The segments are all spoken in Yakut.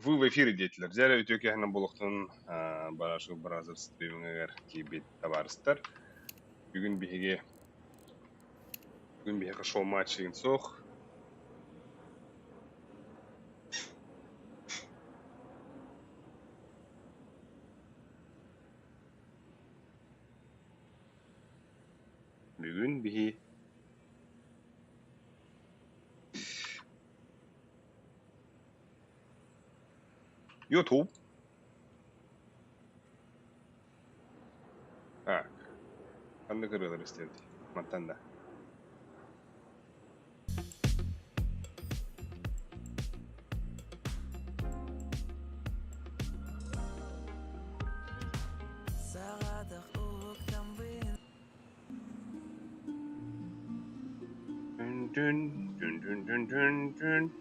Вы в эфире диэтилэр. Дьэ эрэ үтүө киэһэнэн буолуохтун Барашев Бразер стримингэр киирбит табаарыстар. Бүгүн биһиги бүгүн биһиэхэ шоу-матч игин суох. Бүгүн биһи YouTube. Так, ханнык ырыалар истэбит? Мантан да. Dun dun dun dun dun dun.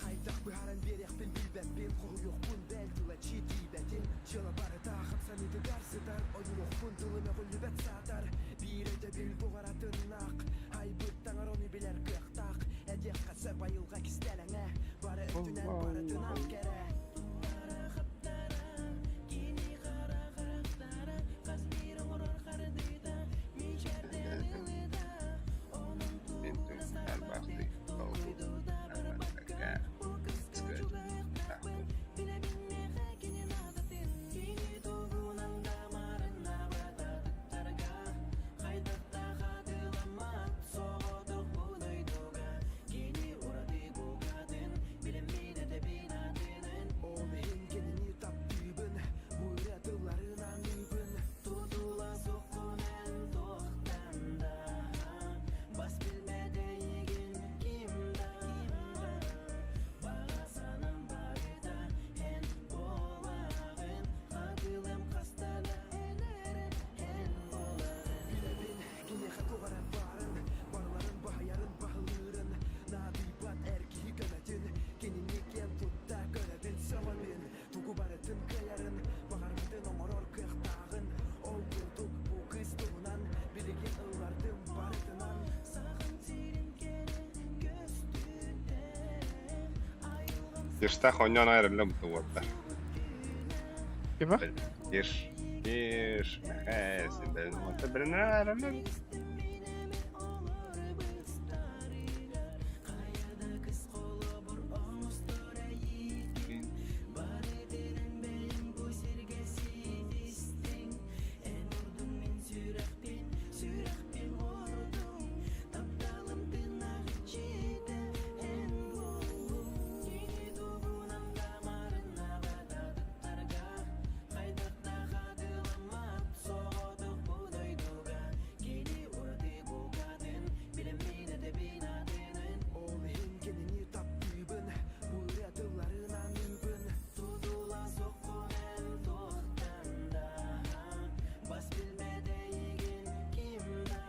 Хайдах быһааран биэриэхпин билбэппин Хоһуйуохпун бэл тыла тиийбэтин Дьыала барыта хамсаныытыгар сытар Ойуулуохпун тылым өҕүллүбэт саатар Биир өйдөбүл буҕаратыннаах Айбыт таҥара ону билэр кыахтаах Этиэххэ сөп айылҕа кистэлэҥэ Бары өттүнэн барытынан кэрэ Ол иһин кинини таптыыбын Бу ырыа тылларын аныыбын Тутула суоххун эн туохтан да Бас билбэт эйигин ким да Баҕа санам барыта эн буолаҕын Хатылым хаста да эн эрэ эн буолаҕын Билэбин киниэхэ туох эрэ баарын Барыларын баһыйарын баһылыырын Наадыйбат эр киһи көмөтүн Кинини киэн тутта көрөбүн сөҕөбүн Тугу барытын кыайарын Баҕарбытын оҥорор кыахтааҕын Ол курдук бу кыыс туһунан Билигин ыллардым барытынан Сахам сирин кэрэ көстүүтэ Айылҕам Ерстаах оонньоон айарылла уоттар. Кима? Еш. Еш. Мэхээс. Бэринэ Ол иһин кинини таптыыбын Бу ырыа тылларын аныыбын Тутула суоххун эн туохтан да Бас билбэт эйигин ким да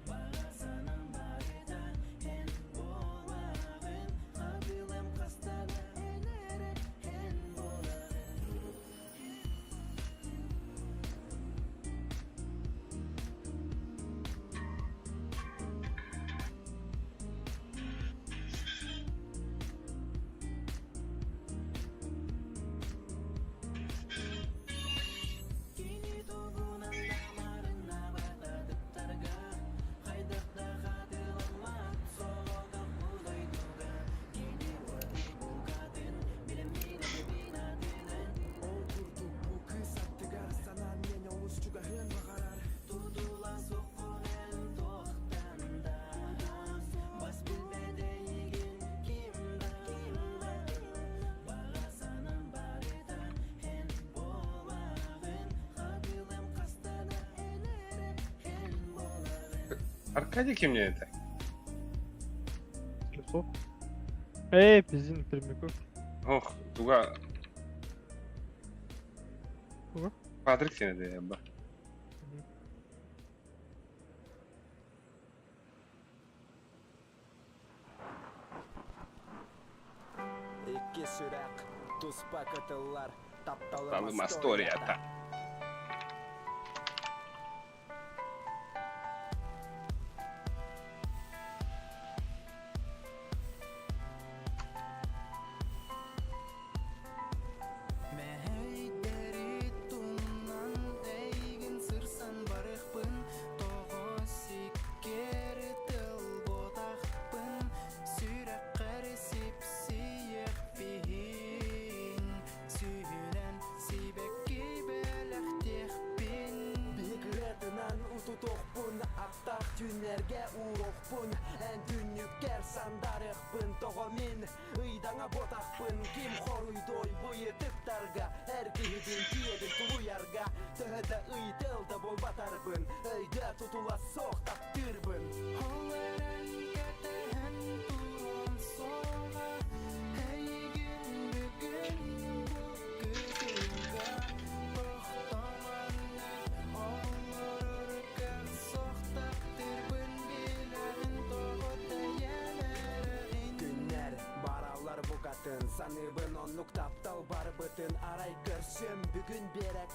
Баҕа санам барыта эн буолаҕын Хатылым хаста да эн эрэ эн буолаҕын Ол курдук бу кыыс аттыгар санаан миэнэ олус чугаһыан баҕарар Тутула суоххун эн туохтан да Бас билбэт эйигин ким да Баҕа санам барыта эн буолаҕын Хатылым хаста да эн эрэ эн буолаҕын Аркадий ким не это? Слепцов. Эй, пиздин, Пермяков. Ох, туга Туга? Патрик сен это ба. Икки сүрэх туспа кытыллар тапталым Тапталым остуоруйата остуоруйата.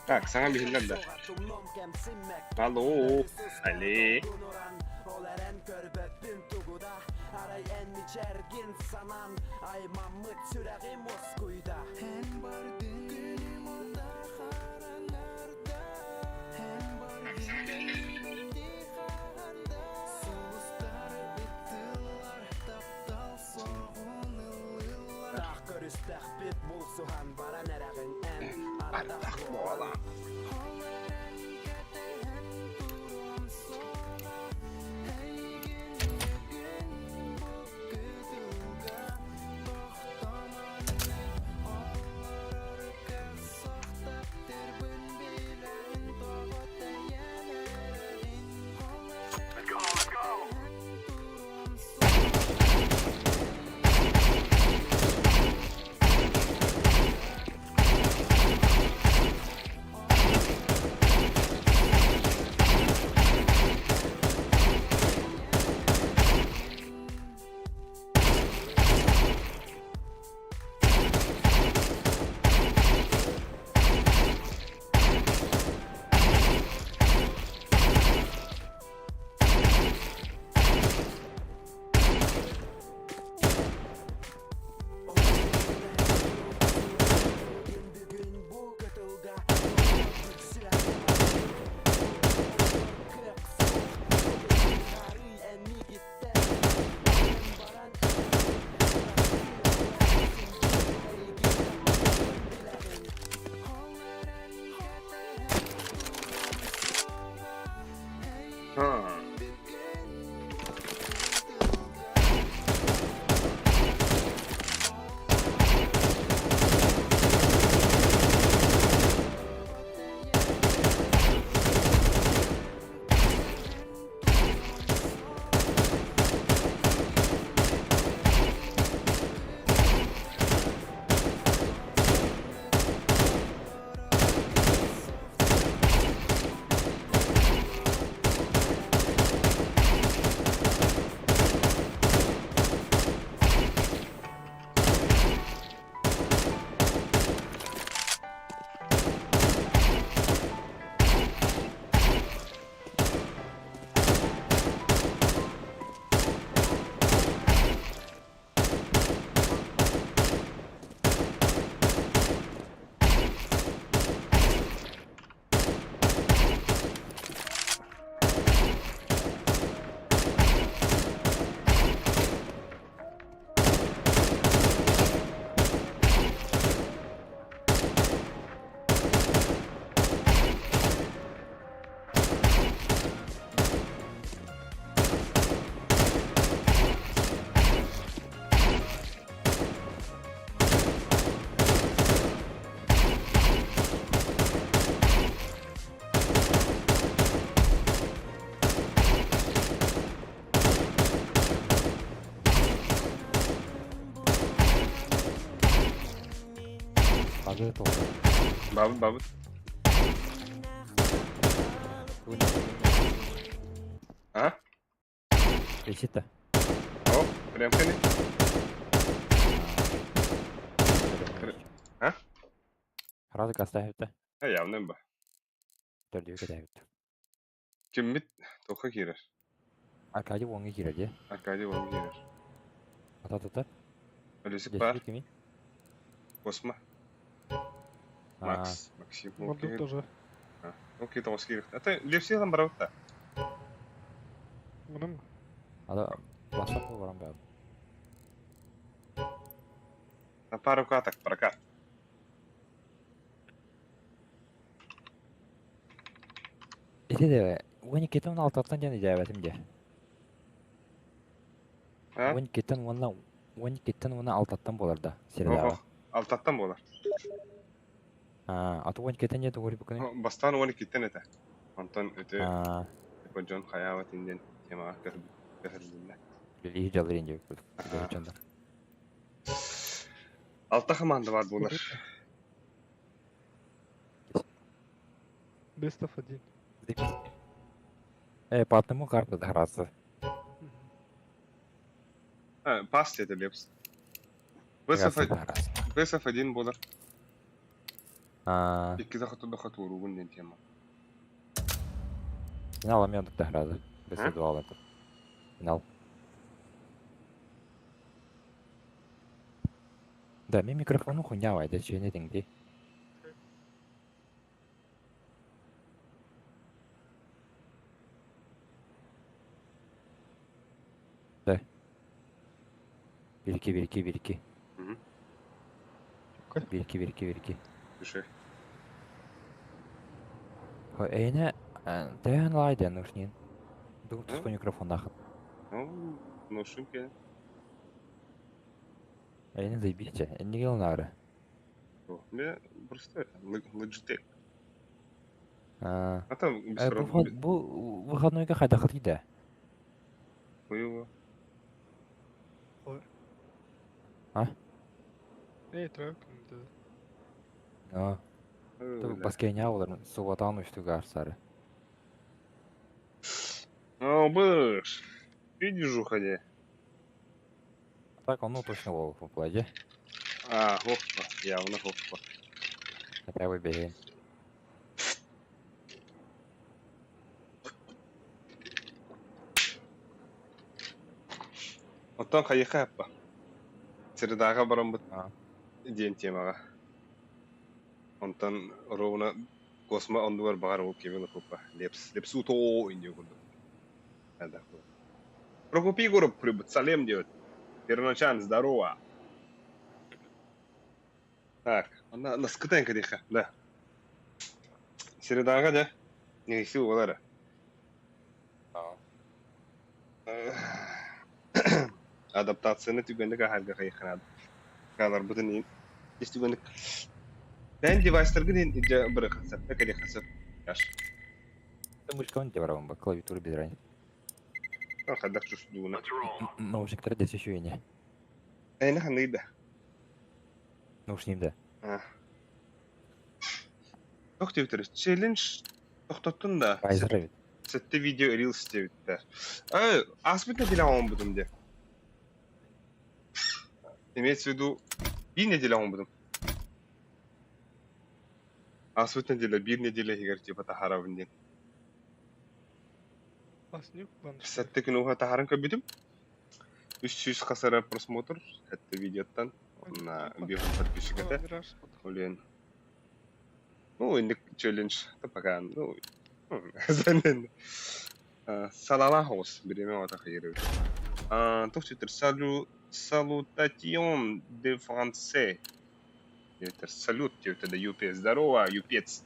Так, саҥа биһиллэр да. Алло, але. Ардах буолан. Ha. Бабы тоҕо? Бабыт, бабыт. А? Кричит-то. О, прям кэлин. А? Сразу кастаһыта. А явно ба. Төрдүгү кэтэһэбит. Киммит тоққа киирэр? Аркадий уоҥҥа киирэр дии. Аркадий уоҥҥа киирэр. Ата-тата. Өлүсүк баар. Кими? Космо. Макс. Максим. Мордук тоже. Окей, тоҕус киирэр. Ата Левсидан барабыт да. Мыным. Ада бассам баран баар. На пару каток прокат. Ити да 12 алтаттан диэн идээбэтим дии. А? 12-тэн уонна 12-тэн уонна 6-тан буолар да сирэдээҕэ. Оһох. Алтаттан буолар. А, а то 12-тэн дьэ тугу букуны? Бастаан 12-тэн этэ. Онтон ити А, типа дьон хайаабат диэн темаҕа көһөрүлүннэ. билии дьалларын диэбит курдук. Дьоннор. Алта хамаанда баар буолар. Best of один. По одному карту драться. Пас это Лепс. Best of 1 буолар. А, Икки захоту уругун диэн тема. финал амион тахрада. Без дуала. Финал. Да, ми микрофону хуйня вайда, че не динги. Да. 1 2 1 2 1 2. 1 2 1 2 1 2. Düşey. Эйне тээн лайда нужнин. Дуг туспа микрофон нахын. Ну, ношум ке. Эйне заебись. Энниге нары. Мне просто Logitech. А А там бу выходнойга хайда хатыйда. Хуево. А? Эй, трак, да. А. Баскеня олар субатан үстүгө арсары. О, быш. Видишь, уходи. Так, он точно волк попладе. А, хоппа, явно хоппа. Хотя бы бегай. Оттон хайыха аппа. Средаға барамбыт диэн темаҕа. Онтон ровно космо оннугар баҕар ол кевин хоппа. Лепс, лепсуто индио курдук. Прокопий Гуров прибыт, салем делать. Первоначально, здорово. Так, она на скытенька диха, да. Средаға да? Не сил олара. Адаптацияны түгэнник аһарга хайыханад. Каларбытын ис түгэнник. Бэн девайстаргын иджа бырыхасап, экадихасап. Яш. Мышка он тебе ба клавиатура без разницы. Хайдах чувствую. Наушниктер десе еще не. Эйна ханныйда. Наушник да. Тох диэбитэр челлендж тохтоттун да. Райзер Сетте видео рилс диэбиттэр. Э, аспыт неделя оҥбутум де. Имеется в виду, биир неделя оҥбутум. Аспыт неделя, биир неделя иһигэр типа таһаарабын диэн. Сэттэ күн уһа таһааран көрбүтүм. 300 хасара просмотр, это видеоттан. На биир подписчик этэ. Блин. Ну, инник челлендж, да пока, ну, Салала хос, бириэмэ ота хайырыбыт. Туох сүтэр салю салутатион де франце. Это салют, это юпец. Здорово, юпец.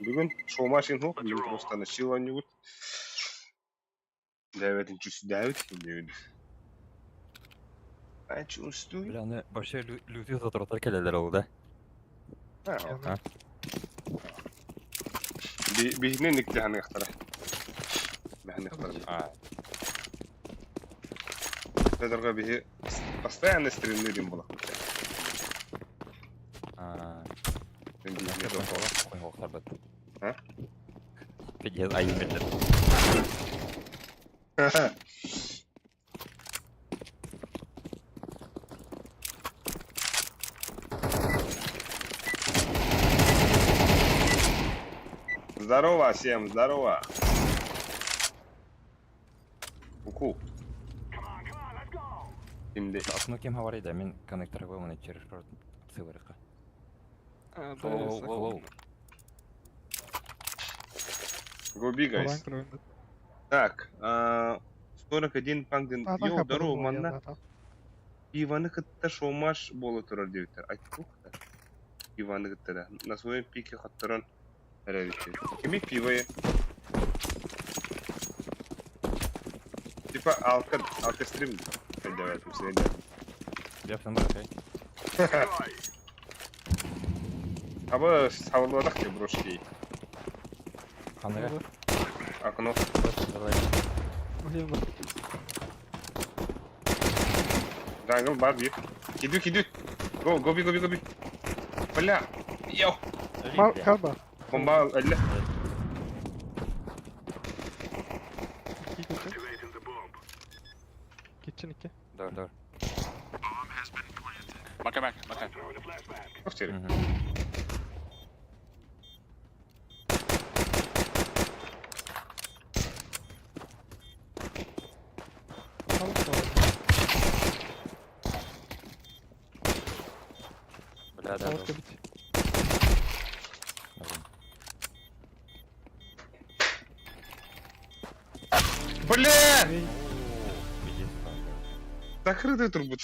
Бүгүн шоумашин хук, бүгүн просто начало ньют. Дэвид чувствует, Дэвид. А чувствую. Бля, аны вообще лютый затротар келелер ол да. А. Биһинен никтиһаныахтара. Бэһэниэхтара. А. Федорга биһи постоянно стримнырим була. А. Мен биһине А? Пиздец, а именно. Здорово всем, здорово. Уку. Кимде? Окно кем говорит, да, мен коннектор выманы через шорт сыворотка. А, да, Воу, воу, воу. Go big guys. Так, 41 пангден. Йоу, здорово, манна. Иваны кытта шоумаш бола турар диэбиттэр. Айтпык да. Иваны кытта да. На своем пике хотторон. Эрэ Кими пиво Типа алка, алкострим давай, Бяпсан баракай. Аба савылладах те брошки. Ханныга? Окно. Давай. Jungle бар bir. Киду, киду. Go, go, go, go, go. Бля. Йоу. Калба. Бомба әллә. İki kitchen. Kitchen 2. Dur dur. Мака, мака, мака. Ох, теперь. Бля, да. Алка бит. Бля! Закрытый трубу.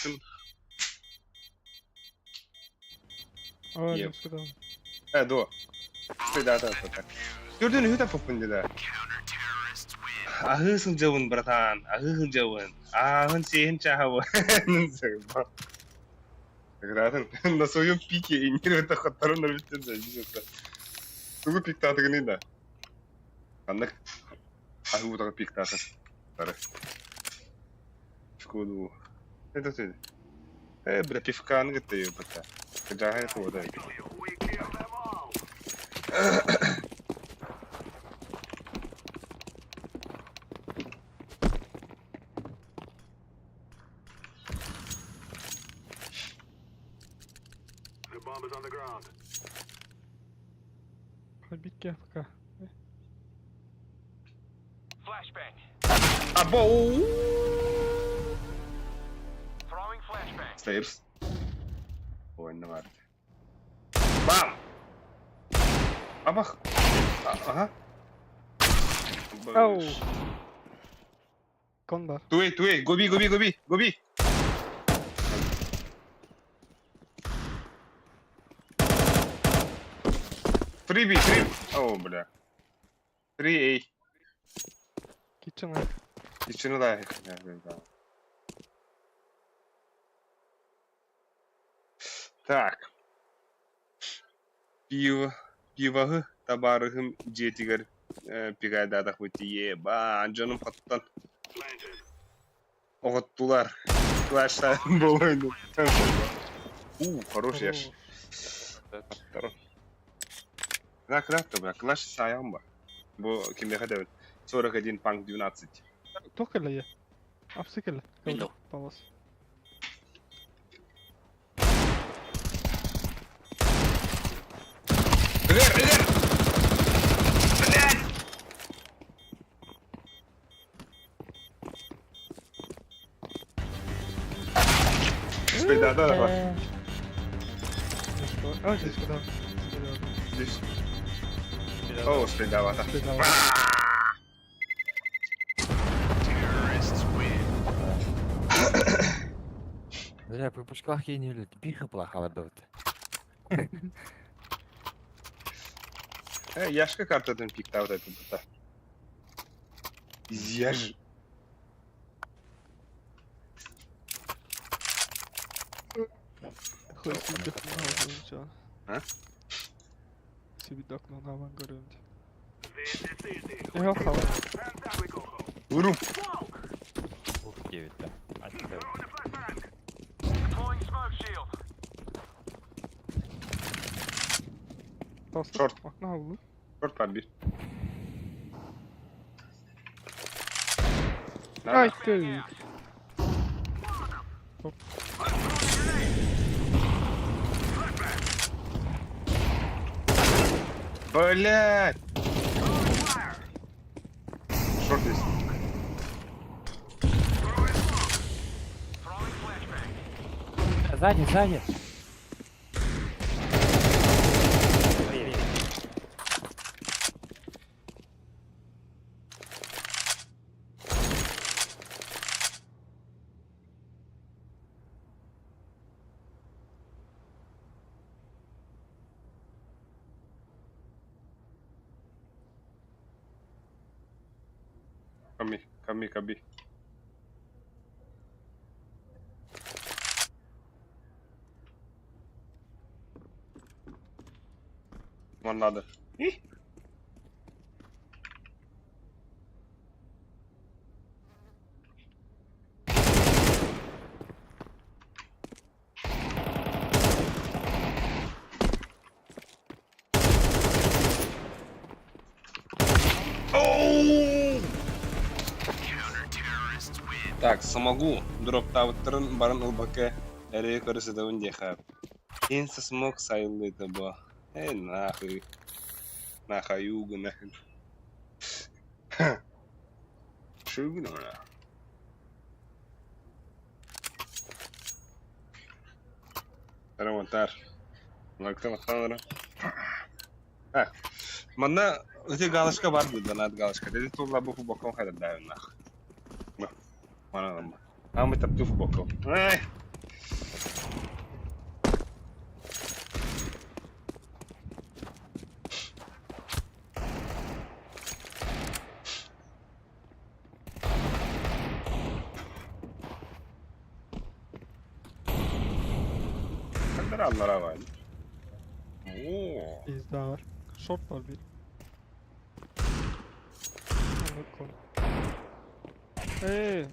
Aa, сюда. Э, до. Стой, да, да, да, да. Төрдөн үһү таппын деді. Аһыы сылдьабын, братан, аһыы сылдьабын. Ааһын сиэһин чааһабын. Гратын, на своем пике и нервы хотторун өлүттен забизется. Тугу пиктаатыгыный да. Аннык аһыы утаҕы пиктаатын. Тары. Шкоду. Это ты. Э, бля, пивканы гытта ёпта. Жахай туода. Битке пока. Або! Stairs. Ойны бар. Бам! Абах! Ага. Ау! Кон бар. Туэй, туэй, гоби, гоби, гоби, гоби! Три би, три. О, бля. Три эй. Kitchen. Kitchen'ı da. Так. Пиво, пивоһы табаарыһым дьиэтигэр пигайдаатахпыт еба дьонум хоттон оҕоттулар флаштан буолуйду. У, хорош яш. Да, куда бля, клаш саям ба. Бу кимдеха дэбит. 41 панк 12. Туох кэллэ Апсы кэллэ. Window. Палас. Эгер, эгер! Блядь! Да, да, да. А, здесь куда? Здесь. О, следовато. Бля, выпусках я не люблю. Биха плохала дот. Э, Яшка картадан пиктав это бута. Яж. Хуй себе докнул, А? Себе докнул на авангарде. Я хавал. Уру. Ух, 9, да. А, да. Шорт. Окно алды. Шорт подбир. Ай ты. Блять! Шорт есть. Сзади, сзади. Ками, ками, каби. Вам надо. И? Так, смогу дроптаабыттарын барын ылбакка эрэйи көрө сытабын диэхэ. Инса смог сайыллыыта бу. Эй, нахуй. Нахаю гына. Шүгүн Ремонтар. Лактан А, манна ити галочка бар бу донат галочка. Деди тулла бу футболкам хайдардайын нах. Мана Ама таптуу футболкам. Ай! Хандар аллара бар. Оо. Из daha var. Short var bir. Onu konu. Eee,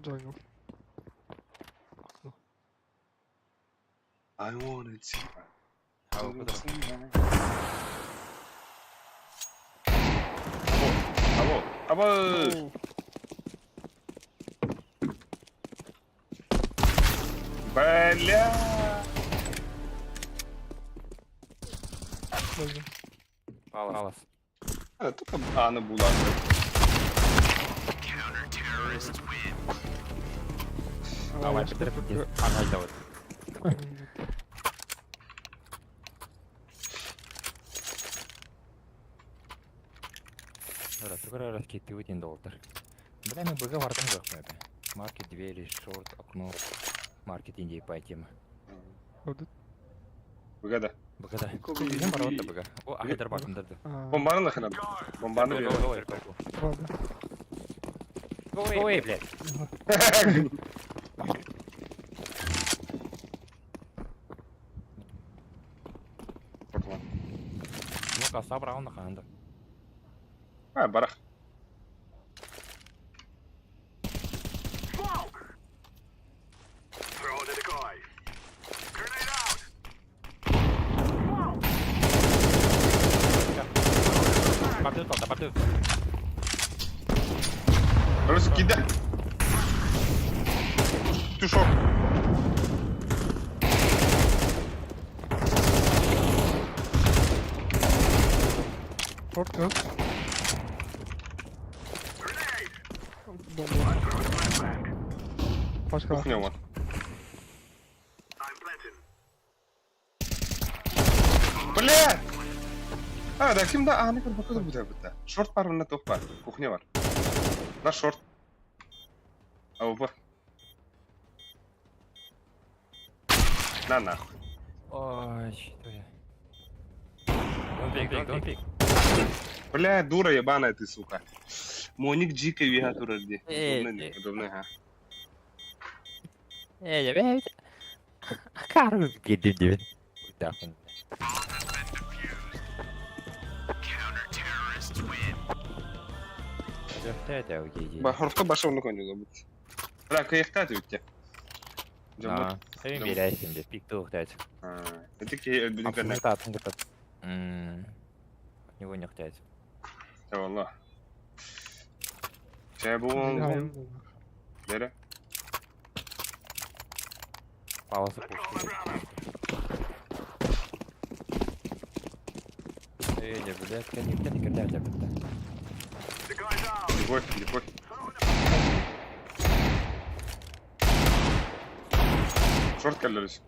jungle. Окно. I wanna see. Abo, abo, abo. Oo. Бля. Öldüm. Палас. А, тут Ана була. Давай, Aa, потерпи. Ага, давай. Тугара раскидывать не доллар. Бля, мы БГ вартан жахмы. Маркет, двери, шорт, окно. Маркет Индии по тема. Öldü. Бгада. БГ да. Кем барватта БГ? О, ахайдар бакындырды. Aa, Бомбаны нахрен. Бомбаны Go, бер. go, go, go. vardı. Go away, блядь. Ну, каса брауна ханда. А, барах. Барды толта, барды. Короче, кидай. Тушок. Short yok. Bomba. Başka var. Кухня вон. Бля! А, да, ким да, а, не көр бакы бу да. Шорт бар, мына тоқ бар. Кухня бар. На шорт. А, опа. На нахуй. Ой, что я. Don't pick, don't pick. Бля, дура ебаная ты, сука. Моник Джика вига тура где. Эй, Удобный, эй. удобный, ха. Эй, я блядь. Кару гидим. Да. Ба, хорфта баша оны конюга бут. Бля, каяхта ты үтте. Жамбат. Эми бересин де пик тух дать. Это ки өлбүнү кэннэ. Абсолютно. От него не хтять. Валла. Чэ буон. Hayır. Дере. Пауза пушки. Эй, не блядь, не не не не блядь. Любовь, любовь. Шорт кэллэрис.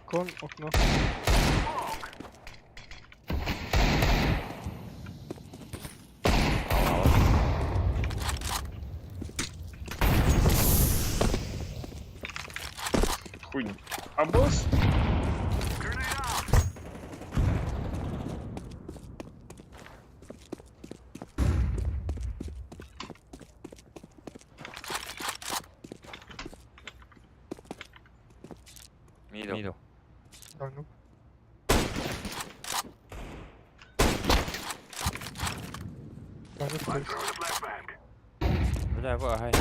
Кон окно. Хуй. А босс? Middle. Middle. Jungle. Jungle stairs. Бля, бу аһай.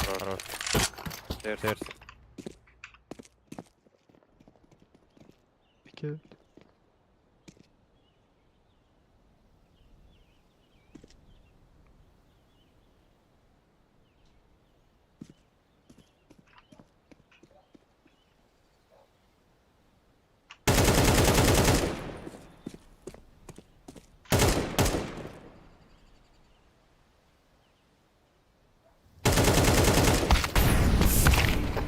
Хорош. Терс. Терс. İki.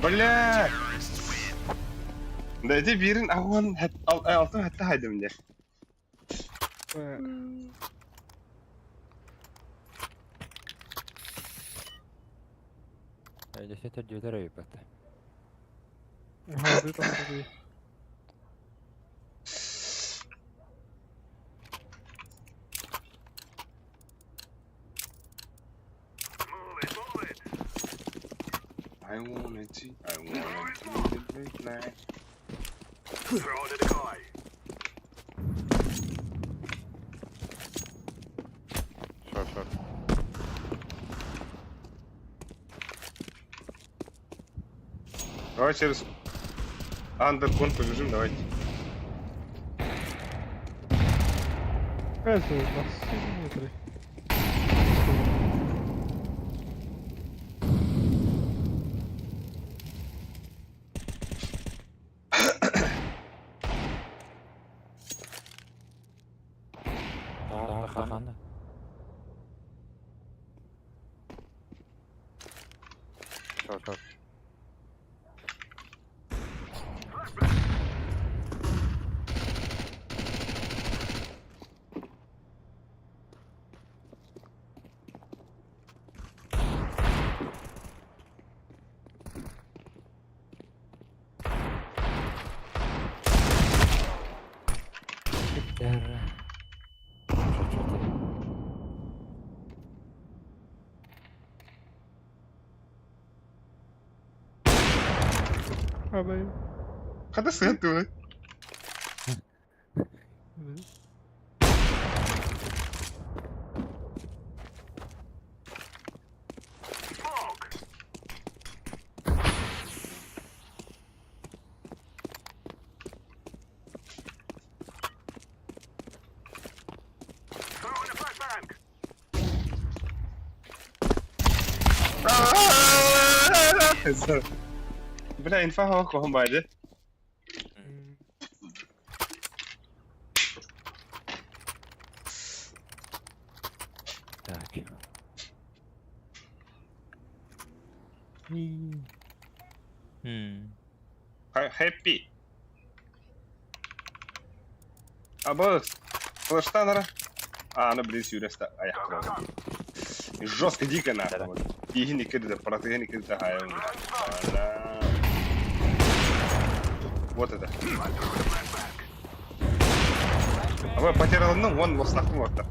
Бля! Да ити биирин аҕуон алтын хэтте хайдым диye. Десять төрдүөтөр өйбөт. Hadi tamam hadi. I wanna to, I wanna to the big night. Short, short. Давай через Андеркон побежим, давайте. Это у нас метры. Ханна. Short, short. Short, short. Abi. Хата сыгыт Бля, инфа хохом байды. Так. Хэппи. Абы, флештанера. А, она, блин, сюреста. А я Жестко, дико нахуй. Тихи кидает, протеины кидает, Вот это. А вы потерял, ну, вон лос нахуй вот так.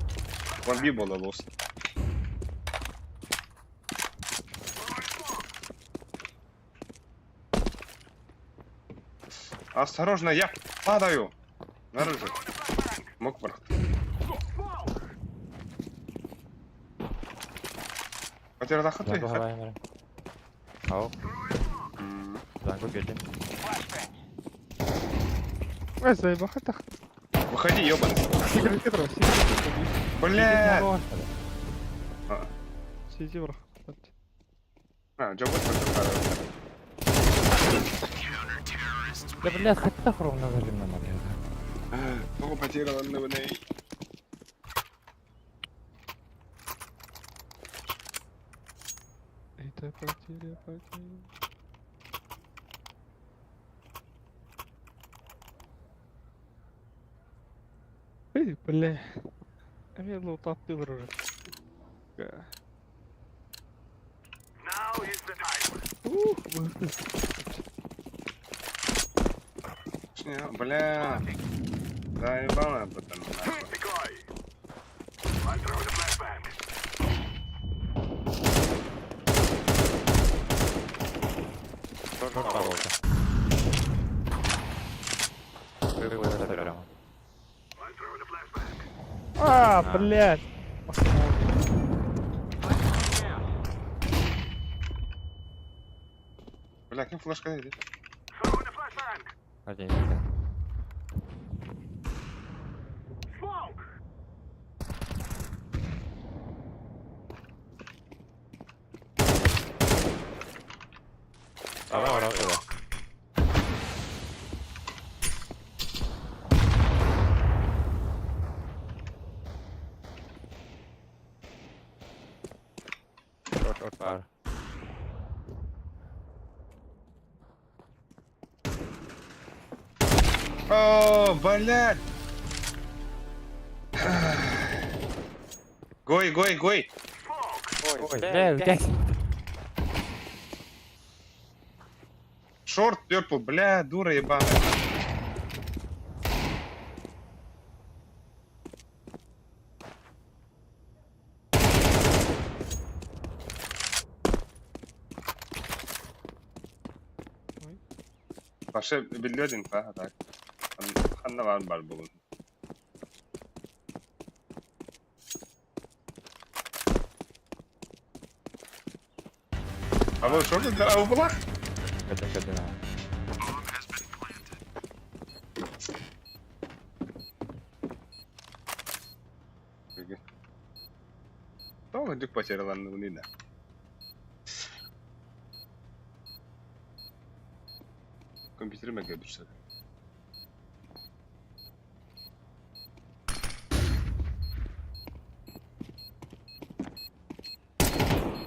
Вон би было лос. Осторожно, я падаю. Наружу. Мог бархат. Потерял охоту? Ау. Занго бердим. Выходи, ёбаный. Бля! Сиди брат. А, джобот Да блядь, хотя ровно зажим на морге. Того потерял на Это потеря, потеря. Эй, бля. Я лутап уже. Ух, Бля. Заебало об этом. Шорт паволка. А, блядь! Бля, ким флешка дейді? Один один. Ара, ара, ара. Шорт, шорт, бар. О, блядь! Гой, гой, гой! Ой, бля, блядь. Шорт, перпл, бля, дура ебаная. Паша билден па, так. Ханна бар бар бүгін. А вы шорт, а вы была? Это что-то Тоҕо дьүк потеряланны да. Компьютерime көрдүрсө.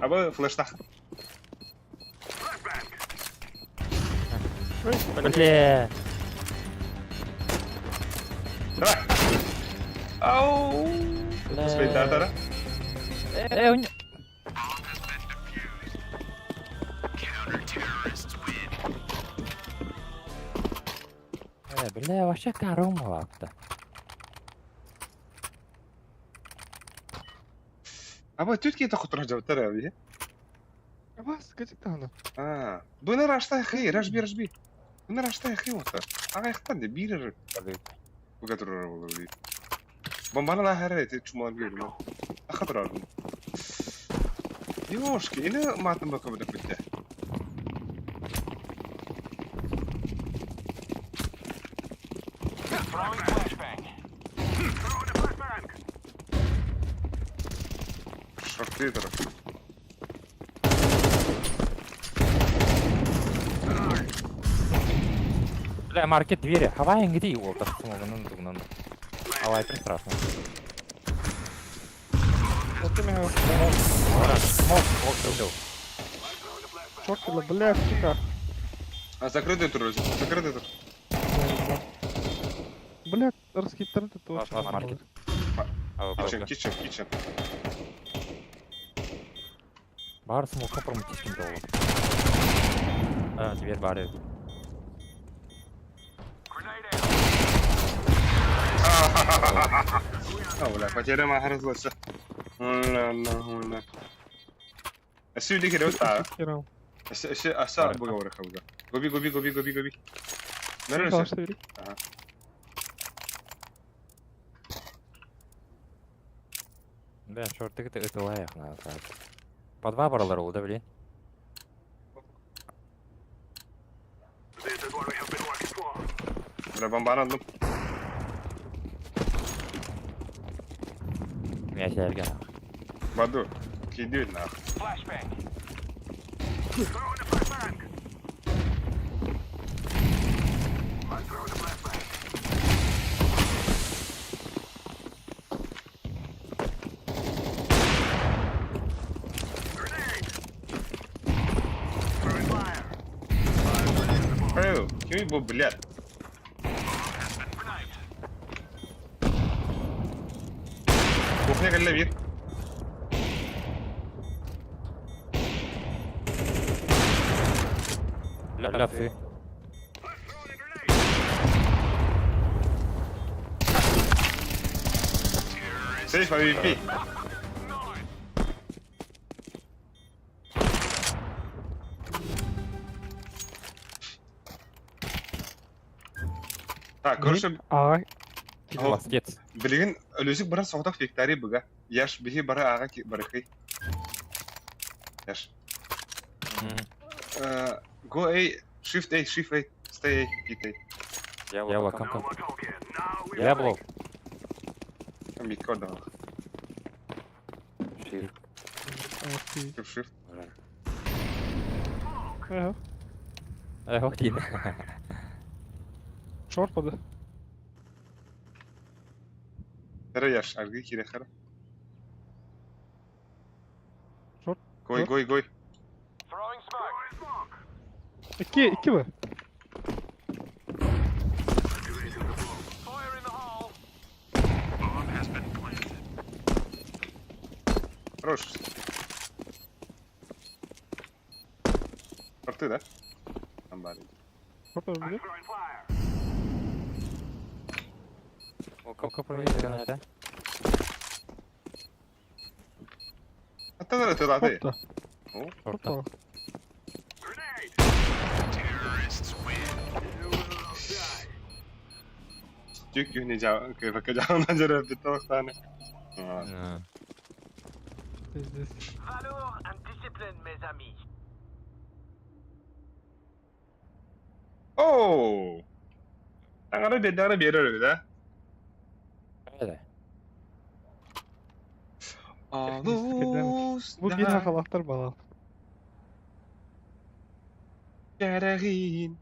Абы флештах. Бля. Давай. Ау. Успей, да, да, да. У не- Бля, вообще корова лапта. Абы түт кете құтыра жауттар abi. Вас, катитана. А, Буна раштай хи, рашби, рашби. Буна раштай хи ота. Ага, де бирер. Буга турар болор би. Бомбана ла харе те чуман бир. Аха турар. Ёшки, или матым бака буда битте. Шорты тарaf. Бля, маркет двери. Хавай где его так смогу, ну, Авай, прекрасно. Вот ты меня Смог, смог, смог. шортила, блядь, сука. А закрытый тур, закрытый тур. Блядь, раскид ты точно. Маркет. Kitchen, kitchen, kitchen. Бар смог компрометическим доллар. А, дверь бары. А, бля, потеря махарызласы. Өсі керек та. Өсі, өсі, аса бұға орықа бұға. Гоби, гоби, гоби, гоби, гоби. Нөрі Ага. Да, шорты это это лаях надо так. По два баралар да, блин? Бля, бомбаны алдым. Меня сергена. Баду, кидают нахуй. Эй, кими бу, блядь? Кухня кэллэ бир. Ля, ты. Сейф AWP. Так, короче, Аҕа Молодец. билигин Өлүсүк баран соҕотох Виктория быга. Яш биһи бары аҕа барыкый. Яш. Go A, shift A, shift A, stay A, git A. Яблоко, кам, кам. Яблоко. Там бикке орда. Shift. Shift, shift. Ага. Эх, дейін. Шорпады. Тара Яш, аргы кире хара. Шорт. Гой, гой, гой. Икки, икки бу. Хорош. Порты, да? Там бары. Шорпады били. Ока проверка, да? Атталар это Шорпта. Шорта. Шорпа. Тюк юхне жа кайфака жаунан жара биталахтаны. Пиздец. Valor and discipline, mes amis. Оу! Аңара бедара берер да? Да. Бу бир хахалахтар бала. Кәрәгин.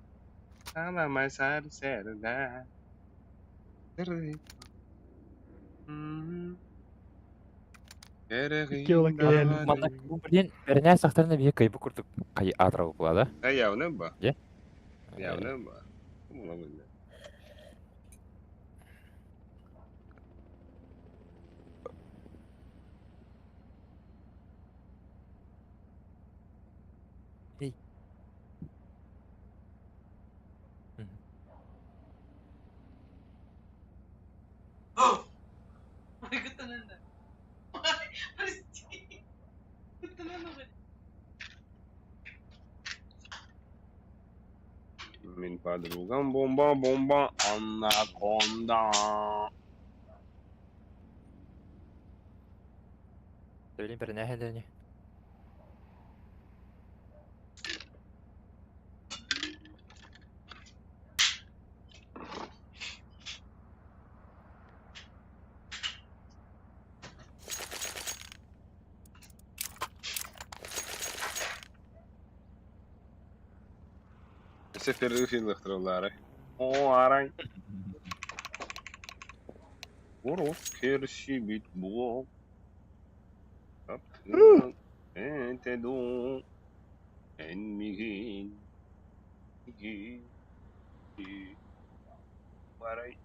Аламай сар сәрдә. Икки ола кэлэн. Манна бу блин, берне сахтарына бие кайбы курдук кай атрау була да? Ә явны ба. Е? Явны ба. Мула билде. Эй. Прости. Мин подругам бомба бомба анаконда. Блин, берне хәлдәне. Сефер филдахтырылары. О, арай. Урок керсибит бу. Этеду. Энмигин. Арай.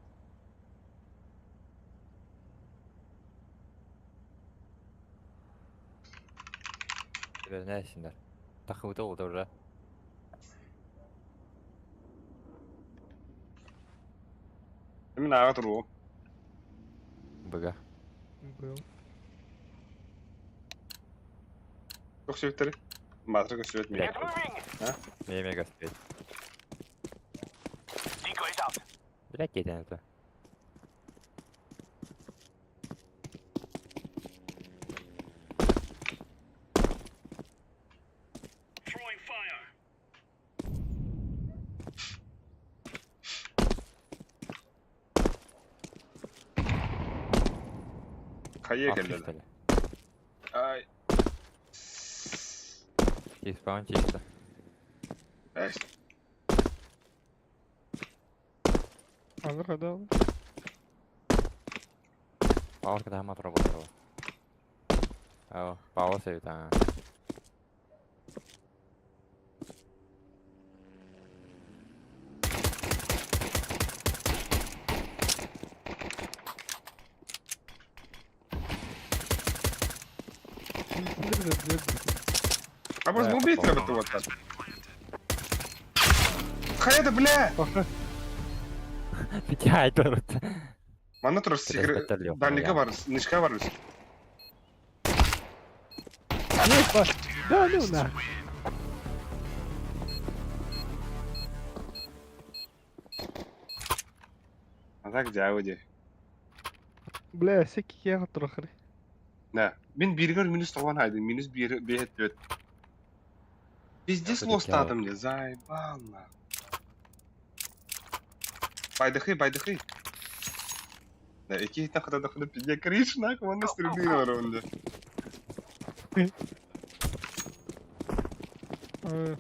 Берне синдер. Тахыбыта oldu уже. Мин ага туру. Быга. Был. Çok sevtleri. Матра көсөт мен. Меме гаспет. Блять, кетен это. Кайя келди. Ай. Тиспаун чисто. Ай. Аңыр када. Пауэр когда мат работал. Ау, пауэр совет, а. А просто убить треба вот так. Хайда, бля! Пятяй тут. Мана тур секрет. Дальника бар, нишка бар. Да, ну на. так дьаабы дии. Бля, секкиэҕэ турахры. Да. Мин бииргэр минус тоҕон хайдым, минус биир биэһэт түөрт. Пиздец лостаатым дии, заебал нахуй. Байдыхы, байдыхы. Да, икки иһиттэн хатадахына пиздец криш нахуй, уонна стрельбы олоробун дии. Э,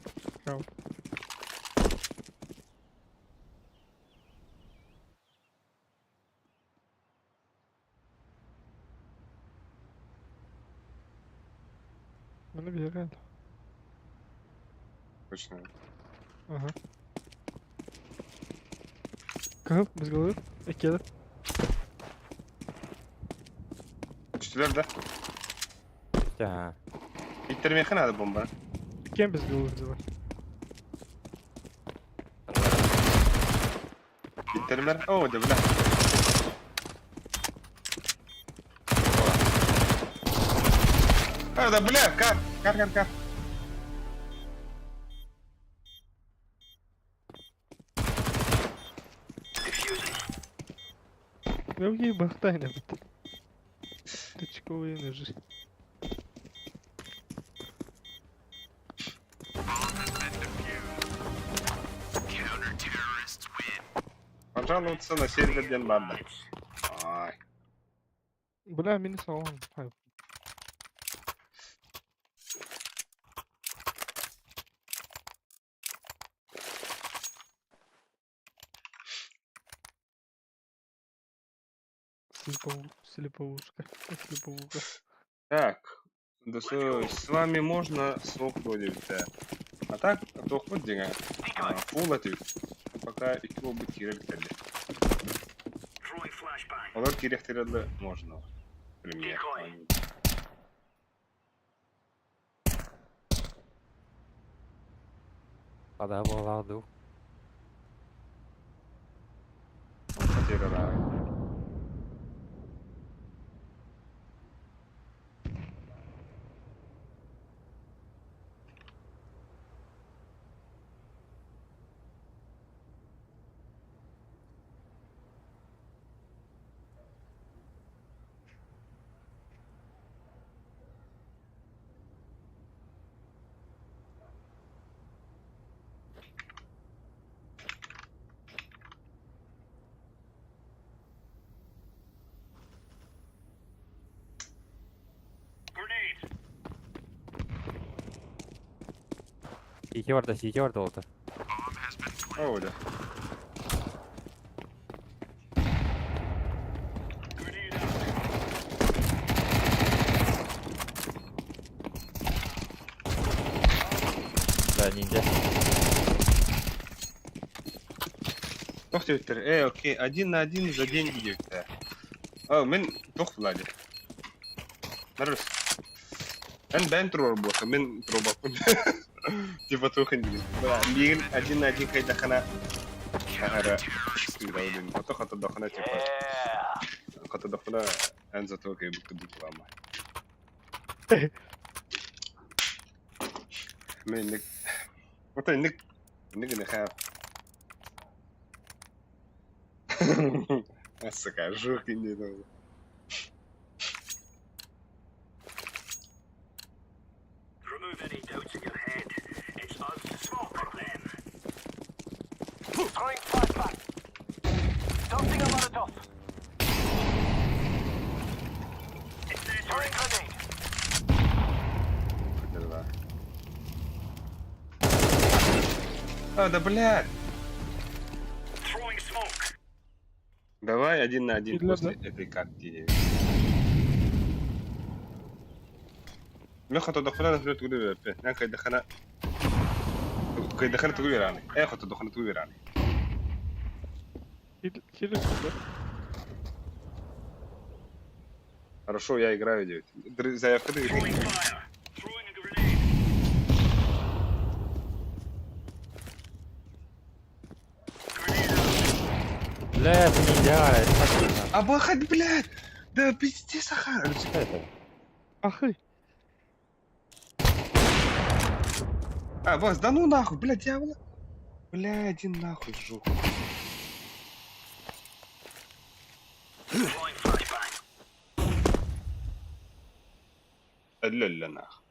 Маны биһиэхэ Точно. Ага. Кыһыл, без головы. Эккиэлэр. Түстүлэр да? Да. Иттермиэххэ наада бомбаны. Кем без головы взяла? Иттермэр. О, да бля. А, да бля, кар, кар, кар, кар. Мелкие бахтайна бит. Точковые ножи. Пожалуйста, на сервер диэн баар да. Ай. Бля, минус он. Слеповушка. Слеповуха. Так, да с вами можно сок вроде А так, тохпут диҥэ. Фул этибит. Пока икки буолбут киирэ иликтэр. Олор киириэхтэрэ можно. Пример. Хадаа буоллаах дуу. Потеряла. Сиити барда, сиити барда уолаттар. Оо, да. Да, ниндзя. Туох диэбиттэр? Э, окей, один на один за деньги диэбиттэр. О, мин туох Влади? Нарыс. Эн бэйэн туруор буолка, мин туруорбаппын. Типа туох иннигин. Миигин один на один кайдахана аһара ыыраҕын. Ото хатадахана типа хатадахана эн зато кайбыкка дуу Мин инник Ото инник инник инэхэ Сука, жух инни А, да блядь! Давай один на один Киллер, после этой карты. Мен хотодоххуна нафрет тугу биэрпэ. Эн кайдахана кайдахана тугу биэрэҕиний? Эн хотодоххуна тугу биэрэҕиний? Киллер, да? Хорошо, я играю, девять. Заявка ты. Бля, это ниндзя, это спасибо. Абахать, блядь! Да пизди, Сахар! Что это? Ахы! А, вас, да ну нахуй, блядь, дьявола! Бля, иди нахуй, жук. Өллө нах.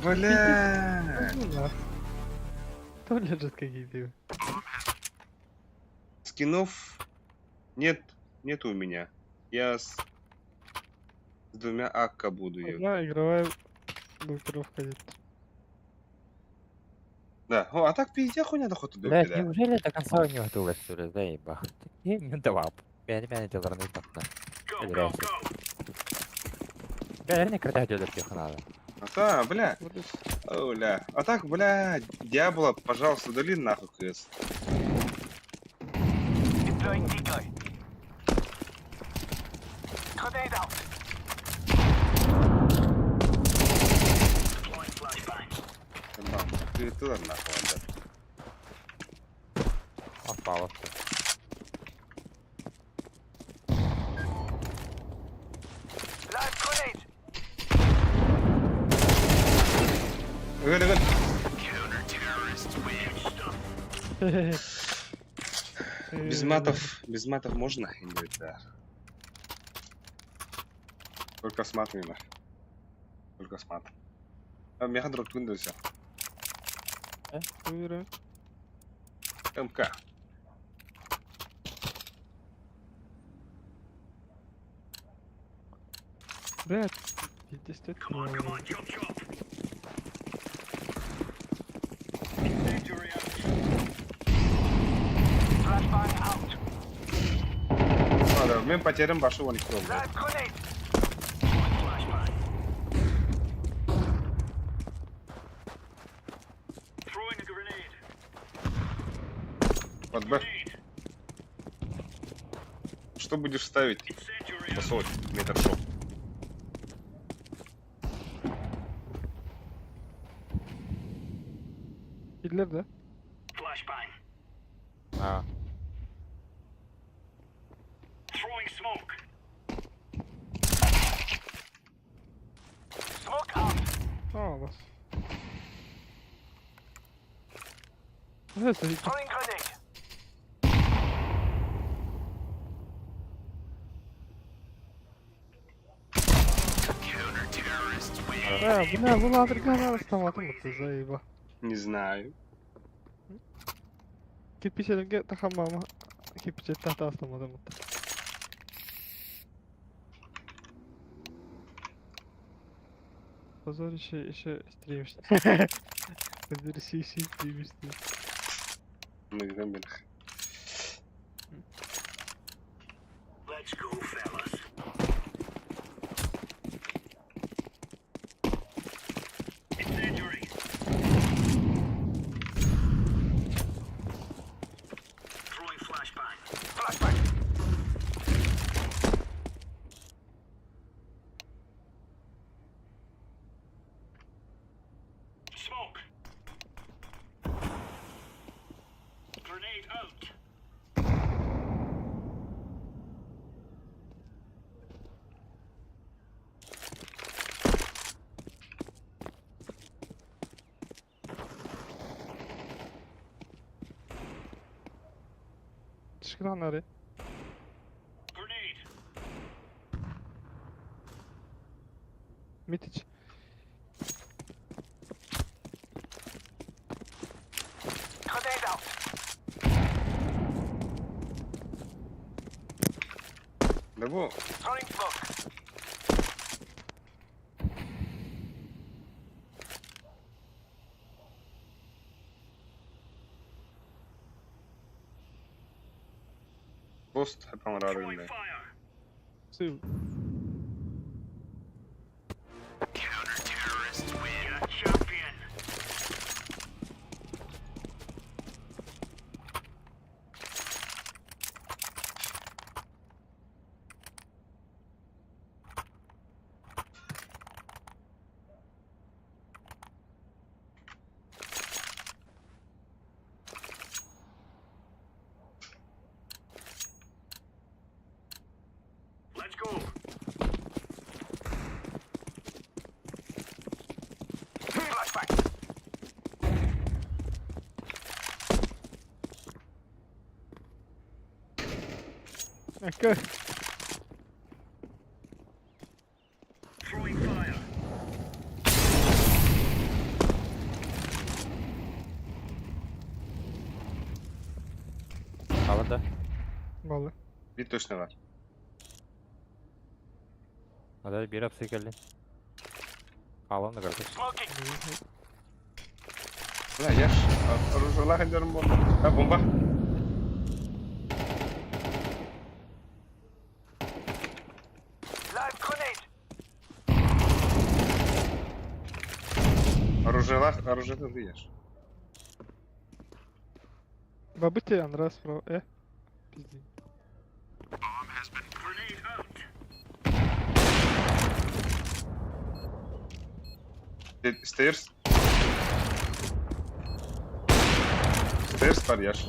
Бля! То лежит какие-то. Скинов нет, нет у меня. Я с двумя АК буду. Её. Одна игровая блокировка где-то. Да. О, а так пиздец хуйня доход Блядь, да. неужели до конца у него дула, что ли, заебал? Я не давал. Я не делал на так. Бля, реально когда делать их надо. А та, бля. Вот это. О, бля. А так, бля, Диабло, пожалуйста, удали нахуй КС. Бам, ты нахуй, отдай. Попало. Ыгыр, ыгыр. Без матов можно? Или да? Только с матами, нахуй. Только с матом. А, меха дроп тундался. Уверен. МК. Блядь, действительно. Ладно, мен потерям башы 12 oldu. Под Б. Что будешь ставить? Посоль, метр шоп. Киллер, да? А, А, вас. Это А, бля, ну надо оставаться, заеба. Не знаю. Кирпичелерге тахамама. Кирпиче tahta aslamadım. Позорище еще стримишь. Позорище еще стримишь. Ну, блин. Шкранары. Митич. Да во. Пост понравился. Сы. Эко. Хаалар да? Балlı. Bir точно var. Hadi bir hapsi geldi. Хаалан да кырдык. Бля, я ж оружиялаах дьорум буолла. А, бомба. Оружиялаах, оружие ты ешь. Бабыте Андрас про э. Пизди. Stairs. Stairs бар яш.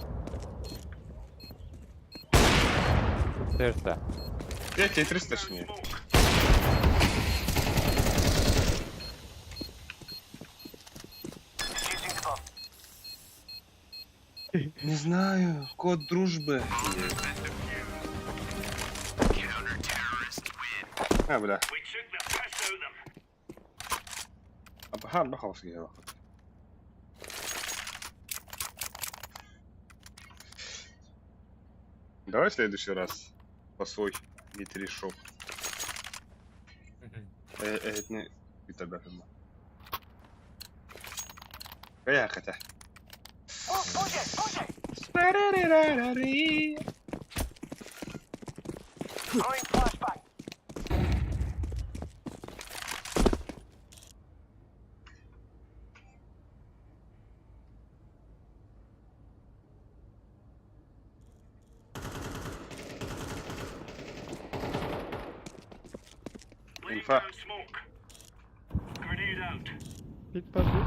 Терста. Я Тетрис точнее. Не знаю, код дружбы. А, бля. Абха, бахался я. Давай в следующий раз по свой Дмитрий Шоп. Это не тебя Поехали. Инфа. Big party.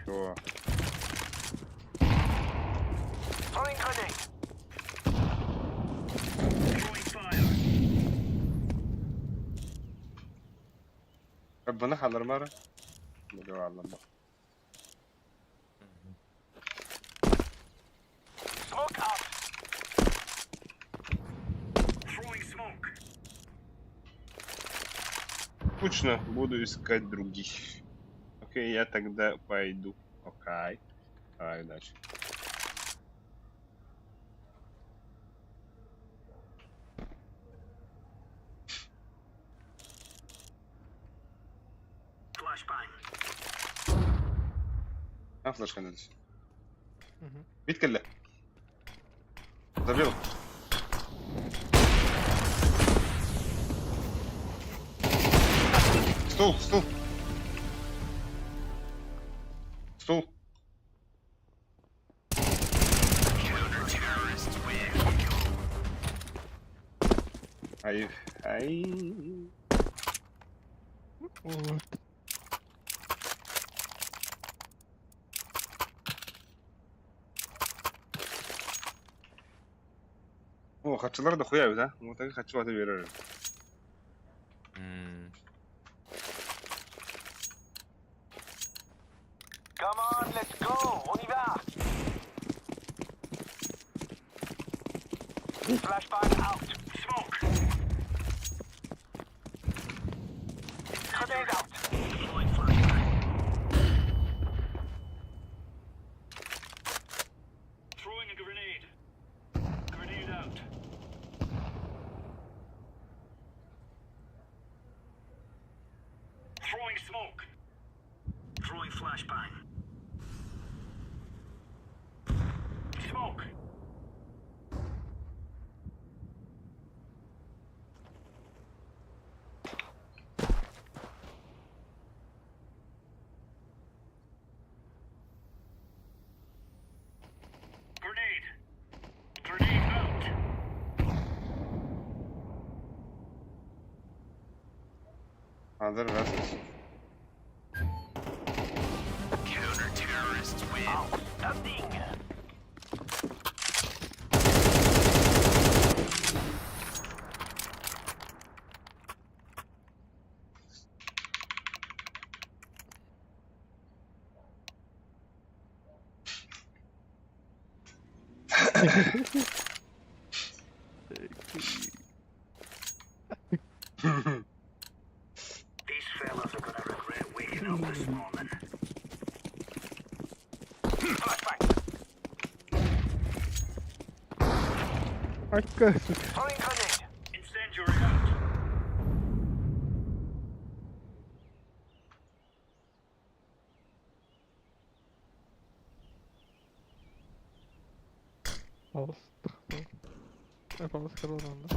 О. ربنا حلر مرة بدو على الله. Скучно, буду искать других. Окей, я тогда пойду. Окей. Давай, удачи. А, флешка надо. Мгм. Витка Забил. Стул, стул. Стул. Ай, ай. Вот. О, хачылар да хуя да? Вот так хочу это верю. Come on, let's go. On y va. Flashbang out. Smoke. Grenade out. Deploying flashbang. Throwing a grenade. Grenade out. Throwing smoke. Throwing flashbang. Smoke. Grenade. Grenade out. Other vessels. Outstanding. Айка, сука. Палас. Палас корона.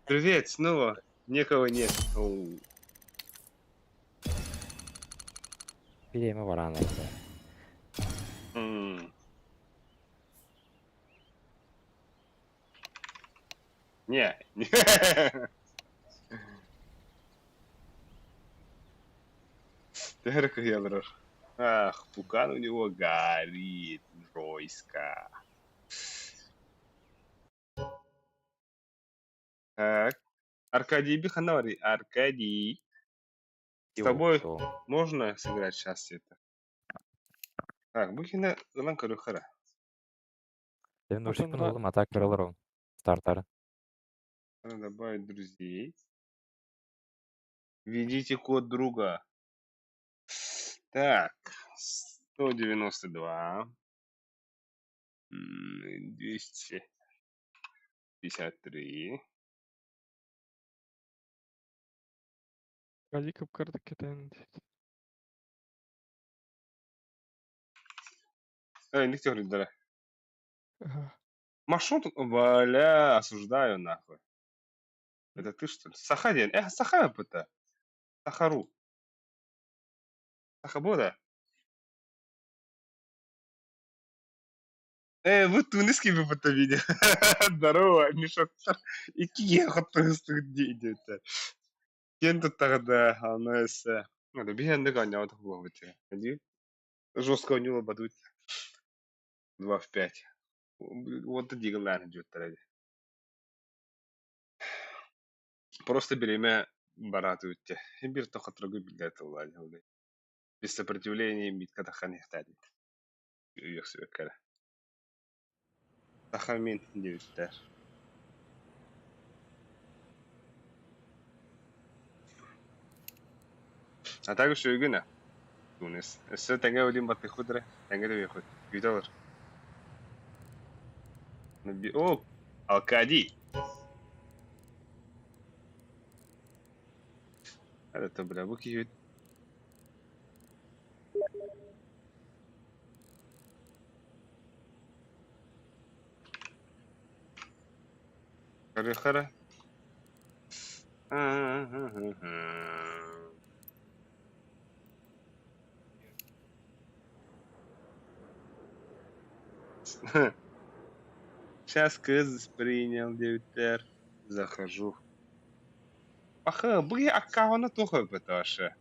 Привет, снова. Никого нет. Оу. Бириэмэ бараан эрдэ. М. Не. Терка Гелрор. Ах, пукан у него горит, Ройска. Так. Аркадий Биханори. Аркадий. С тобой можно сыграть сейчас это? Так, Бухина ылан көрүөххэ. Дэн Атын ушикпын да- улым атак кырылыр стартары. Надо добавить друзей. Введите код друга. Так, 192. 253. Галика карта китайын дейді. Эй, не хотел да. Ага. Маршрут, бля, осуждаю нахуй. Это ты что ли? Сахарин. Сахара это. Сахару. Сахабода. Вы тунисский бы это видели. Здорово, мешок. Икки хотты Кем тут тогда, она с... Ну, да бей, не гонял, так было бы тебе. Жестко у него бадут. 2 в 5. Вот и дигл идет ради. Просто береме баратуйте. Бир тохотрогу билет уладил. Без сопротивления митка тахан яхтадит. Үйөксүбеккere. Тахамин диэбиттэр. А так үчүгүнэ. Тунис. Өссө тэҥэ өлүм баттыхпыт эрэ. Тэҥэ да Күүтэ олор. О, Алкади. Это, бля, бу киһи Хара-хара. Сейчас кыз принял 9 Захожу. Аха, бу аккаунт тухай вообще.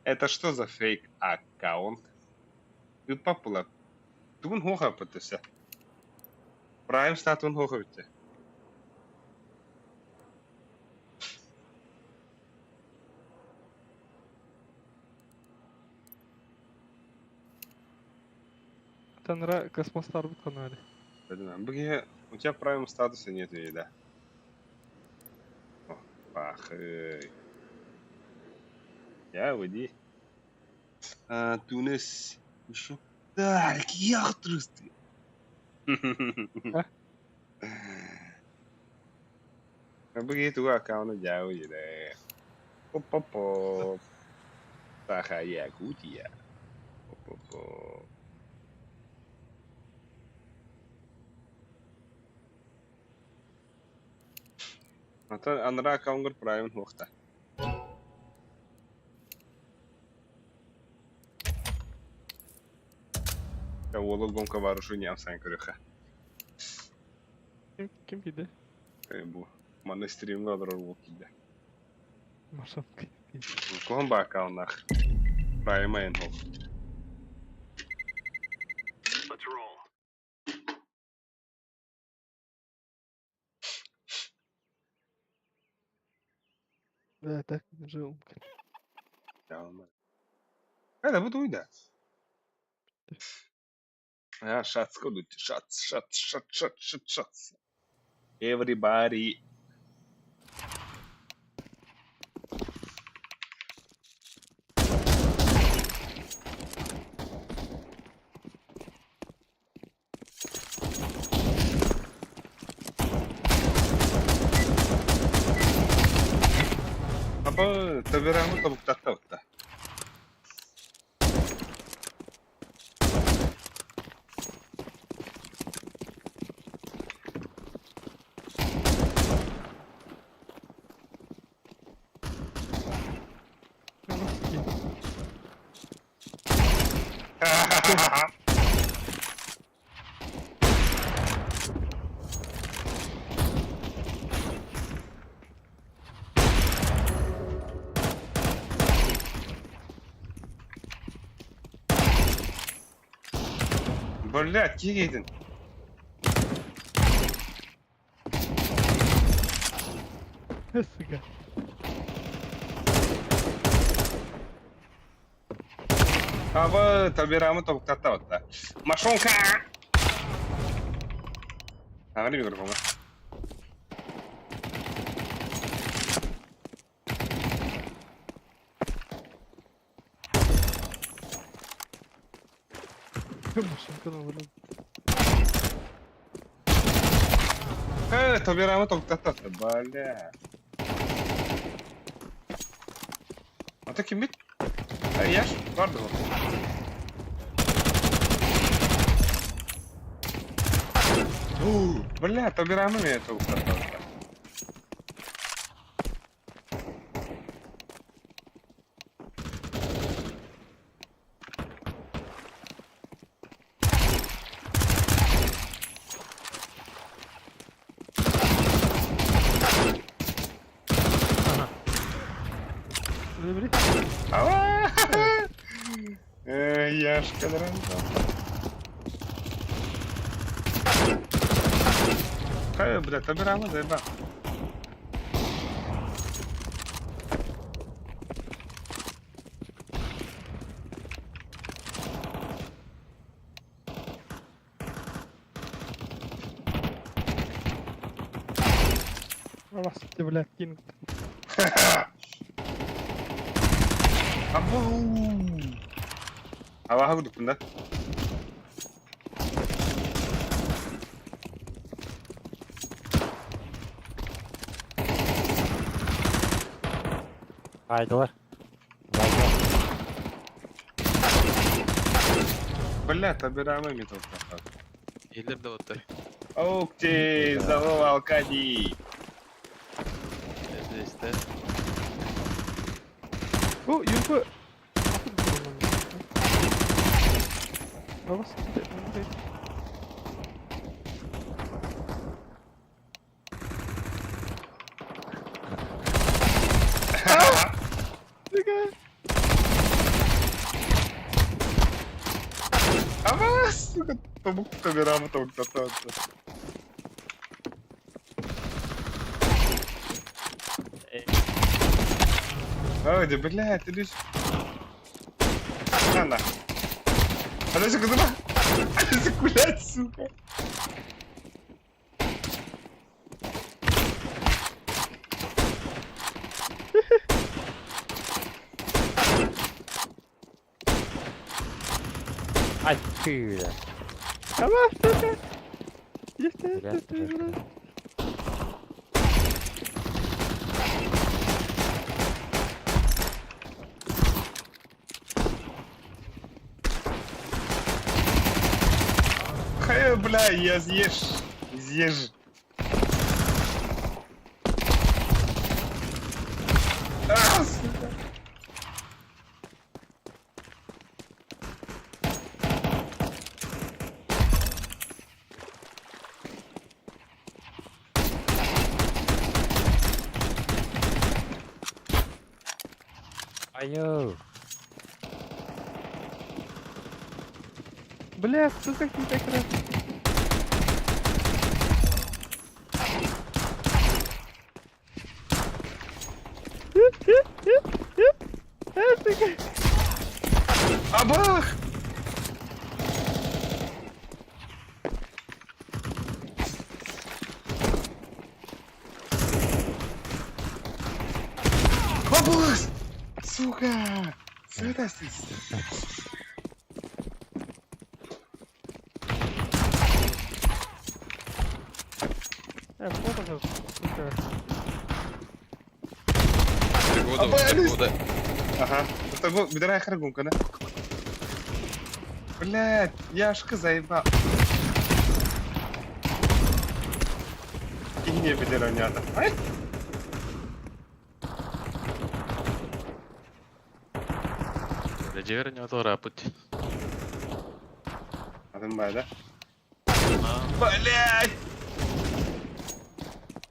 Это что за фейк аккаунт? Ыппаппыла. Тугун хуха пытыся. Прайм статун хуха битте. Танра космостар бут канале. У тебя прайм статуса нету, да? О, пахай. Я, выйди. А, Тунис. Шо? Так, я ты. Бу туга аккаунт дьаабы дьэ. Оп-оп-оп. Саха Якутия. Оп-оп-оп. Оттон анараа аккауҥҥар прайм суохта. Уолу гонка вооружения амсайан көрүөххэ. Ким ким киирдэ? Бу манна стримҥа олорор уол киирдэ. Маршанка. Куһун баа аккауннаах. Прайм айан ол. Да, так жил. Это буду уйда. А, шац, кудуть. Шац, шац, шац, шац, шац, шац. Everybody. Аба, табирамы тобуктатта утта. Блядь, киһи Сука. Аба, табирамы тобуктатта Машонка! Аны микрофонга. Машинканы блин. Э, табирамы тобуктатта. Бля. Ата ким бит? Яш, барды вот. Бля, табирамы меня тобуктатта. Забери. Ава! Яшка дранда. Хай, бля, табирамы заеба. Здравствуйте, блядь, Кинг. Абу. Абаха кудукпун да? Айдылар. Бля, табирамы метал Елер да оттар. Ух ты, здорово, Алкадий. Здесь, да? О, юпа. Сука. Аба, сука, тобук табирамы тобуктатта. Ой, да бля, ты лишь... На, на. А сука, куда? А блядь, сука. Ай, ты, бля. Аба, сука. Есть, есть, Бля, есть, есть, блядь. Хай, бля, я съешь. Съешь. А, сука. Айо! Бля, сука, какие-то красные. Абах! Абах! Сука! Сюда Э, фото сука. Года, года. Ага. Это был бедрая харгунка, да? Блядь, Яшка заебал. И не бедеронята. Ай! Дьиэбэр ньотоҕурааппыт. Атын бай, да? Блядь!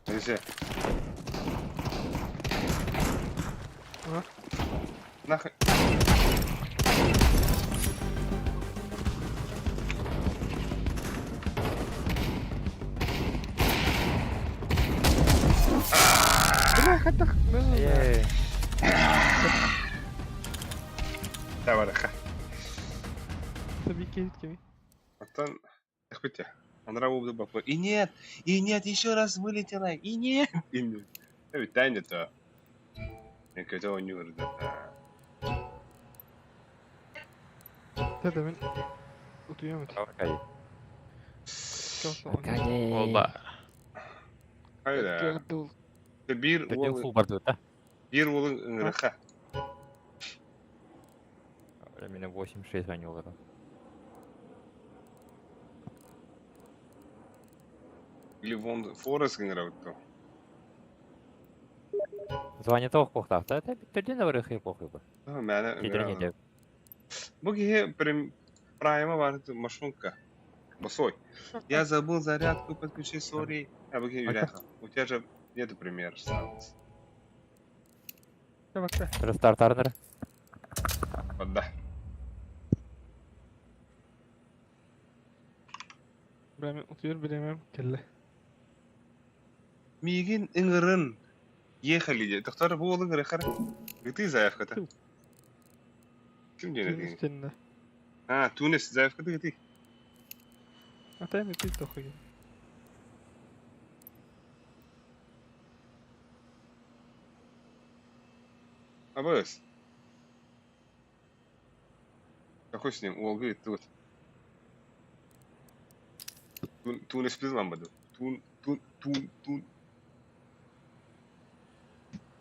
Подожди. А? Нахуй. Бля, хатах. Е. Давай, ха. Оттон эхпите. Анра бапы. И нет, и нет, еще раз вылетела, и нет. И нет. Эбит то. Көтө ойнуур да. Это мен утуйам. Аркадий. Оба. Хайда. Биир Төтен уол фул барды да? биир уолун ыҥырыха. Бля, меня 8-6 звонил это. Или вон Форест ыҥырабыт. Звание того похтах, да? Это төрден да барыхы похуй бы. Мээнэ Кедрен ыҥыра. еде. Бу киһи прям прайма бар машинка. Босой. Я забыл зарядку подключить, сори. А бу киһи бляха. У тебя же нету примера ставить. Старт Арнер. Вот да. Бля, мен утуйар билемем келле. Миигин ыҥырын. Ехали де. Доктор бу уол ыҥырыхар. Ты заявка-то. Ким диэн Тунис А, Тунис заявка ты ты. А там и ты тохуй. Абыс. Какой с ним? Уол говорит, тут. Тунис баду. Тун, тун, тун, тун.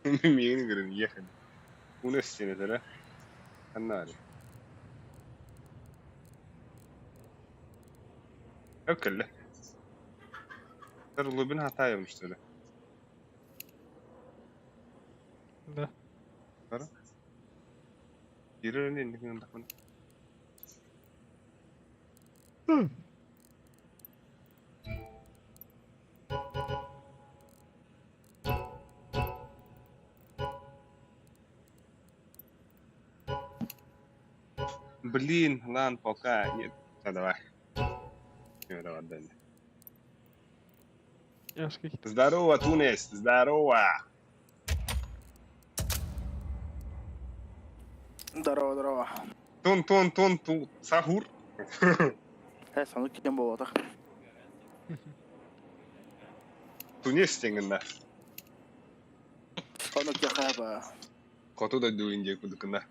Миигин ыҥырын, ехали. Тунис сенеторы. Аннари. Өкөллө. Лубин хатаевмыш что ли? Да. Кирилл не не Блин, ладно, пока. Нет, да, давай. Не, давай, дай. Здорово, Тунис, здорово. Здорово, здорово. Тун, тун, тун, тун, сахур. Э, сану кем болотах. Тунис теңгенна. Сону кехаба. Хоту да дуин дие кудукна.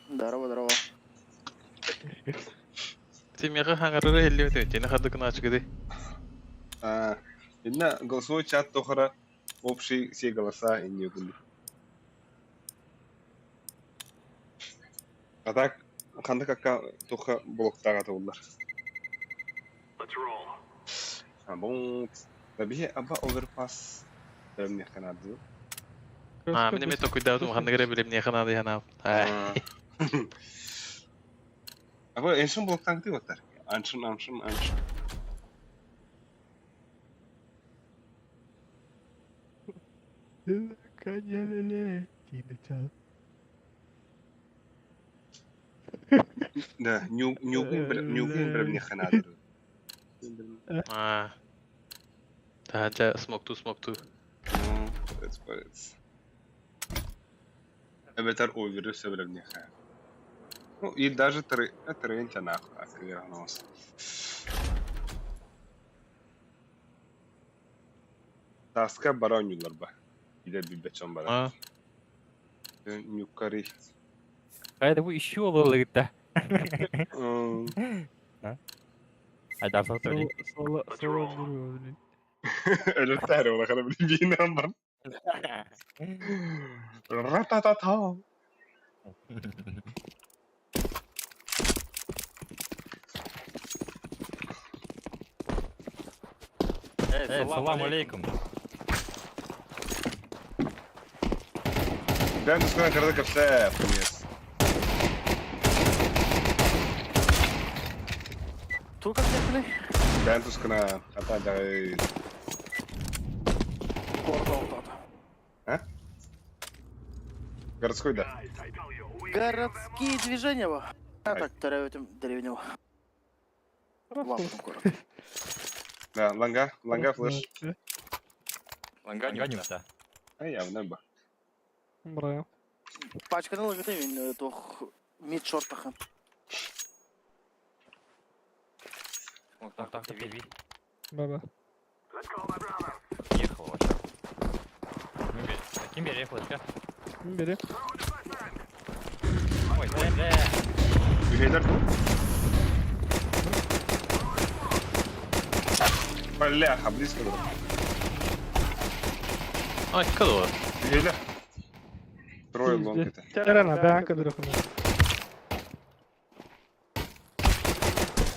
Здорово, здорово. Ти меха хаңарара эллибет эбит, хардыкын ачыгыды. А, инна голосовой чат тохара общий все голоса и не были. А так, ханда кака тоха блоктага толлар. А бон, табихе аба оверпас. Мне канады. А, мне ме токуйдаатым ханныгара билем не ханады ханап. Аба эншин блоктан ты оттар. Аншин, аншин, аншин. Тиийдэ Да, нюгун бирэмниэххэ наада. Аа. Таһырдьа смоктуу смоктуу. Борец, Эбэтэр оверы сөбүлэниэххэ. Ну и даже трын тянах акырыанос. Таска бара ойнуулар ба. Илэ билбэт дьон бара. Аа. Нюкари. Хайда бу еще ололыгыта. Айдарсал söyleyeyim. Соло соло дуруyor. Өлөттәр улахан билбиин бар. Ра-та-та-та. Эй, салам алейкум. Бән тускана кырды кепсе, конец. Тука кепли? Бән тускана ата жагы. Город алтата. А? Городской да. Городские движения ба. А так, төрөбүтүм деревня Лаппын город. Да, ланга, ланга флеш. Ланганюта. А явно ба. Браво. Пачканы лыгыты мен тох мид шортахан. Так, так, ви. Баба. Ехал вообще. Ким бери флешка? Бери. Ой, бля, бля. Үһәйләр Бляха, близко было. Ай, кадо. Үһәйләр. Трое лонг это. Терена, бээн кадырыхына.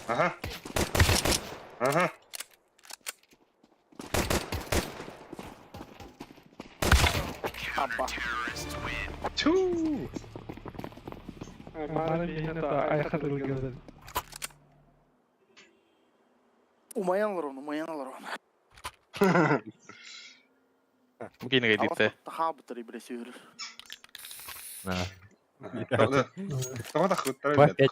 Ага. Ага. Абба. Тю. Мары миһине та айхатылгазы. Умаян лорон, умаян лорон. Бу кейнеге дитте. Тахабытыр ибре сүйөр. Тоҕо тахыттара Два, пять.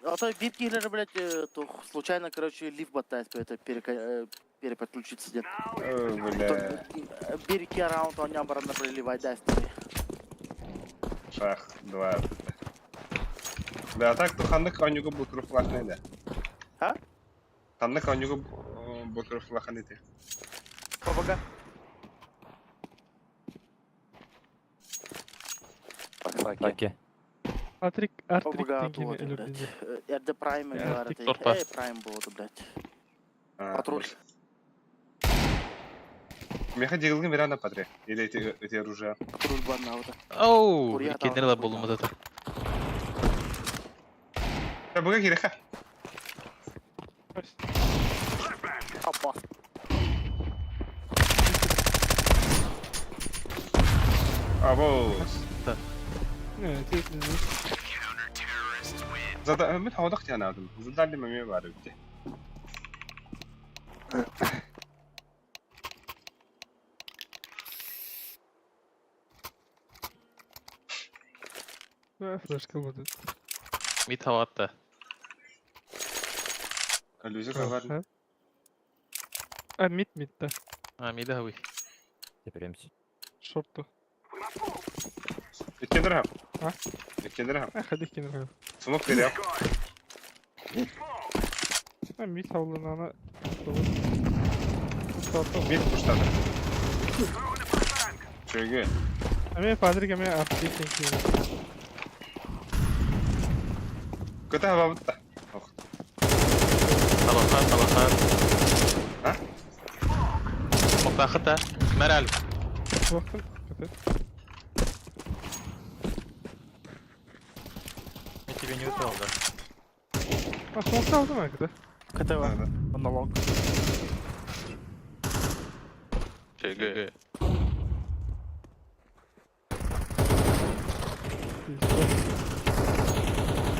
А то бит киллеры, блядь, то случайно, короче, лифт баттает, это переподключиться где-то. Бля. Береги раунд, он не обратно проливай, даст. Шах, два. Да, так то ханнык онюгу бутруфлахны да. А? Ханнык онюгу бутруфлахны те. Пока. Таки. Атрик, артрик Побага тингини туоты, блядь. элюрдине. РД Прайм, Арктик. Торта. Эй, Прайм было, блядь. Патруль. Меха дигилгин верана патре. Или эти эти оружия. Патруль банна вот. Оу, Курья иккеннер да болумат это. Я буга киреха. Апа. Абоз. Не, ти Зада мен хавадак тянадым. Задали маме бар бите. флешка будет. Мид хаватта. Алюзер бар. А, мид мид да. А, мида хауи. Теперь Шорту. Иккендер А? Иккендер А, ходи кинер. Смок берем. А, мид хавланана. Мид пуштады. Чөйгө. Аме падрик аме артрик тингини. Көтө хабабытта. Ох. Талахан, талахан. А? Моктахыта. Мәрәл. Вакыт. Я тебе не успел, да? А, смок алды ма кыды? КТВ. На лонг. Чөйгө.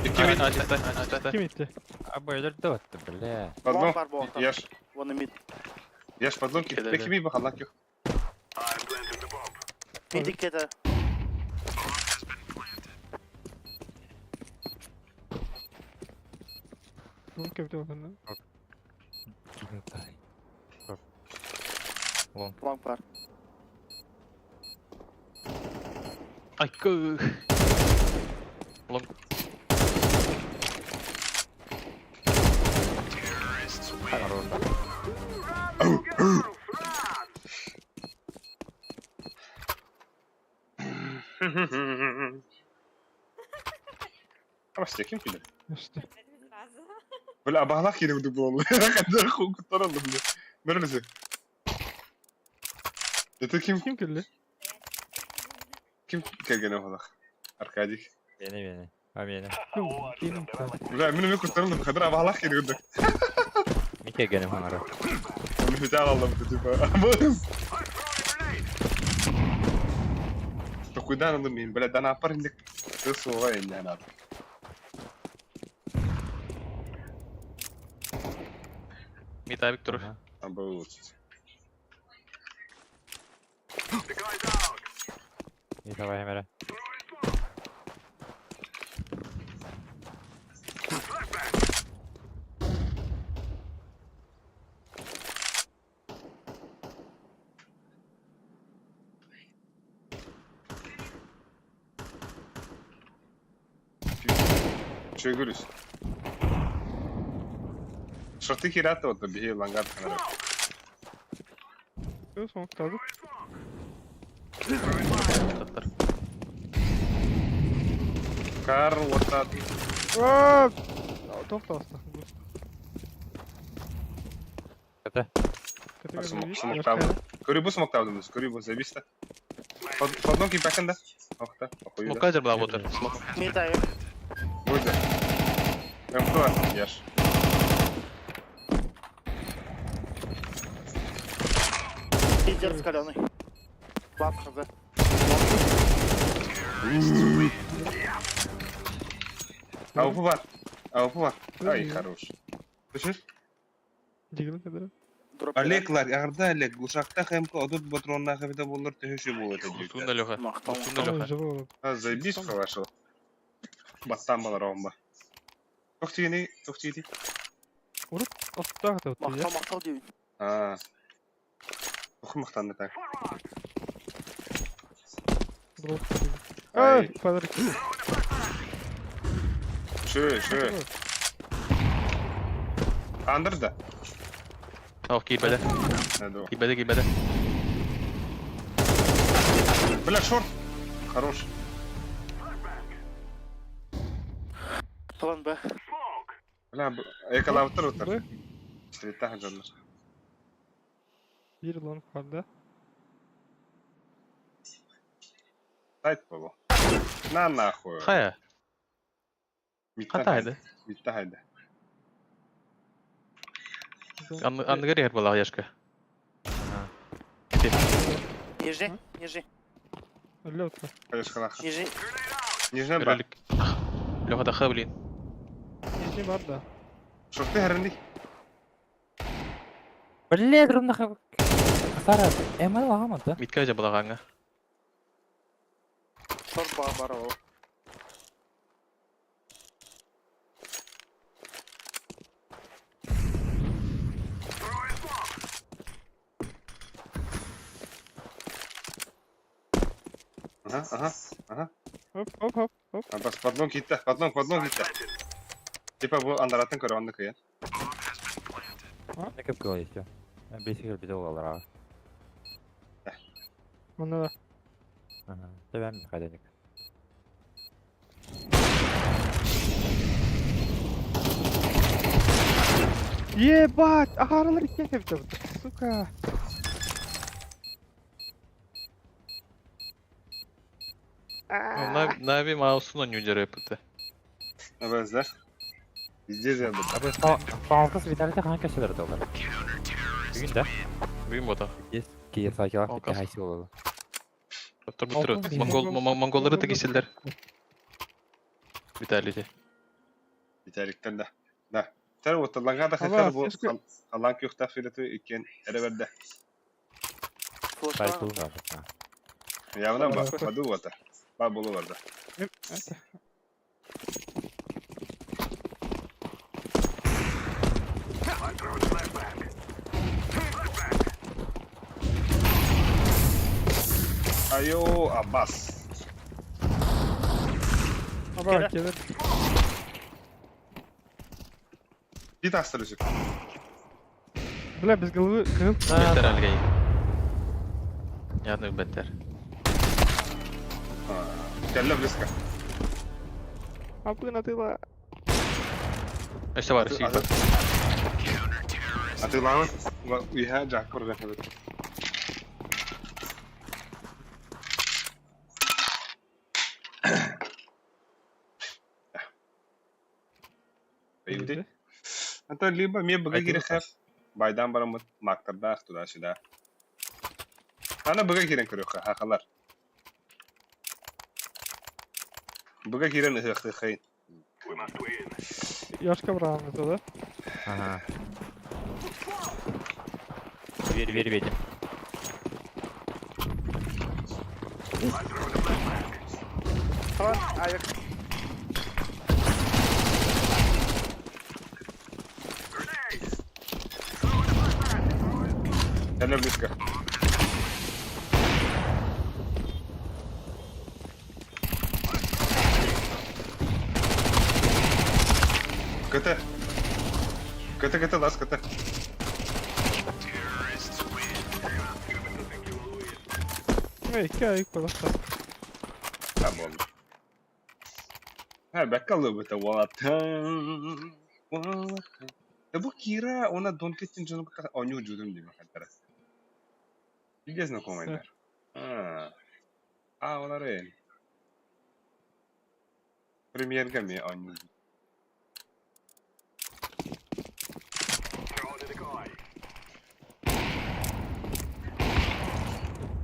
Икки мид. Ачта, ачта. Ким итти? А бойлер да вот, бля. Подлог. Бар болта. Яш. Вон и мид. Яш подлог. Кеде. Беки ми бахалак yok. Мид иккете. Туох кэбитэ олорно? Long. Long бар. Айкы. Long. Растя, ким күлэр? Өстө. Бля, абаһалаах киирэ курдук буолла. Ханна куттар аллым бля. Нөрүлүсү. Это ким? Ким күллэ? Ким кэргэнэ буолах? Аркадий. Миэнэ миэнэ. А миэнэ. Ким? Бля, мин эмиэ куттар аллым. Хадыр абаһалаах киирэ курдук. Мин кэргэним хаҥара. Оны бүтэ алаллам типа. Абыс. Токуйдан алым мин, бля, дан апар индик. Суоҕа иннэ надо. Митабик турар. Ага. Абы лучше. И давай эмэрэ. Чөгүрүс. Шорты кирата вот биһи лангар ханара. Смоктады. Таттар. Кар вот Тоқ таста. Это? Смоктабы. Көрү бу смоктабы көрү бу зависта. Под ноги бэкэнда. Охта, охуя. Смокка жар была отыр. Смок. Митаю. Будет. МК, ешь. Пиздец каленый. Баб хз. АВП бар. АВП бар. Ай, хорош. Слышишь? Дигиле кадыр. Дроп. Олег лар, ягырда Олег, глушакта ХМК одут патронна хабита боллар төһөшү болот Устунда Леха. Мактал. Устунда Леха. Живой олор. А, заебись хорошо. Баттан балар оңба. Тохтигини, тохтигити. Оттаах да отты. Мактал, мактал деймин. А. Охмактан так. Дроп. Ай. Ай, подарок. Шö, шö. Андыр да. Ох, кийбеде. Надо. Кийбеде, кийбеде. Бля, шорт. Хорош. План Б. Бля, экалаптыр отыр. Б. Стритта хажандар. Bir long vardı. Сайт болу. На нахуй. Хайа. Митта Хата хайда. Митта хайда. Анныгар эр была яшка. Нижний, нижний, Лётка. Конечно, нижний. Нижний бар. Ролик. Леха да блин. Нижний бар да. Шорты хәренди. Блядь, румна хаб. Сара, МЛ ағамын да? Митка жа была Шорт бар бар ол. Ага, ага, ага. Хоп, хоп, хоп, хоп. А, бас подлон китте, подлон, подлон китте. Типа бу андаратын көрө онды кыйын. Не көп кыл еще. Бесик бите олар аға. Оны да. Ага. Төбәм қайданик. Ебать! Ағарылар екен кепті. Сука. Нави маусуна не удерживает. Абаздар. Везде же Абы Фалкас Виталий хан кәшелер доллар. Бүгін да? Бүгін бота. Есть Киевсакилар Фалкас. хайси болады. Тур Монгол монголлары да кеселдер. Виталий. Виталиктен да. Да. Тер оталанга да Аба, хәтер бу слишком- алан кюхта филеты икен эреберде. Флешка. Сайкл бар. Явна ба, Аба. баду вата. Ба болу барда. Это. Айо, Аббас. Аба келер. Bir тастыр үсік. Бля, без головы кыл. Беттер әлгей. Ядны беттер. Кәллә близко. Апын атыла. Өстө бар, сүйіп. Атыламын. Уйха жак көрген хәбет. Бейді. Ата либо мен бұға керек хәп. Байдан барамыт, мактарда туда-сюда. Ана бұға керен көрөк хақалар. Бұға керен ыхыхыхын. Яшка браун это, да? Ага. Дверь, дверь, видим. Tamam, ayak. Кәллә близко. КТ. КТ, КТ, лас, КТ. Эй, кай, пожалуйста. Ha boldu. Ha бәккә бит ватан. Да бу Кира, она Дон Кеттин жонун оню жудум дейм хаттара. Биге знакомыйдар. А. А, олар эн. Премьерге ме оню.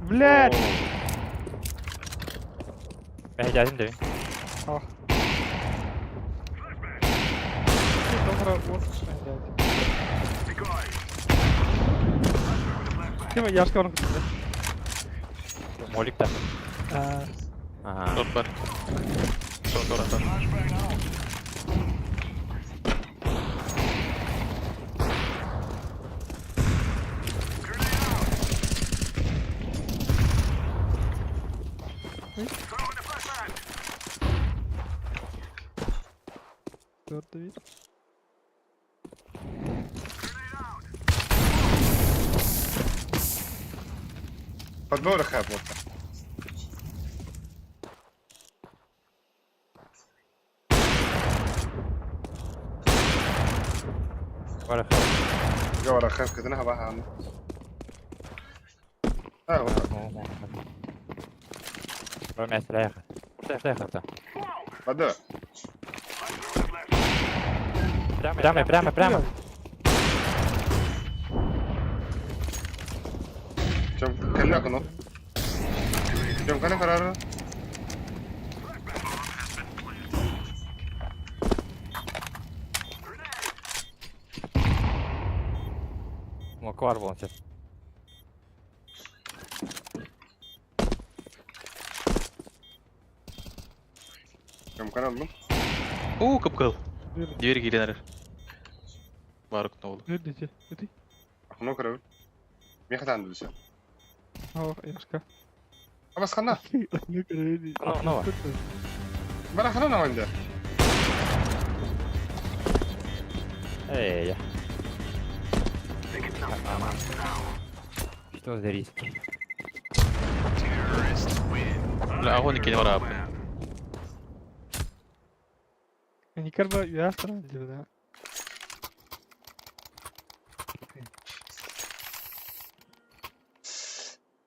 Блядь! Бәһәдәдим дебин. Ах. Добро, вот, блядь. Тима, Яшка барам күтүндө. Молик та. А, Ага. Шорт бар. Шорт ората. Төрдү бир. Подбор хап вот. Бар. Жора хап кытына хаба хан. А, вот. Бар мәсьәлә. Урта хата. Подо. Прямо, прямо, прямо. Чем кәллә кыно. Чем кәллә карары? Моквар болон сейчас. Чем кәллә алдым? Уу, кып-кыл. Дверь, Дверь киирен эрер. Бар окно болду. дверь дети. Иди. Окно көрөбүн. Мен хатан билсе. Ах, Яшка. Абас хана. Окно. Бара хана наванды. Эй, я. Что за риски? Бля, огонь кини бар апын. Они карба ястра, да.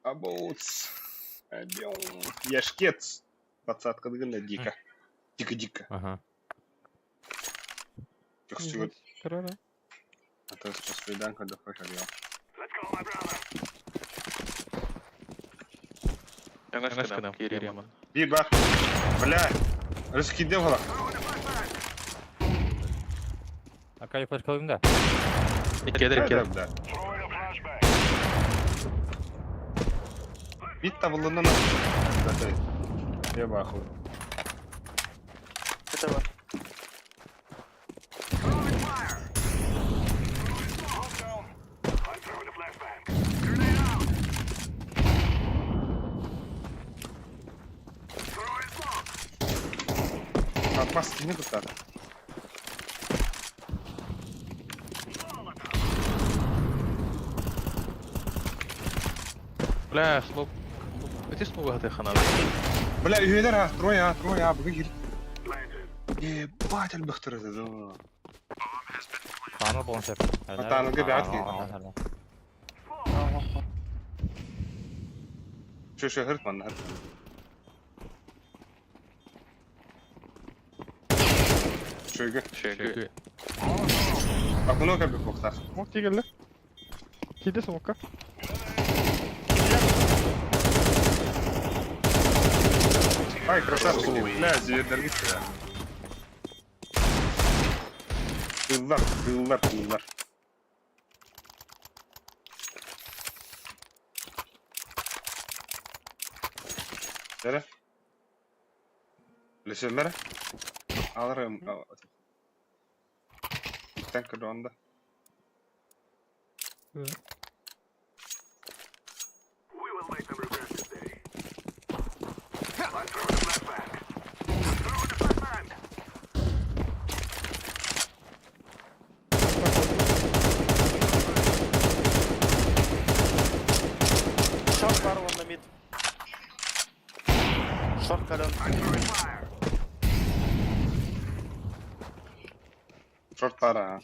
Абоуц. Абион. Яшкец. Двадцатка дыгында дико. Дико-дико. Ага. Текстюр. Карара. А то спасвиданка да хохалил. Жаңашканам, кирияман. Bir bak. Бля. Русский девала. Акай флешка алайм да. Иккедер, иккедер. Да. Бит табылынан. Я баху. Это var. Бас кини куттаата. Бля, смог. Эти смог ты ханады. Бля, үһүөлэр а, трое а, трое а, бүгүн кир. Ебать, элбэхтэр этэ доо. Таанал болон сөп. Тааналга бэҕэт киһи. Шо, шо, хырт манна, хырт. Шөйгө. Шөйгө. Окно кэлбит буохтаах. Смок тигелле. Киирдэ смокка. Ай, красавчики. Бля, зиэрдэргит Тыллар, тыллар, тыллар. Эрэ. Лесэллэрэ. Аларым. Иттэн көрдө Шорт бар уонна мид. Шорт кэлэн. Шорт баар.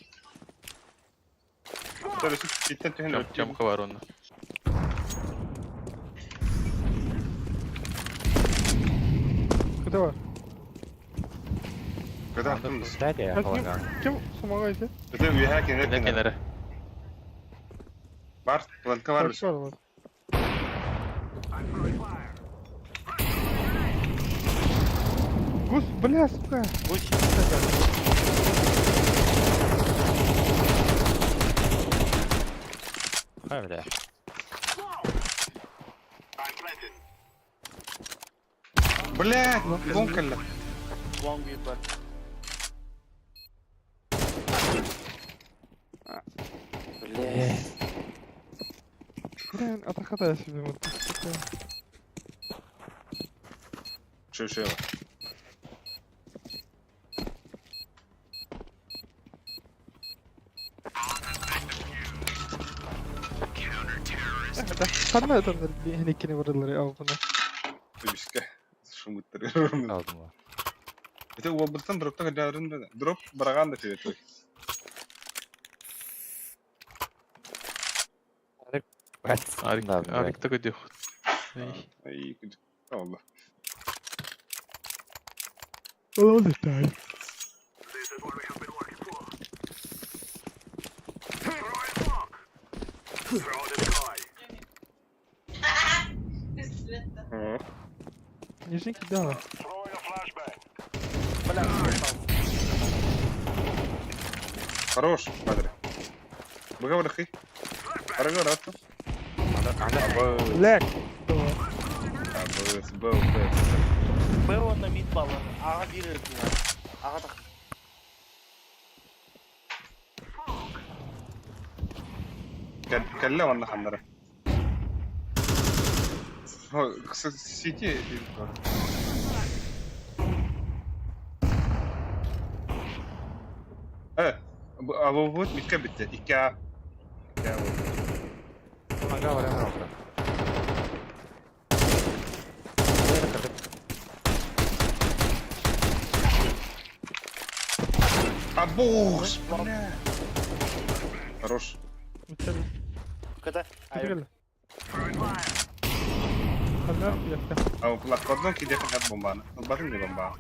Иттэн түһэн Тёмка бар онно. Куда бар? Кыда Дайте я полагаю. Ким сумаҕа ити? Это үөһээ кинилэр Кине кинилэр. кенере. Бар, планка бар. Бар бар. Гус, бля, сука. Гусь. Хай, бля. Бля, вон кэллэ. Long bir бар. Бля. Блин, атахата себе вот. Сука. Шö шö. Ханна это хникини барылары албына. Үскэ. Шумыттар. Алдым ба. Это уобуттан дропта кэллэрин да. Дроп бараган да филет. Арик, Да, бля. Арик такой дых. Ай, Allah. Ол тай. Hı. Нижний кидала. Бля, Хорош, падре. Быга барахы. Барага барахы. Лек. Абыс, б, б. Б уонна мид баллар. Аҕа биир эргиэн. Аҕа тах. Кэллэ онно ханнара. Сити. Э, а вот митка битте. Икка. Икка. Ага, вариант алды. Абуш, бля. Хорош. Ката. Кытыгыл. Ханна яхта. А платформа киде хат бомбаны. Батын не бомба.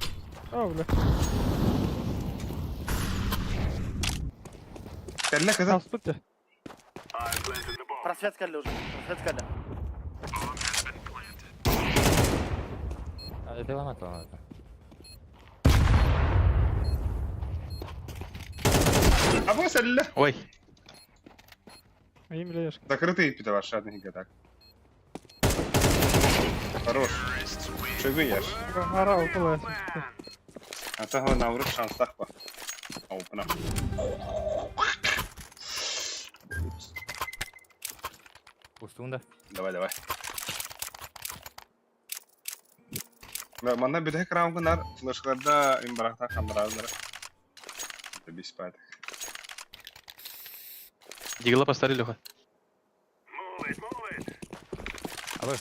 А, бля. Кэллэ кыза. Аспыт я. Просвет кэллэ уже. Просвет кэллэ. Это ломать, ломать. Абус элле. Ой, Им лешка. Закрытый пита ваша одна так. Хорош. Чего ешь? Ара, около. А то на урок шанс так по. Опна. Устунда. Давай, давай. Манна бүтэһик раундунар флешкаларда имбарахтан хандарааллара. Беспат. Дигла поставили, Леха. Алло.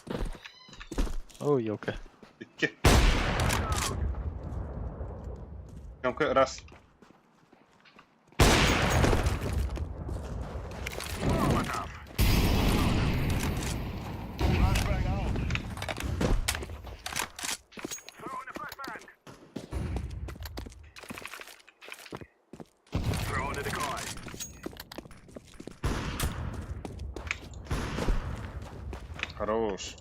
О, елка. Икки. Съемка раз. Хорош.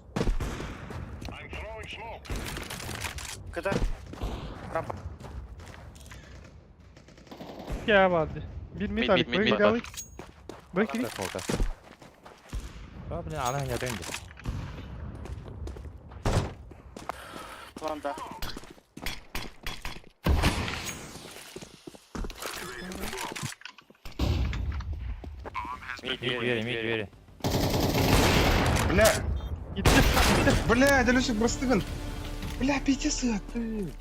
КТ. Рампа. Ya vardı. Bir mid Mid, aldık. mid, mid, Bırak mid. aldık. Bırak Бля, солта. А, блин, она не дэнди. Планта. Мид двери, мид двери. Бля, Gitti. бля, Делюсик брастыгын. Бля, пиздец, ты.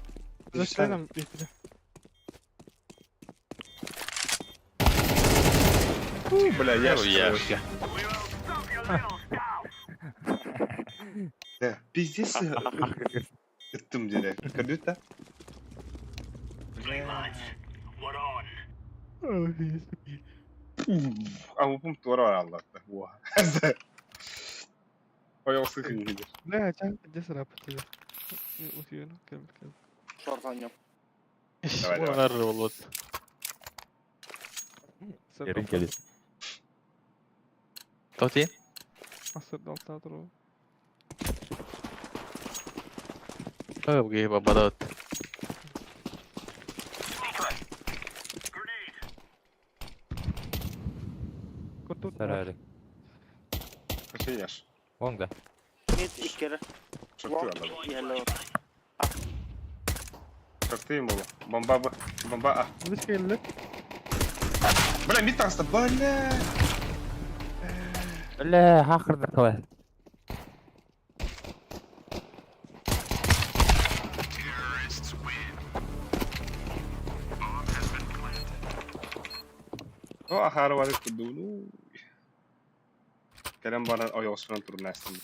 Зашли bitti. Фу, бля, я Ой, ж- я. Да, пиздец. Ыттым дире. Көрдүт да? А упум тура бар Аллахта. Во. Ой, осыхын кидер. Бля, чан пиздец рапы тебе. Утуйну кем кем. Шорт на нем. Давай, давай. Удар вот. Ерин келет. Тоти? Asır altına doğru. Ой, бабадот. Kutu. Сарали. Хотеешь. Вон да. Mid iki kere. Шорты Long. алады. Yellow. Шорты им было. Бомба Б. Бомба А. Kılıç geldi. Бля, мид таста. Бля. Бля, хахырды қалай. О, ахары бар кудуну. Кэлэн баран ой осман турнастым.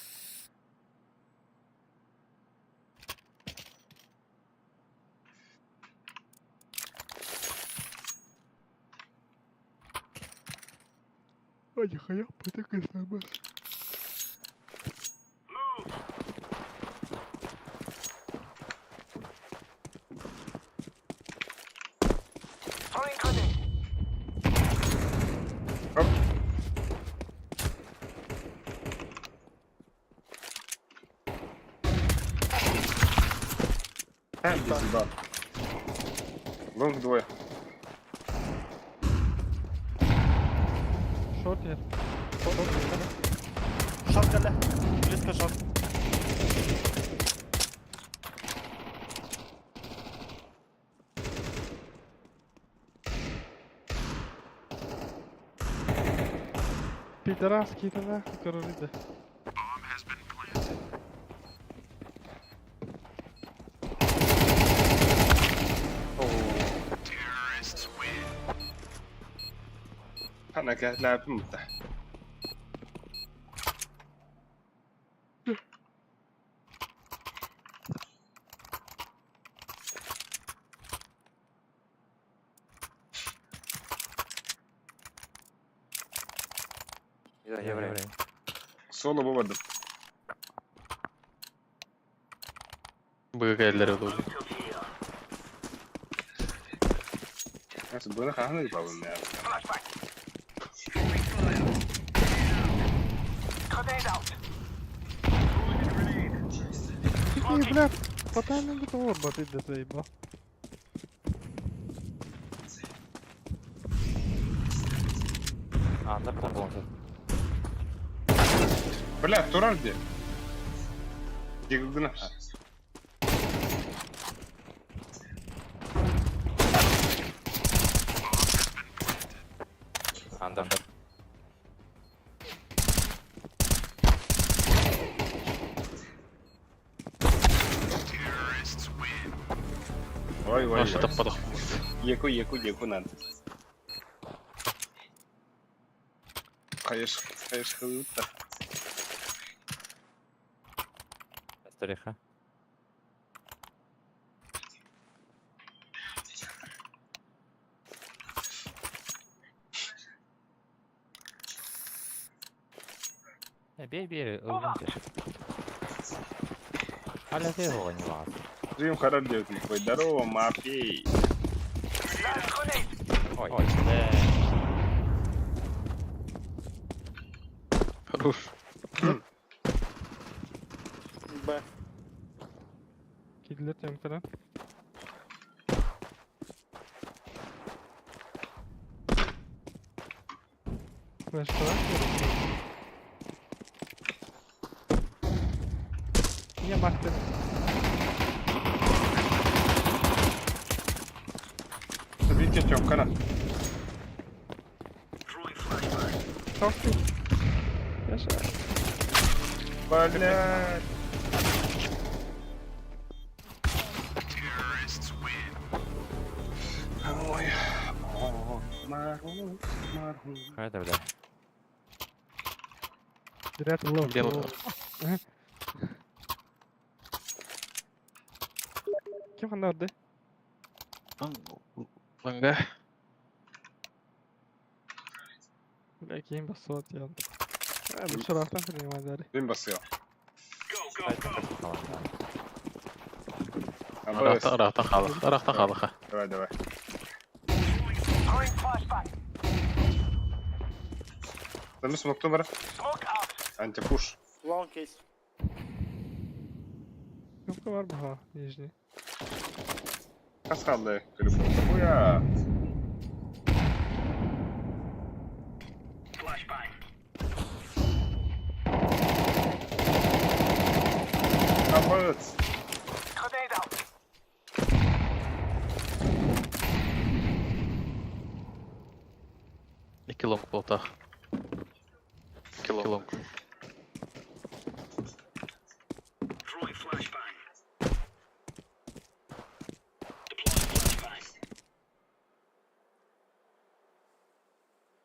Hadi hayal patates olmaz. Оп. А, без Лонг двое. Short yer. Short geldi. Близко short. Пидораски это нахуй королида. أنا قاعد لاعب مفتاح. Соло бабадым. Быга келдер oldu. Nasıl bunu kahve yapalım ya. Ты, бля, по таймингу то орба ты да заебал. Анда полонса. Бля, турар где? Диггна. Анда. Ой, ой, Вообще ой. таппатах. Еку, еку, еку надо. Конечно, конечно, круто. Стариха. Бей, бей, Аля ты его не вас. Жим харар делает такой. Здорово, Мафей. Ой, ой, да. Хорош. Б. Кидлер тёмкадан. Флешкалар Не мастер. Видите, Тёмка, Тохту. Yaşa. Блядь. Ой, о, мороз, мороз. Это, бля. Direkt low. Где low. Kim ханна орды? Ланга. Бля, кийин басып атыян. Бу шарахтан принимать Дым басыл. Арахта, арахта халах. Арахта халаха. Давай, давай. Там смок тумара. Антипуш. Лонг кейс. Кнопка бар буха, нижний. Касхалды. Хуя. Капец. Икки лонг болтах. Икки лонг.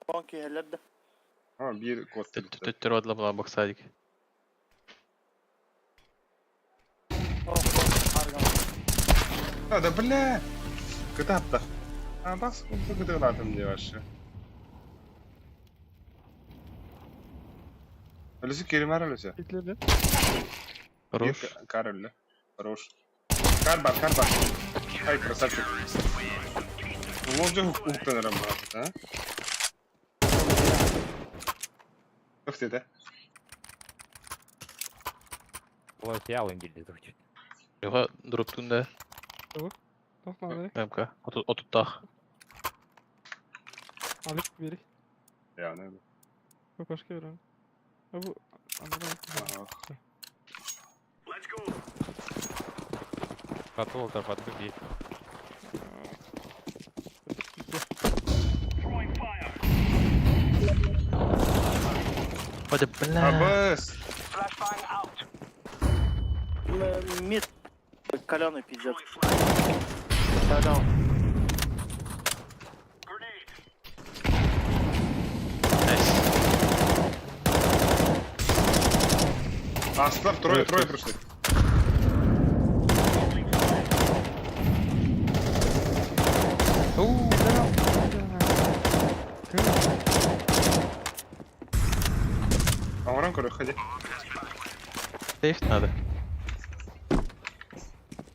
Лонг кейлер да. А, бир кот. Төттөр адла баксадик. А, да бля. Кытапта. А, бас, кытыгылатым деп вообще. Ölüsü Kerim var ölüsü. Кидлерде. Хорош. Bir Kar öldü. Хорош. Kar var, kar var. Hay красавчик. Лонжа уктанырам а? Ух ты, да? Вот я ингилди тухчут. Юха дроптун да. Тохнады. МК. Отуттах. Алып бери. Я, не. Бу башка бер. Бу анда. Потол-то подгуби. Ода, бля. Абыс! Мид. Каленый пиздец. Да-да. Найс. Астар, трое, трое пришли. А уран, ходи. Сейф надо.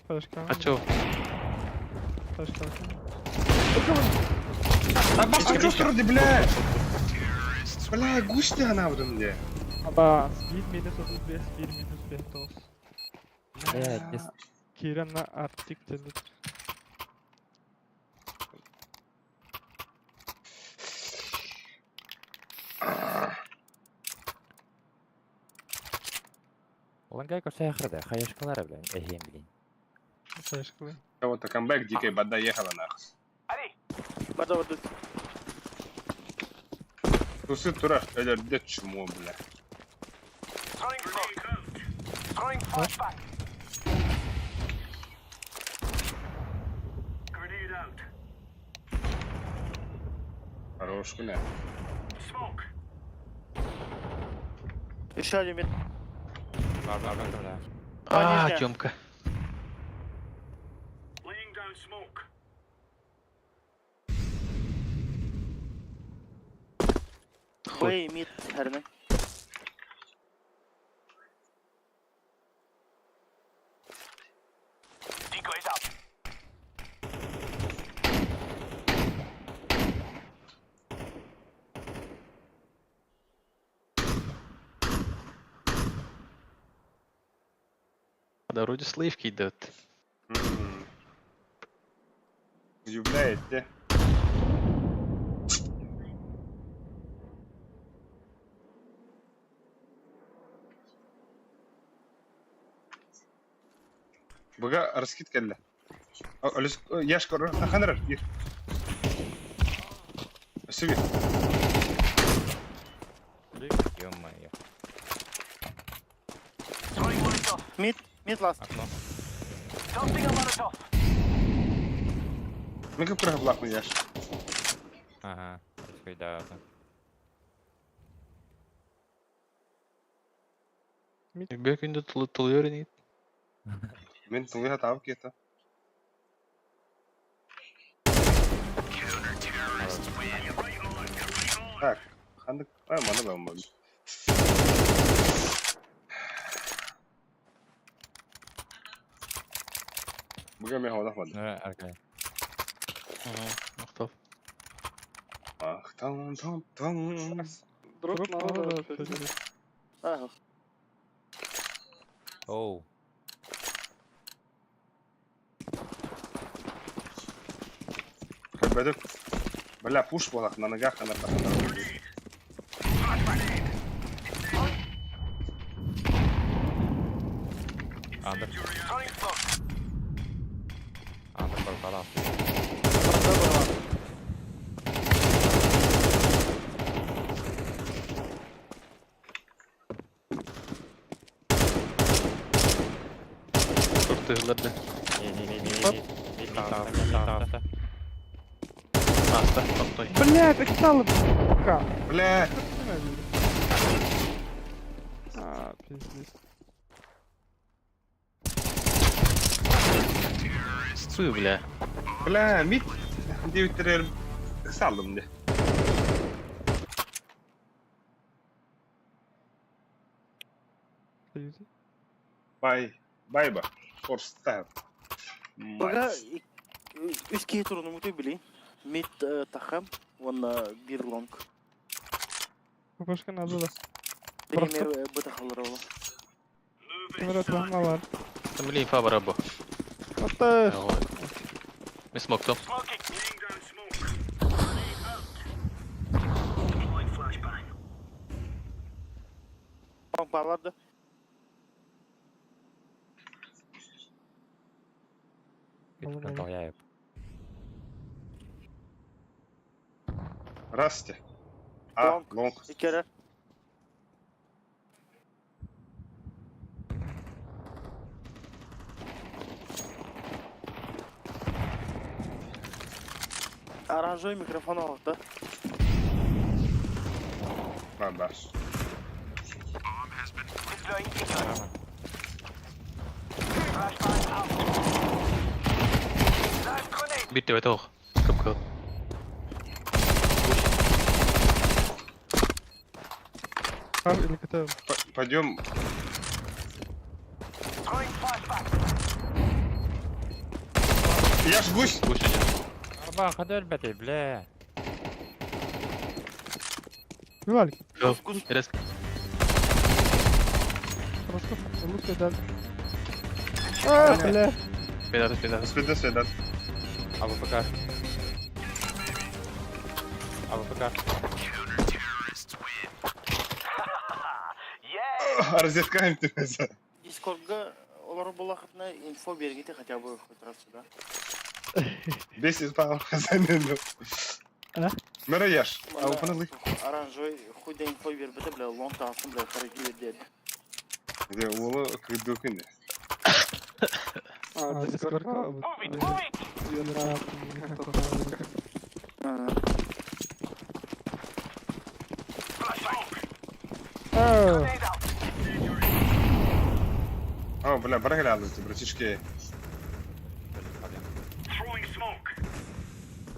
Флешка. А чё? Флешка. А бас, ты чё вроде, бля? Бля, гусь ты она вот мне. Абас. 1 minus 35, 1 minus 5 olsun. Блядь, не Кирана Arctic denir. Лангай көрсө хаяшкалара, блин, эхем, блин. Флешка. Кого-то камбэк дикая бада ехала нахуй. Бада вот Тусы тура, это чмо, бля. Хорош күнэ. Еще один mid. Бар, бар, бар, бля. А, нижняя. Тёмка. Хуй. Б mid хәрне. Да вроде сливки идет. М. Удивляет, те. Быга раскид кэллэ. Яшка, ханырар, ир. Сүбе. Ё-моё. Mid, mid last. Окно. Мен көп көріп лақмын Яш. Ага. Да. Бек инде тулуyor не? Мен тылыға табып кетті. Так, хандык, ай, маны да алмадым. Бүгін мен хавалақмадым. Ну, окей. Мактал. Ах, там, там, там. Дроп надо. Ага. Оу. Көбөдүк. Бля, пуш болақ, на ногах, на ногах. Андер. Андер баркала. Тортыгларды. Не-не-не-не-не. Та-та-та. Аста, топтой. Бля, так стало. Пока. Бля, А, пиздец. Сую, бля. бля, мид. Девяттерер салдым де. Союзы. Бай, бай ба. Форста. Бага үс киһи турунумуту били. Mid тахам, уонна бир лонг. Башка надо да. Пример бытахалар ола. Кемер отламалар. Там блин, инфа бара бу. Ата. Мен смоктом. Лонг баларды. Толяю. Расте. А, Лонг. лонг. Иккерер. Аранжой микрофон алды. Ба, ба. Бир деп айталық. Көп көп. Кар или КТ. Пойдем. Я ж гусь. Гусь один. Арба, кадыр бәте, бля. Валик. Гол. Резко. Хорошо. Лука дал. А, бля. Бедат, бедат. Свида, свида. АВПК. АВПК. Розетка МТЗ. Дискордга олар булахытна инфо бергите хотя бы хоть раз сюда. Бес из палов замену. А? Мэра Яш, а у паналы? Аранжой хуйда инфо бербите, бля, лонг тасын, бля, харакир дед. Где уоло кыдукыны. А, Дискордка. О, бля, барагляды, братишки.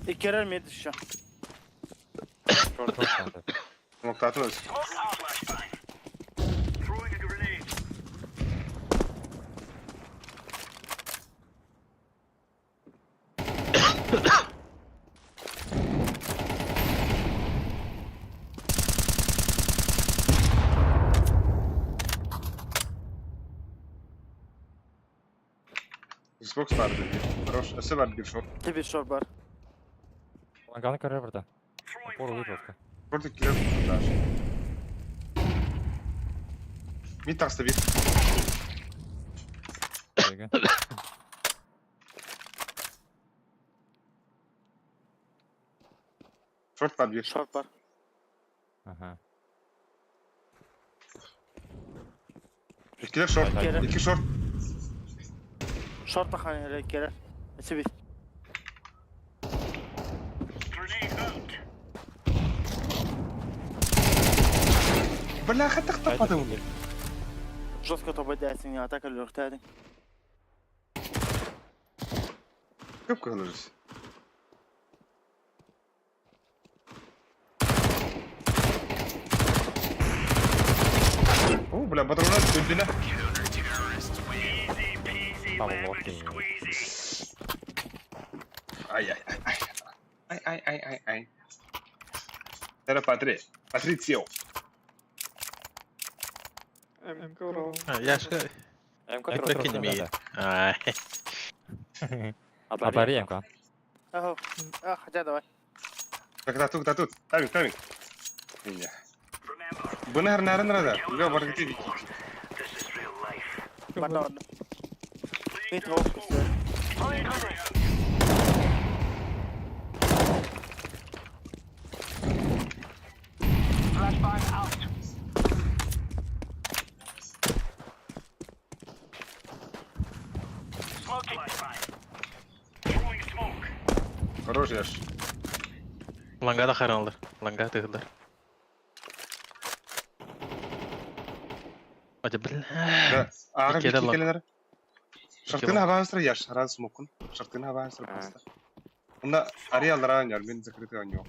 Иккерер мид еще. Шорт надо. Смоктатылыз. Xbox var dedi. Хорош. Өсө бар bir шорт. Тебе шорт бар. Ланганы көрөр братан. Опору выплатка. Шорт иккилер даже. Мид тахса bir. Шорт бар bir. Шорт бар. Ага. Иккилер шорт. Иккилер. Икки шорт. Шорт тахан иккерер. Өсө бир. Бля, хатах тапады оны. Жестко тобой дайсың, атака лөртәдің. Көп кылырыз. О, бля, патронат үрдүнэ. Павловки. Ай, ай, ай, ай. Ай, ай, ай, ай, ай. Тера Патри. Патрицио. МК урал. А, Яшка, МК прикинь, ми. Ай. Апари МК. Ага. А, хотя давай. Так, тут, так, тут. Тайминг, тайминг. Меня. Бұны әр нәрін рада. Үгі бар кетеді. Барда барда. Мид хоп. Хорош яш. Ланга да хараналар. Ланга тыгылар. Ата бля. Да. Ағы Иккелер бит лан. иккелер. Шартын хабаастыр яш. Ран смокун. Шартын хабаастыр просто. Онда ариалар ойнар, мен закрытый ойнау.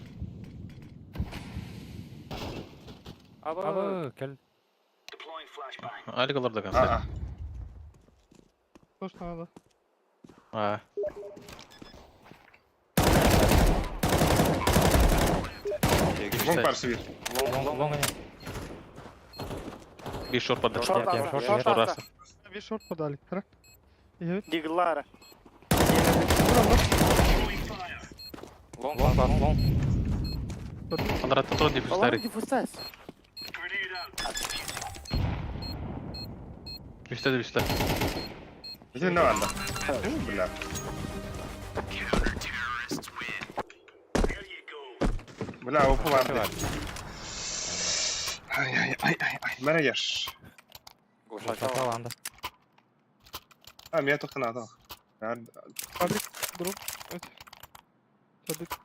Абы, кел. Алик олар да конце. А, То, что надо. А. Лонг парсы бир. Лонг, лонг они. Bir шорт падар. Шорт Я- я аста, шорт, шорт Шорт аста. аста. Bir шорт подали. Хара. Evet. Диглара. Лонг, лонг, лонг. Алар туран диффуз Олар тары. диффуз Үстә дә үстә. Ити не ванда. Бля. Бля, опу бар. Ай, ай, ай, ай, ай. Мәрі яш. Шорт аланды. А, мен тоқтан адам. Фабрик. Друг. Evet. Садык.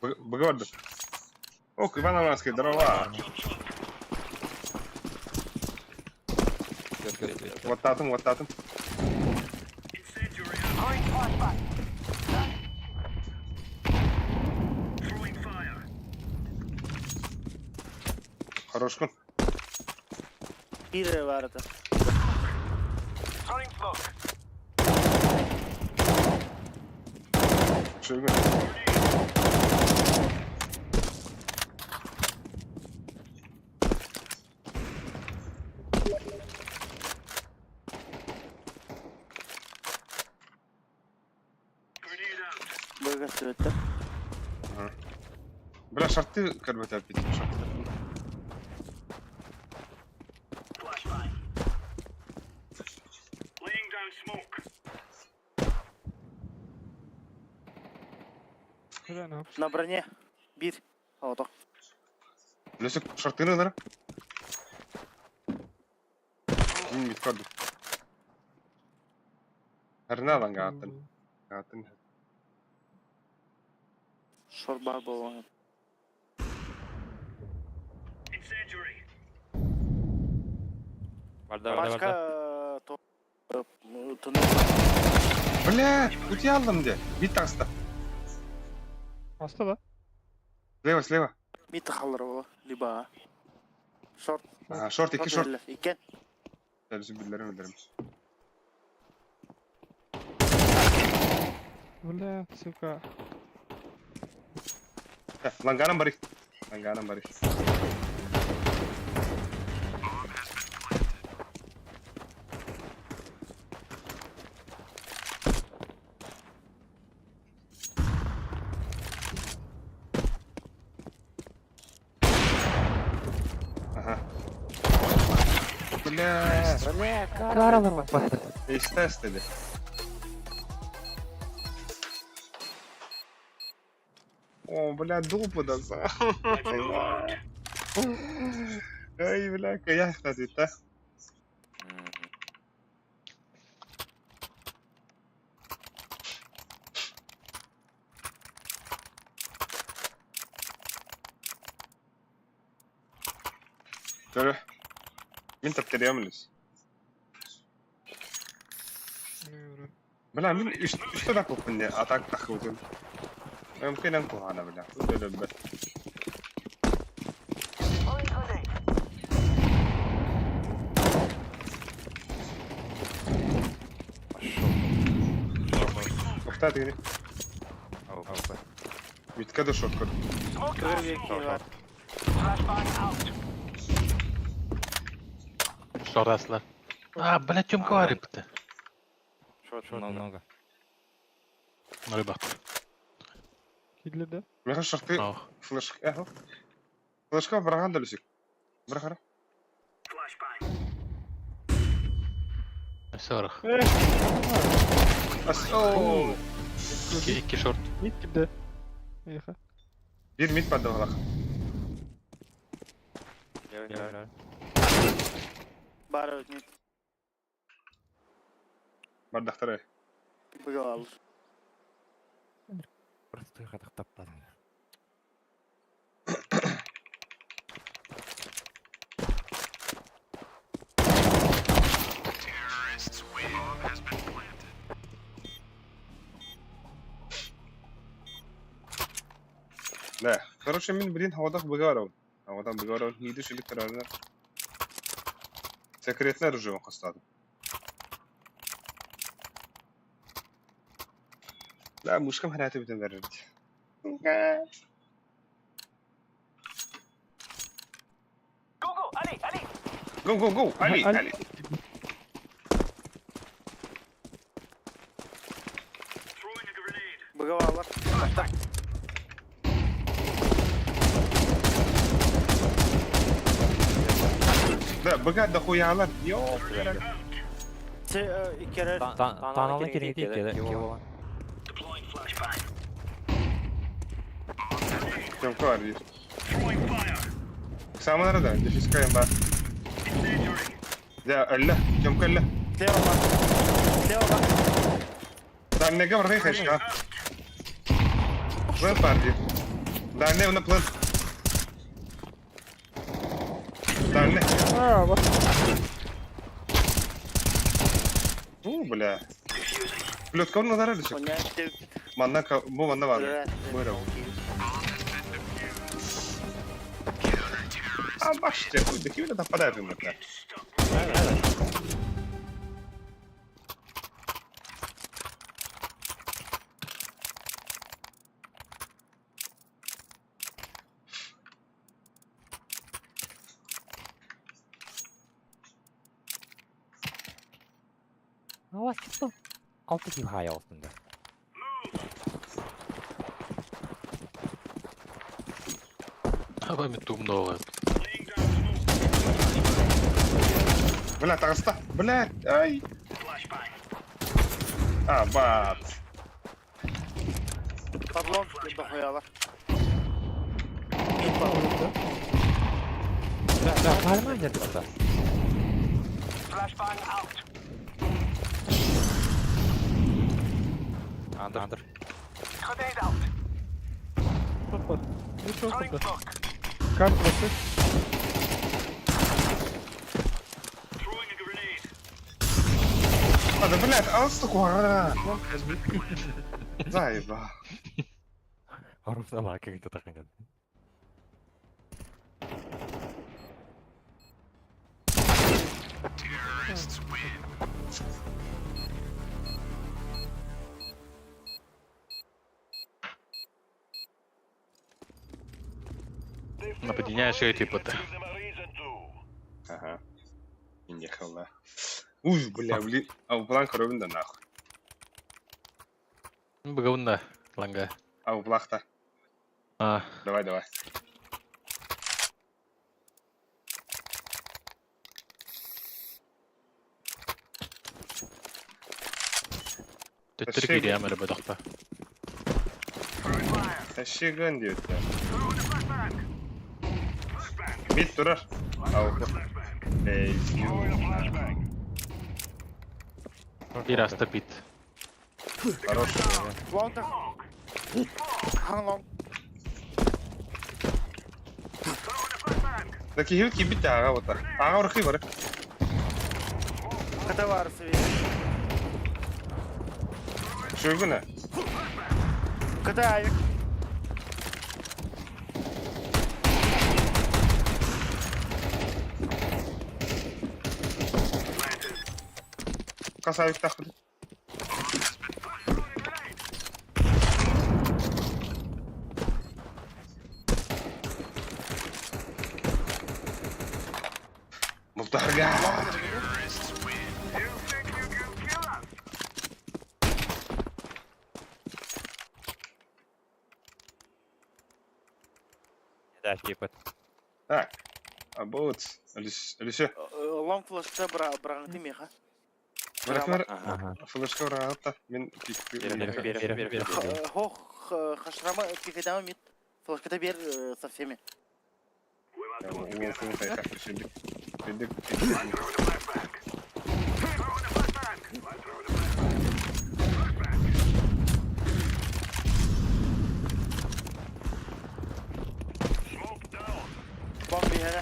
Б барды. Ох, Иван Ивановский, здорово. Ваттатым, ваттатым. Хорош күн. Бир бар это. Шөгін. Бөгө сүрөттөр. Бля, шарты көрбөт әппит. Шарты. Бля, ne yapmış? На броне. Бир. Ото. Лөсөк шартыны ылара. Мин бит көрдүм. Харна аланга атын. Атын. Шорт бар болгон. Барда, барда, Пачка барда. Туннель. Бля, утуйаллым дии. Биир таҕыста. Аста да. Слева, слева. Мид халлар либо А. Шорт. Ага, шорт, икки шорт. Иккен. Биллэрим, биллэрим. Бля, сука. Ланганам барик. Ланганам барик. Ага. Бля, Каралар бар. Эстес dedi. О, бля, дупу да. Ай, бля, каяхта та. Көрө. Мин таптырыам лис. Бля, мин үстэ да куппун атак тахыбытын. Мүмкүн эн куһаана, бля. Өлөбөт. Пошел. Ухта тигини. АВП. Митка да шотка. Кыргы Шораслар. А, блядь, Тёмка варит. Шорт много. Рыба. Киирдэ да. Меха шорты Ох. флеш. Эхо. Флешка брахан да лүсүк. Брахара. Сорох. Ас. О. Икки, икки шорт. Мид киирдэ. Эхо. Биир мид падалах. Левый, левый. Бар мид. Бардахтары. Быгал. Просто хатах таптадым. Да. Короче, мин блин хавадах быгаров. Хавадан быгаров ниди шилик тарарына. Секретное оружие хостадым. Да, мушкам хараты бүтэн барар. Go, go, go! Али, али! Быгавалар. Так. Да, быга дохуялар. Йо, Се иккерер. Таналын кереги тиекке киола. Тёмка var bir. Саманара да, дефискаем ба. Да, алла, Тёмка алла. Слева бар. Слева бар. Дальнега баргай хайшка. План бар bir. Дальне уна план. Дальне. А, вот. У, бля. Плетка он надара лишь. Оня Манна бу манна бар. Бу А баште, хуй, да ким это попадает им это? Ну, вас что? Алты кил хай астында. Давай мне тумного. Бля, таҕыста. Бля, ай. А, бат. Подлом дохуялар. Мид бар. Да, да, нормально это. Андер, андер. Шорт бар. Мид шорт бар. Карта басты. А, да блядь, а сука! Заеба. Орумсалаа кэгит тахын. Нападеняешь ее типа ты. Ага. Ехала. Уй, бля, бли. А план коробин да нахуй. Быгауна ланга. А у плахта. А, Давай, давай. төттөр кириэм эрэ бөдөхпө. Тащиган диэбиттэр. Мид турар. Ау. Эй, Биир аста бит. хорош. Long так. Хан long. Да киһибит киирбит аҕа бута. Аҕа уруккуй бары. КТ бар свет. Шуйгуна. КТ авик. Хас авиктаахпыт. Бултарга. Да, типа. Так. Абот. Алисе. Long флешка бра браҥты меха. Бырахмар Ага. флешка быраҕатта. Мин пик. Бер, бер, бер, бер. Хох хашрама кикедама мид. Флешката бер со всеми. Бомби хэ.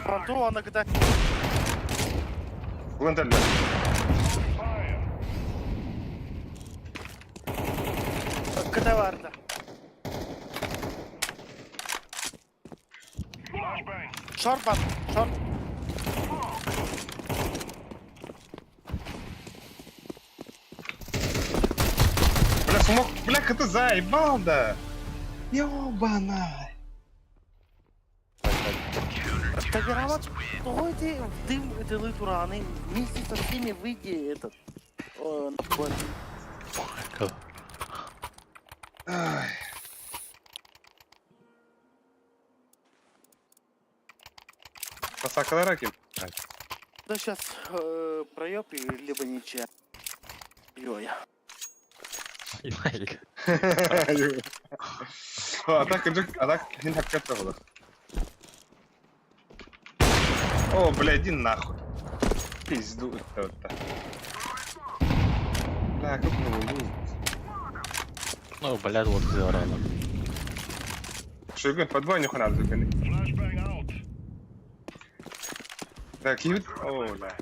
Фронту аны КТ. Лентелле. КТ барда. Шорт бар. Шорт. Бля, смог. Бля, ты заебал, да. Ёбана. Тагирамат, того ты в дым это тураны, вместе со всеми выйди этот. На поле. Ай. Посакалар ким? Да сейчас проеб и либо ничья. Йоя. А так а так хин хаккатта буолар. О, бля, иди нахуй. Пизду это. Бля, как мы Ну, блядь, вот заорала. Шуйгун, подвой нихуя надо только. Так, кибит. О, бля.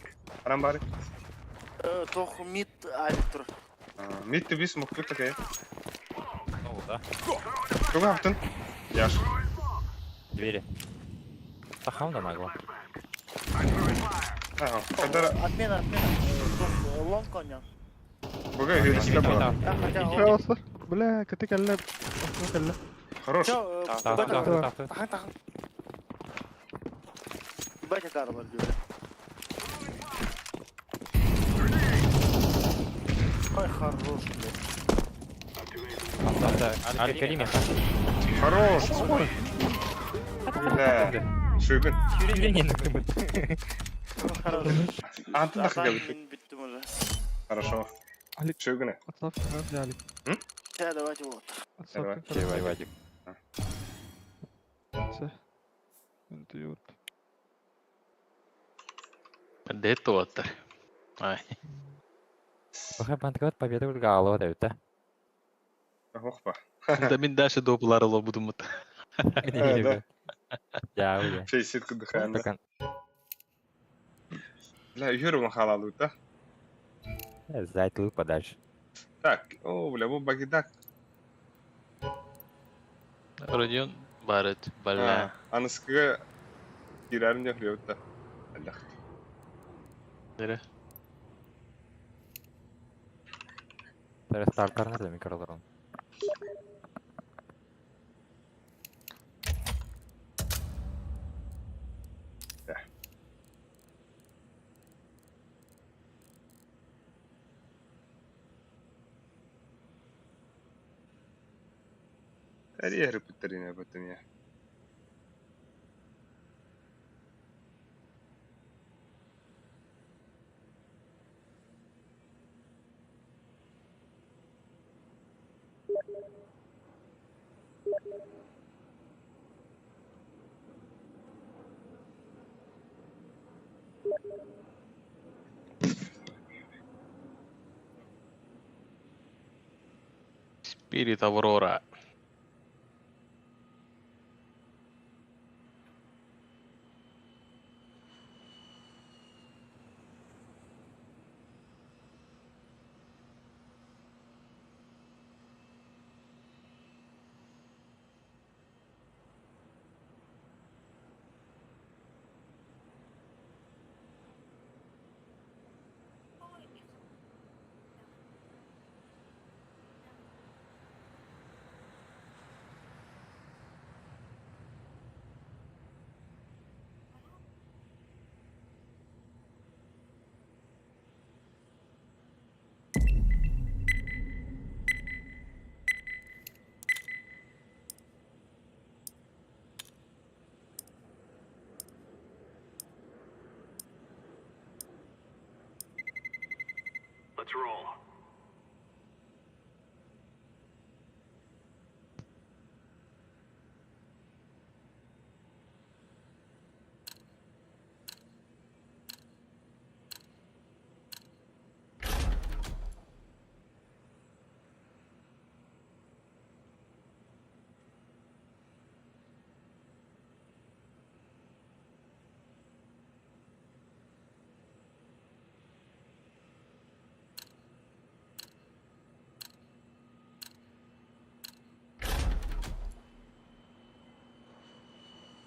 Арамбары. Тох мид авиктор. Мид ты бис мукту такая. Ну, да. Кого хаптын? Яш. Двери. Тахам да нагло. А, когда Отмена, отмена. Тох лонг коня. буга юристка была. Да, хотя он. Пожалуйста. Бля, КТ кэллэ. Окно кэллэ. Хорош. Всё, Тах, тах, тах, тах. Тахан, тахан. Батя Карла, говорю. Ой, хорош, блядь. Да, да. Кариме. Хорош. Бля. Шуйгун. Хорош. А, ты нахуй Атан говоришь. бүттүм уже. Хорошо. Алик. Шуйгуна. Отставка, взяли. Всё, давайте вот. Отставка. Давай, Вадик. Все. Это вот. Дето оттар. Ай. Баха бантыгат победа галова да да. Охпа. Да мин дальше доплар лобудумут. Да. Я уже. Фейсит кудыхана. Такан. Бля, үһүөр уон хаалаалыыта. Зайтылы подальше. Так, о, бля, бу багидак. Родион Барыт, бля. Аныскыга киирэрин диэн хлеб да. Аллах. Нere? Стартар nerede mikroların? Эрийэ эриппиттэрин эбэтин ээ. Spirit Aurora.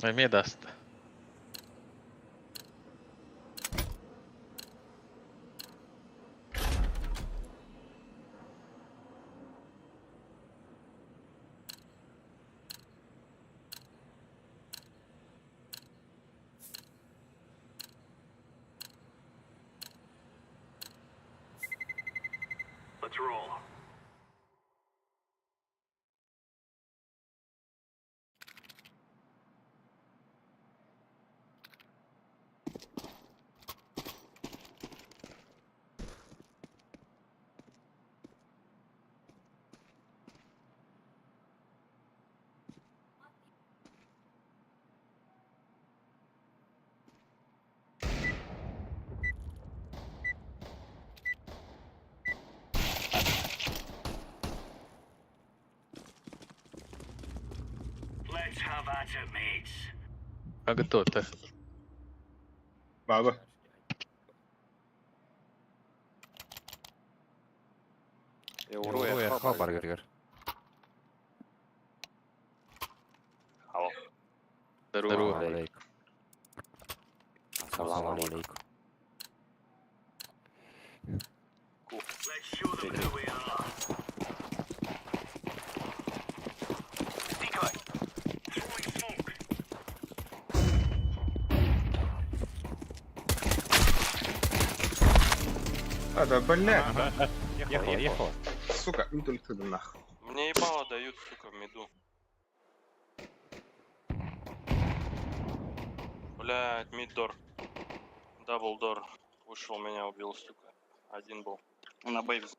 Эмиэ даст. А кто-то? Баба. Уруя баргер. Здорово. Алейкум. Ассаламу алейкум. А, да, бля. Ехала, ехала. Сука, не только туда нахуй. Мне ебало дают, сука, в меду. Блять, миддор. Даблдор. Вышел, меня убил, сука. Один был. На бейв.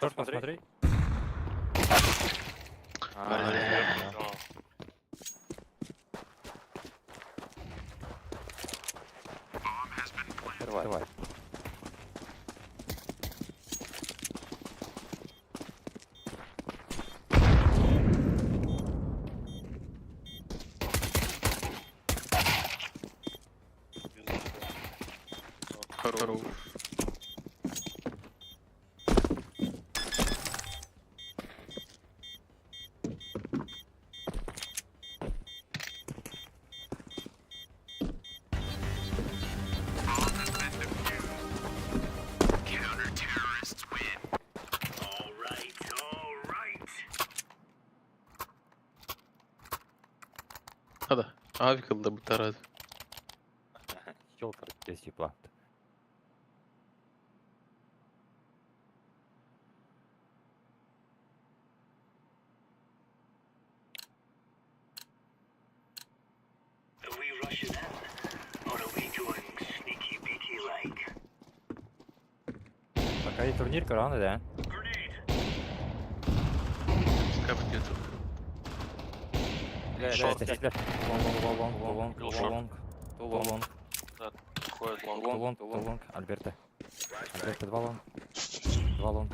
Шорт, посмотри. Бля. Давай. Хорош. Hadi. Abi kıldı bu tarz. Щелкар без тепла. Пока и турнир рано, да? Шкаф где-то. Шорт. Long, long, long, long, Был шорт. long, long, long, Ходит long. long, long, long, Альберта. Альберта, два long. Два long.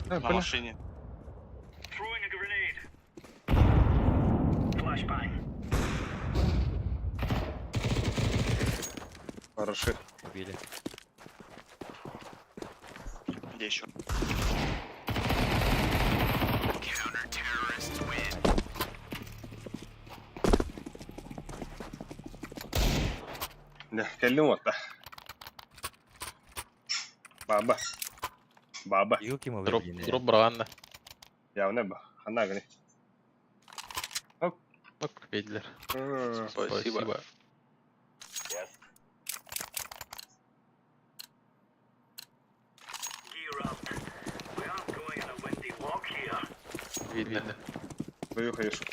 А, На бля. машине. Хороши. Убили. Где еще? Не, кэллим уотта. Баба. Баба. Юки мы Дроп, выбили. дроп браганна. Явно ба. Ханна гыны. Bak beyler. М, Спасибо. Видно. Твою хаешку.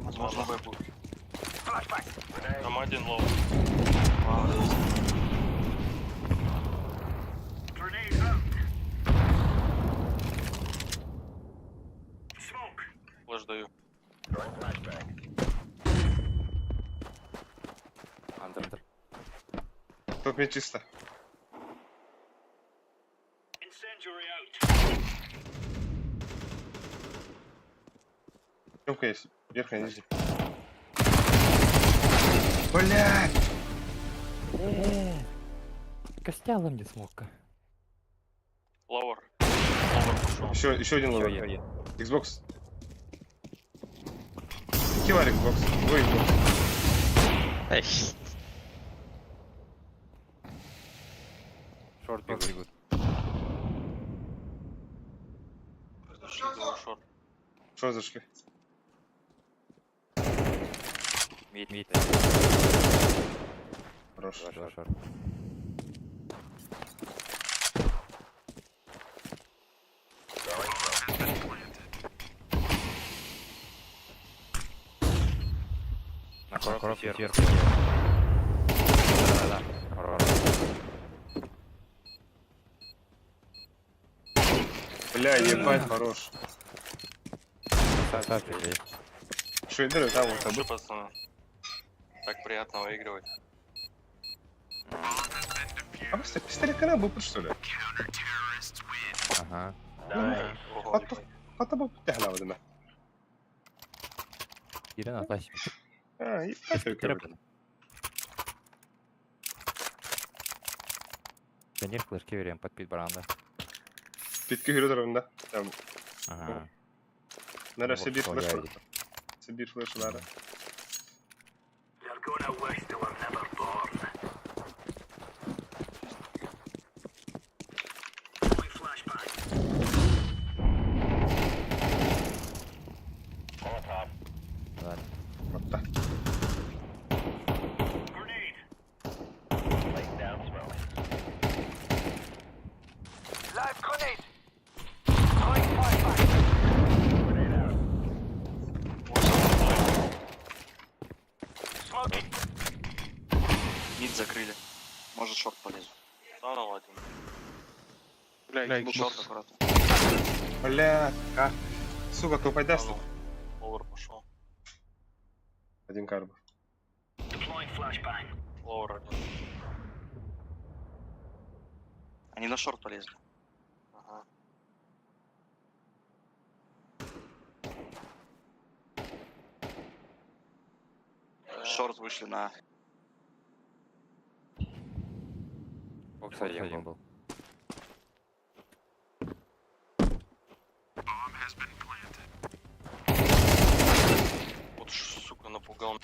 Возможно, Б будет. Там один low. Flash даю. Under, under. Тут мне чисто. Ёмка есть. Верхняя, нижняя. Блядь! Костяла мне смока. Lower. Lower пошел. Еще, еще один Всё, lower. я. Xbox. Киварик Xbox. Твой Xbox. Эй, Short бегут. Зашли два short. Что зашли? Mid, mid. Хорош. Два short. На коробке сверху. Да-да-да. Хорош. Бля, ебать, хорош. Красавчик, блядь. Шейдеры там вот Хорошо, пацаны. Так приятно выигрывать. А просто пистолет канал был, что ли? Ага. Ого. Хата хата был тахна вот Ирина, тащи. А, ебать, Трепан. Пионер флешки верим под пит баранда. Питки хүрэ Там, Ага. наверное, Вот все бир что флеш. я видел. Все бир флеш надо. Да. Вот так. Mid закрыли. Может short полезу. Tunnel один. Бля, Был Xbox. Short аккуратно. Бля, как? Сука, кто пойдаст? Tunnel. Lower пошел. Один карб. Lower один. Они на short полезли. Ага. Short вышли на. Бокс один был. Вот сука, напугал.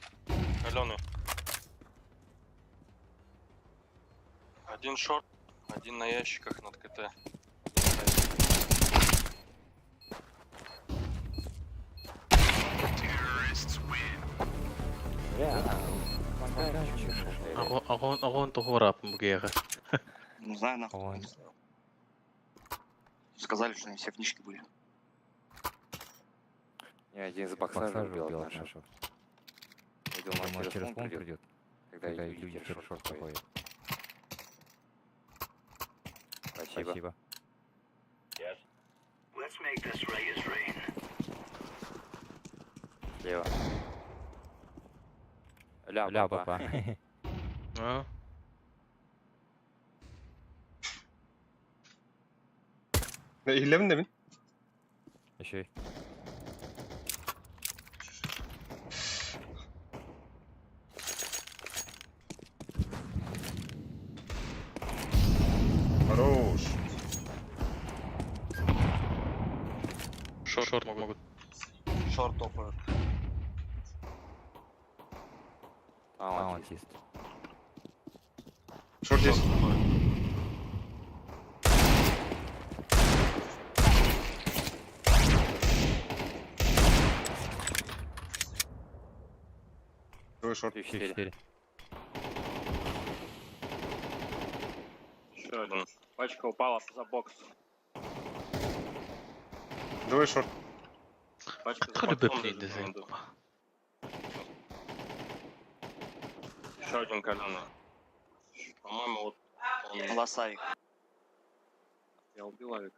Каленый. Один short, один на ящиках над КТ. Огон тоҕо бу Не знаю, нахуй. Он. Сказали, что они все книжки были. Не, один из бокса же убил от нашего. Я думал, он через спон придет, когда люди через шорт проходят. Спасибо. Слева. Ля, Ля, папа. А? Иһиллэбин да мин? Еще. Хорош. Short, short могут. Short топают. А, он аутист. Short есть. Твой short. 4. Еще один. Пачка упала за бокс. Двое short. Пачка за Кто боксом любит лежит, дизайн? по-моему. Еще один каленый. По-моему, вот он... Лосай. Я убил авик.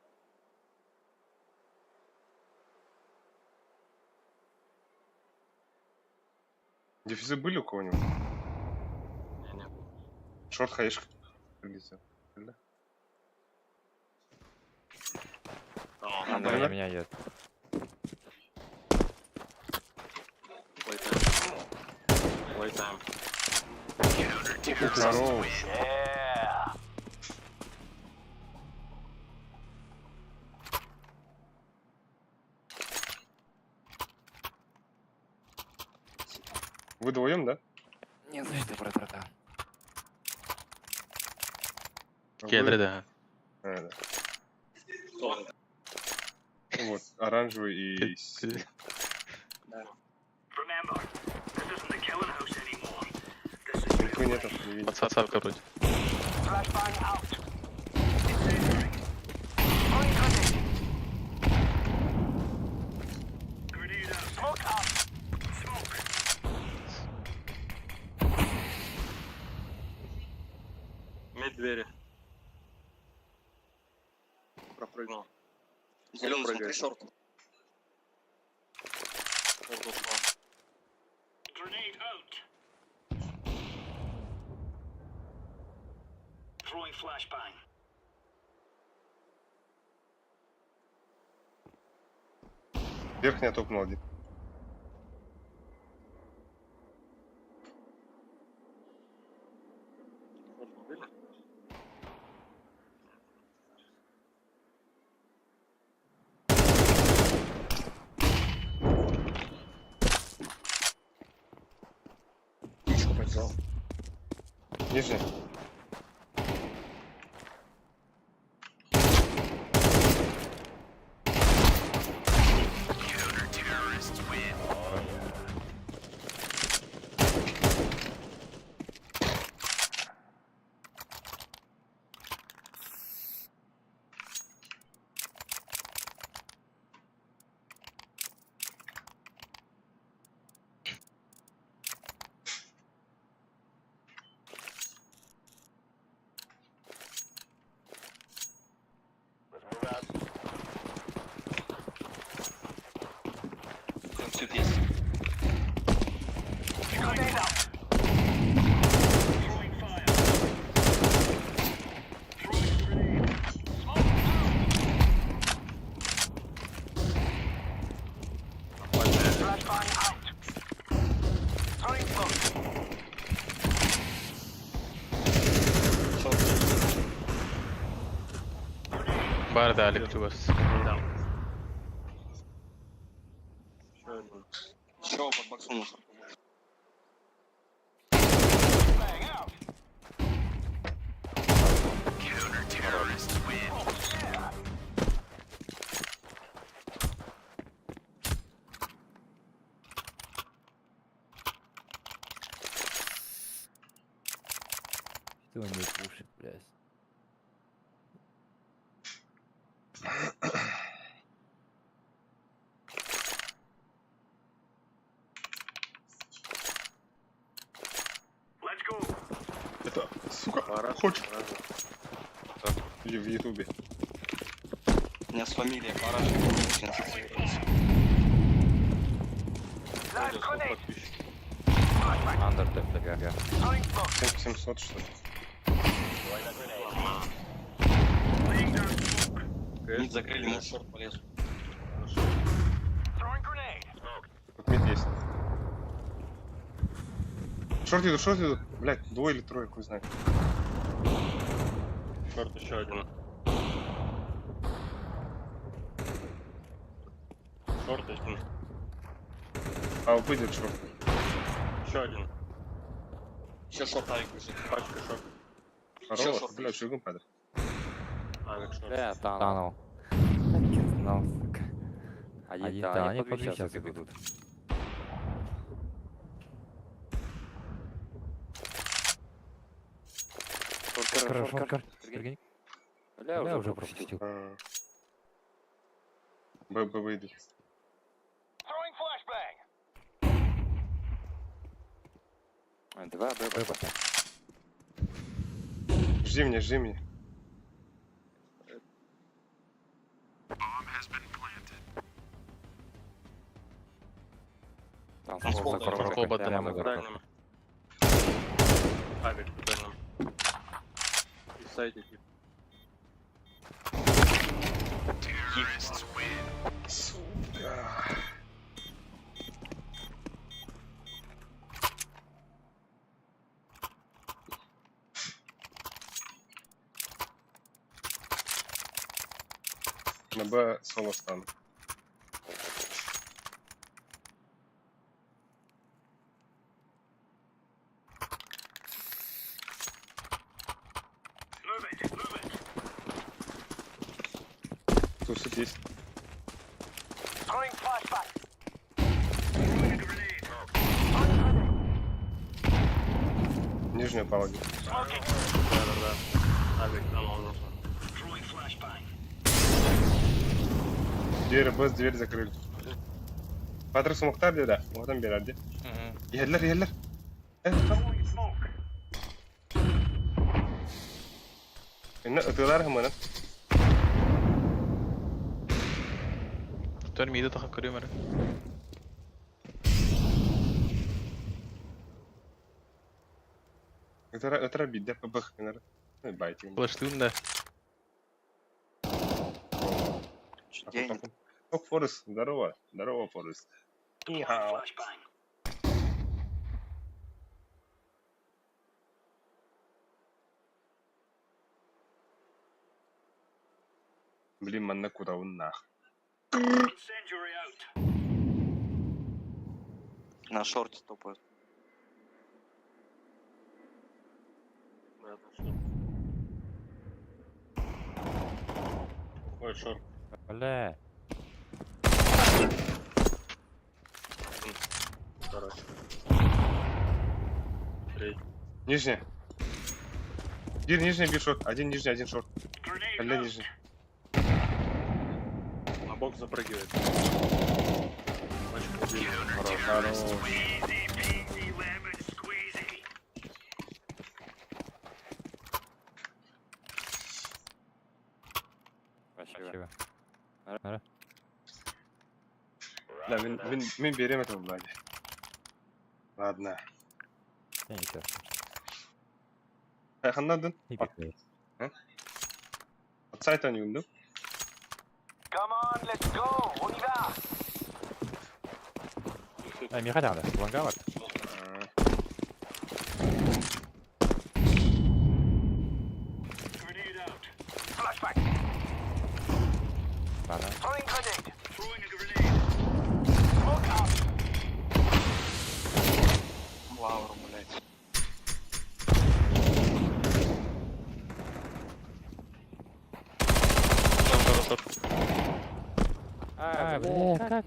Дефизы были у кого-нибудь? Не, не. Short хаешка. Прилетел. Да? А, На Наверное. меня идет. Playtime. Хорош. Вы вдвоем, да? Не за что, брат, братан. А вы- Кедры, да. А, да. Вот, оранжевый и... Никого нету, не видно. Подсадка вроде. Медь двери. Пропрыгнул. Зеленый, смотри, прыгает. Short. Short ушла. Верхняя топнула один. Short убили? Птичку поджал. Нижняя. Тут есть. Баар да Алик чугас. Еще один. Еще под боксом на шорт. Что он не пушит, блядь? Это, сука, хочет. Или в Ютубе. У меня с фамилией Параша очень ассоциируется. Вроде 100 подписчиков. Андер ТФГ. 700 что ли. Мид закрыли, может шорт полез. Тут мид есть. Шорт идут, шорт идут. Блять, двое или трое, хуй знает. Шорт еще один. Шорт один. А, выйдет шорт. Еще один. Еще шорт авик бежит. Пачка шорт. Хорош, шорт бля, шугун падает. Авик шорт. Бля, танул. Так и знал, сука. Один, да, они под сейчас идут. Шоркар, шоркар. Бля, уже пропустил. А. Б, Б выйдет. Два, Б, Б, Жди меня, жди меня. Там Там за скол, коробкой. скол, Прямо за В коробкой. дальнем. Авик в дальнем. И сайте тип. Сука. На Б соло стану. Тут есть. Нижняя пала. Да-да-да. Авик там он нужен. Дверь Б, дверь закрыли. Патрик смоктар dedi. Oradan bererdi. Yerler yerler. Evet tamam. Ne ötüyorlar hemen. Төр миди тахан көрүм эрэ. Ötüre ötüre bir defa bak. Байтинг. Флештыын да. Где они? Ок, Форест, здорово. Здорово, Форест. Нихао. Блин, манна куда он нах. На шорте топают. Да, там шорт. Ой, шорт. Бля. Короче. Третий. Нижняя. Дир, нижний, бир шорт. Один нижний, один шорт. Бля, нижний. На бок запрыгивает. Пачку убили. Хорош. Спасибо. Да, мин, мин, мин берем этого, Влади. Ладно. Я не знаю. Ханнадын. Не бегает. От сайта не умду. А, Михаил, лангавар. А, бля, как?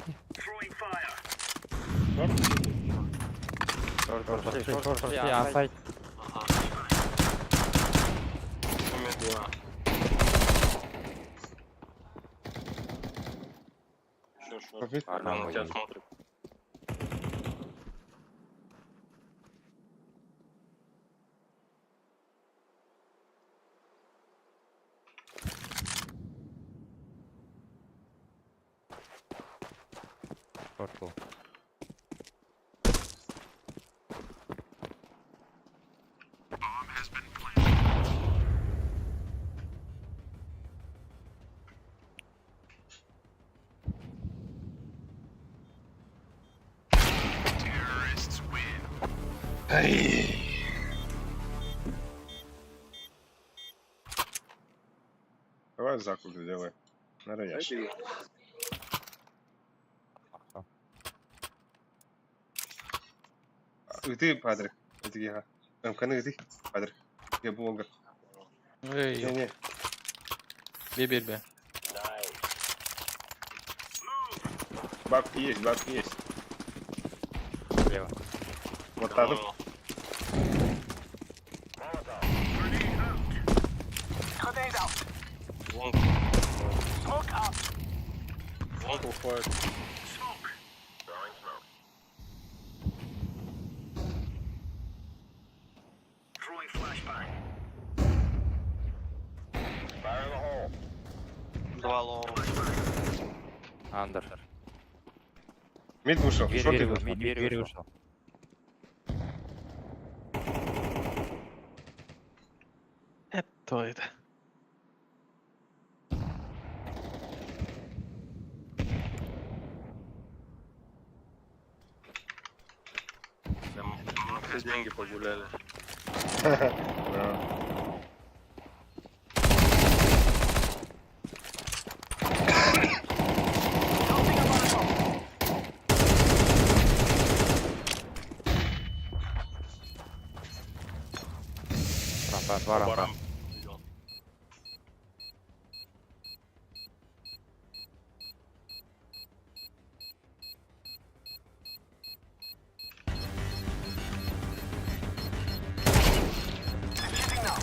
Шорт, шорт, шорт, шорт, шорт, а сайт. Ага. Mid два. Еще short. Профит. А, Он на тебя нахуй. смотрит. Шорт был. Ай. Давай закуп сделай. Нароняш. Ты, Патрик. Это я. Там ты, Патрик. Я блогер. Эй, Не-не. бе-бе-бе. Бабки есть, бабки есть. Слева. Вот так. Понял. Long. Long уходит. Два low. Under. Mid вышел. Дверь, Short дверь идут. вышел, дверь вышел. Это это. Прям на все деньги погуляли. Да. Рампа, два рампа. Барам. Видел.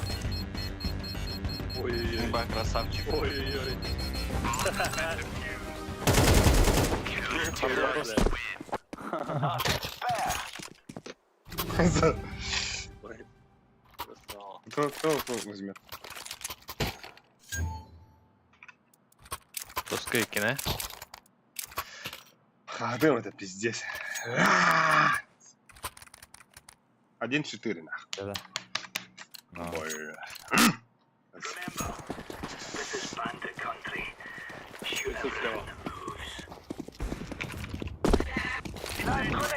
Ой-ой-ой. Ба, красавчик. Ой-ой-ой. Нихуя, бля. Ой. Красава. Кто возьмет? Тоскайки, не? Дым это пиздец. 1-4 нахуй. Да-да. Ну, Бля. Тут слева. Там, да,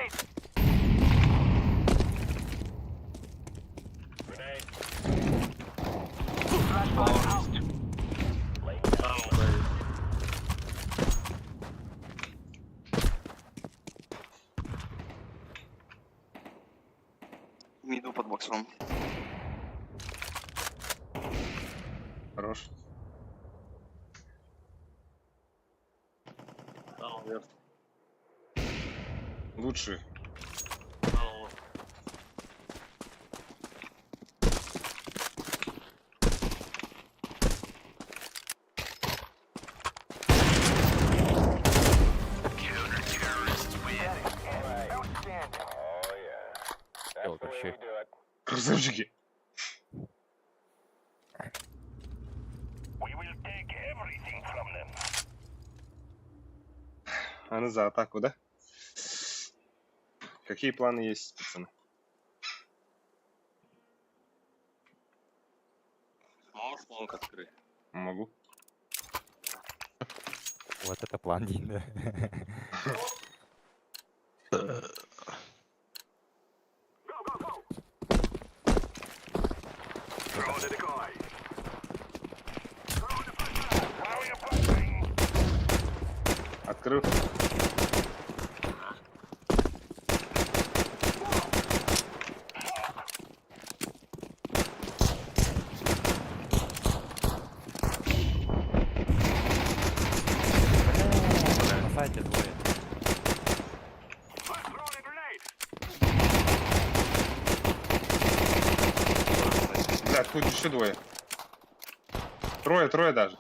Миду под боксом. Хорош. Там вверх. Лучший. Там, всё, короче. Красавчики. Она за атаку, да? Какие планы есть, пацаны? Можешь long открыть? Могу. Вот это план, Дин, да. Открыл. Маркете двое. Бля, тут еще двое. Трое, трое даже.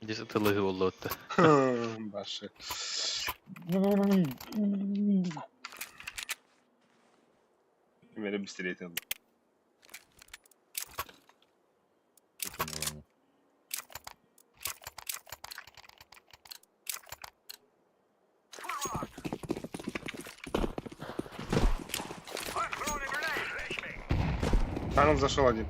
Здесь это лоты. Баши. Мере быстрее это. Выкинули они. Танул зашел один.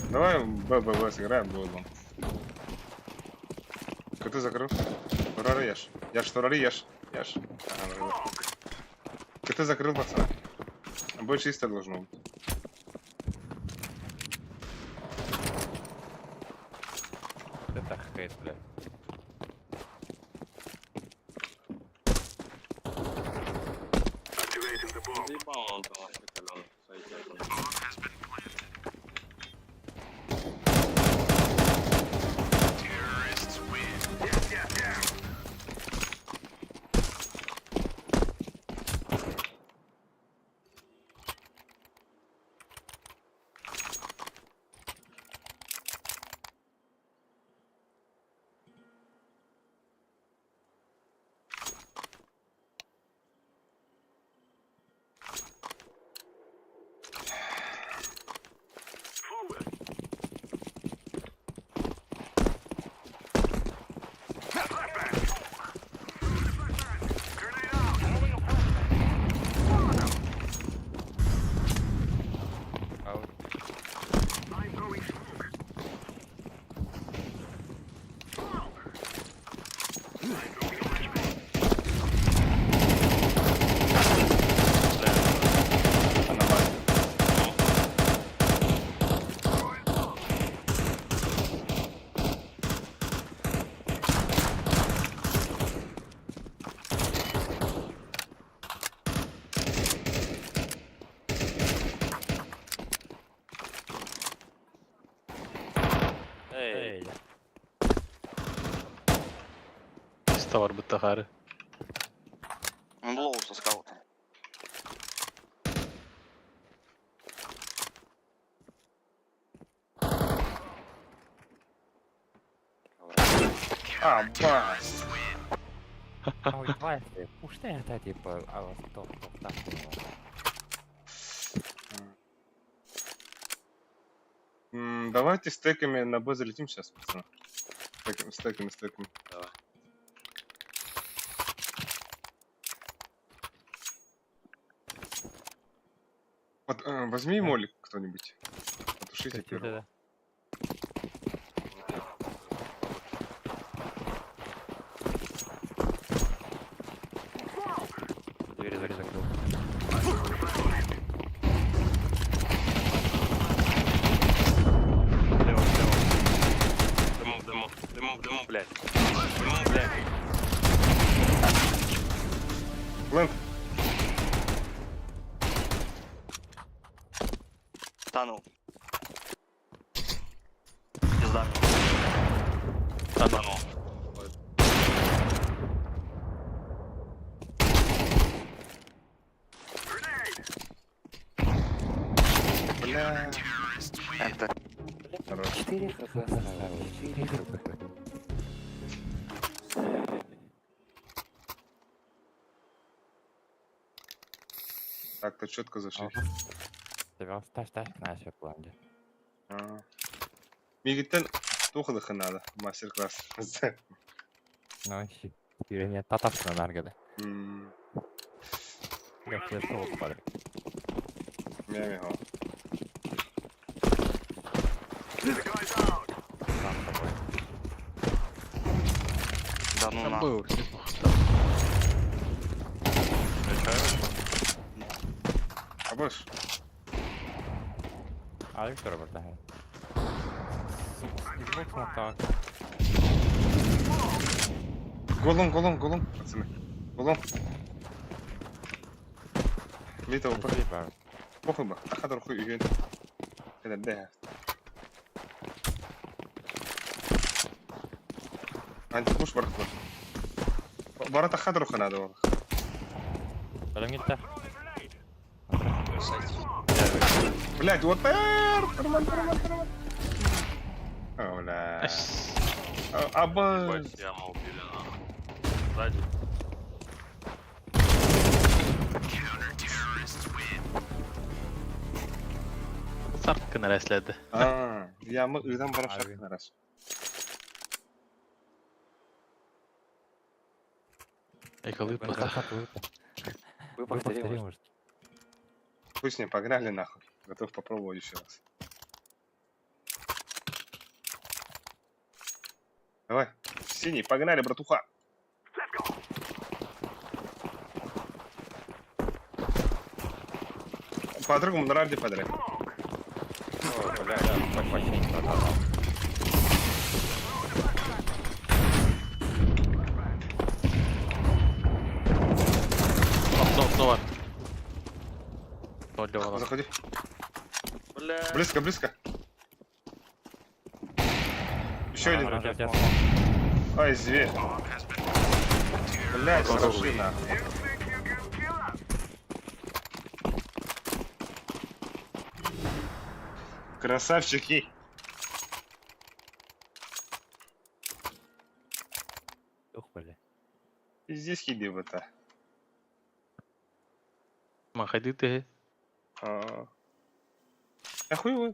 Давай в Б, Б, сыграем, будет он. КТ закрыл. Турары ешь. Яш, турары ешь. Ешь. Ага, ну, КТ закрыл, пацаны. Б чисто должно быть. Вот Это хейт, блядь. Заебал он там, Колян, сойти от него. Аут. Нормально. Эй, Эй, Товар бытахары. Он low со скаутом. А, бас. Ой, тварь, пуштай это типа, а вот топ, топ, так, ну. Давайте стеками на Б залетим сейчас, пацаны. Стеками, стеками, стеками. Давай. Вот, возьми молик кто-нибудь. Потушите Кстати, первого. да. Дверь, дверь закрыл. Слева, слева. Дыму, дыму, дыму, дыму, блядь. Дыму, блядь. Лэнд, Танул. Пизда мне. Танул. бля. Это Хорош. 4 хп оставил, 4 хп. Так-то четко зашли. Тебя ставь на нашей планде. А. Мигиттен тухлых надо, мастер-класс. Ну, Или нет, татарского наргада. М, Я флешовок падает. Мя-мя. Сам собой. да ну Там нахуй. был, не смог. Хабаш. А Виктора бартаһа. Xbox мохтаах. Голом, голом, голом, пацаны. Голом. Мита, опа. Похуй ба. Тахадар хуй үйен. Кэлэрдэ. Антипуш бар бар. Бара тахадар хуй надо было. Бэлэм кэлтэ. Блять, вот Нормально, нормально, нормально. О, бля. Аба. Ебать, яму убили, нахуй. Сзади. Сарткын эрэслэди. А, ямы ыдан барап Аби. шаркын арас. Эколы пота. Вы повтори, может. Хуй с ним, погнали нахуй. Готов попробовать еще раз. Давай, синий, погнали, братуха. По-другому на раунде подряд. О, бля, я вообще не попадал. Окно, окно бар. Ноль Заходи. Бля. Близко, близко. Еще один. Оранжевый, я Ай, зверь. Блять, хороши нахуй. Красавчики. Ух, бля. Здесь хиди в это. Махайды ты. А. А хуй его.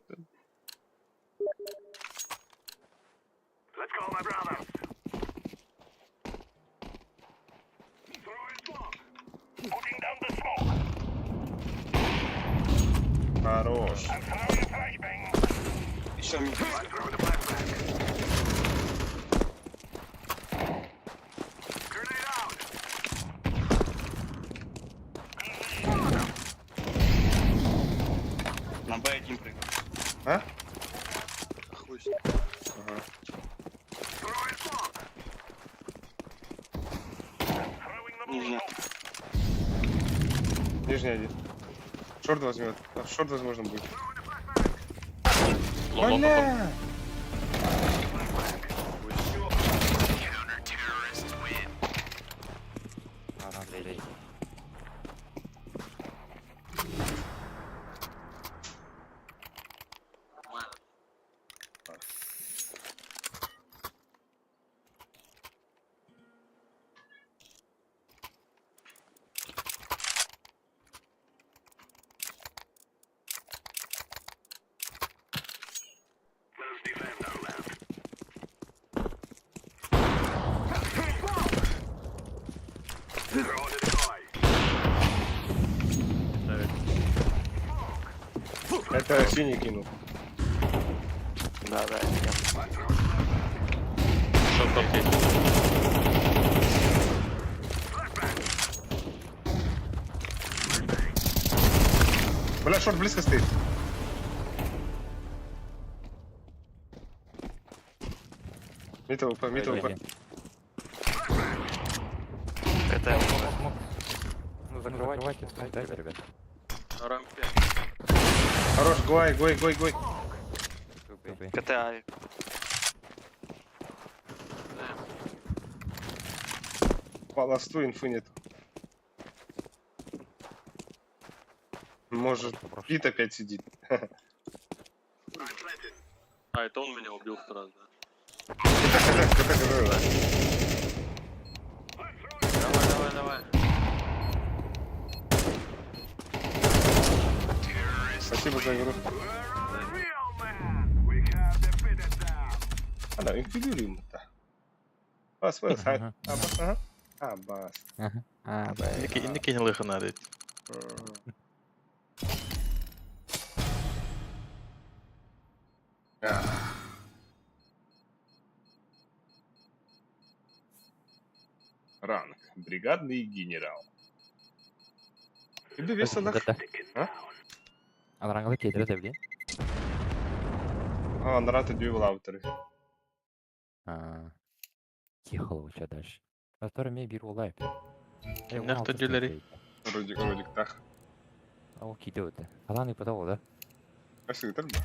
Хорош. Еще мид. На Б1 прыгал. А? Хуй с ним. Ага. Нижняя. Нижний один. Шорт возьмет. А, Шорт, возможно, будет. Лон, лон, лон. Бля! Оранжевый. Это синий кинул. Да, да, я. Шорт окей. Бля, шорт близко стоит. Мита УП, Мита УП. Это Ну, закрывайте, дайте, ребят. На рампе. Хорош, гой, гой, гой, гой. КТ авик. По ласту инфы нет. Может, Пит опять сидит. А, это он меня убил второй раз, да? КТ, КТ, КТ, да. Давай, давай, давай. Спасибо за игру. А, да, инфилируем-то. Бас, бас, а, бас, ага. А, бас. А, бля. Инники не лыха надо. Ах. Ранг. Бригадный генерал. Тебе весело. Да-да. А? Анараҥҥалар тиэтэрэ да билин. А, анараа төдүү булаабыттар. Аа. Тихо лучше дальше. Который мне биир уолай. Кимнээх төдүлэрий? Рудик, Рудиктаах. Ол киирдэ өтө. Халаан ыыппата буолла. Өссө ыытар да?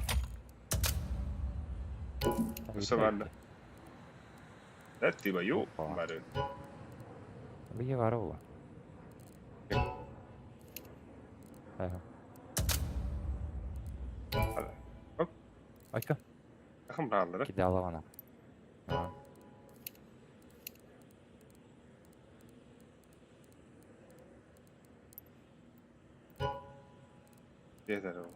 Өссө баар да? Да, твою бары. Быйа бара буолла. Ага. Оп. Айка. Ахын бааллара. Кидала она. Аа. Диэтэр ол.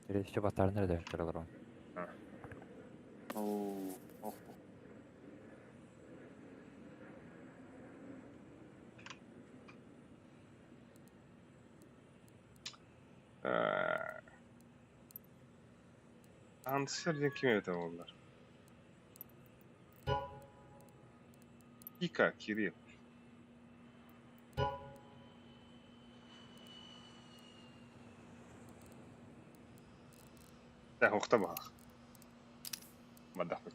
Еще батарныр да кыралар. Оо, ох. Ансер диэн ким эбитэ буоллар? Кика, Кирилл. Э, охта баах. Бадахпыт.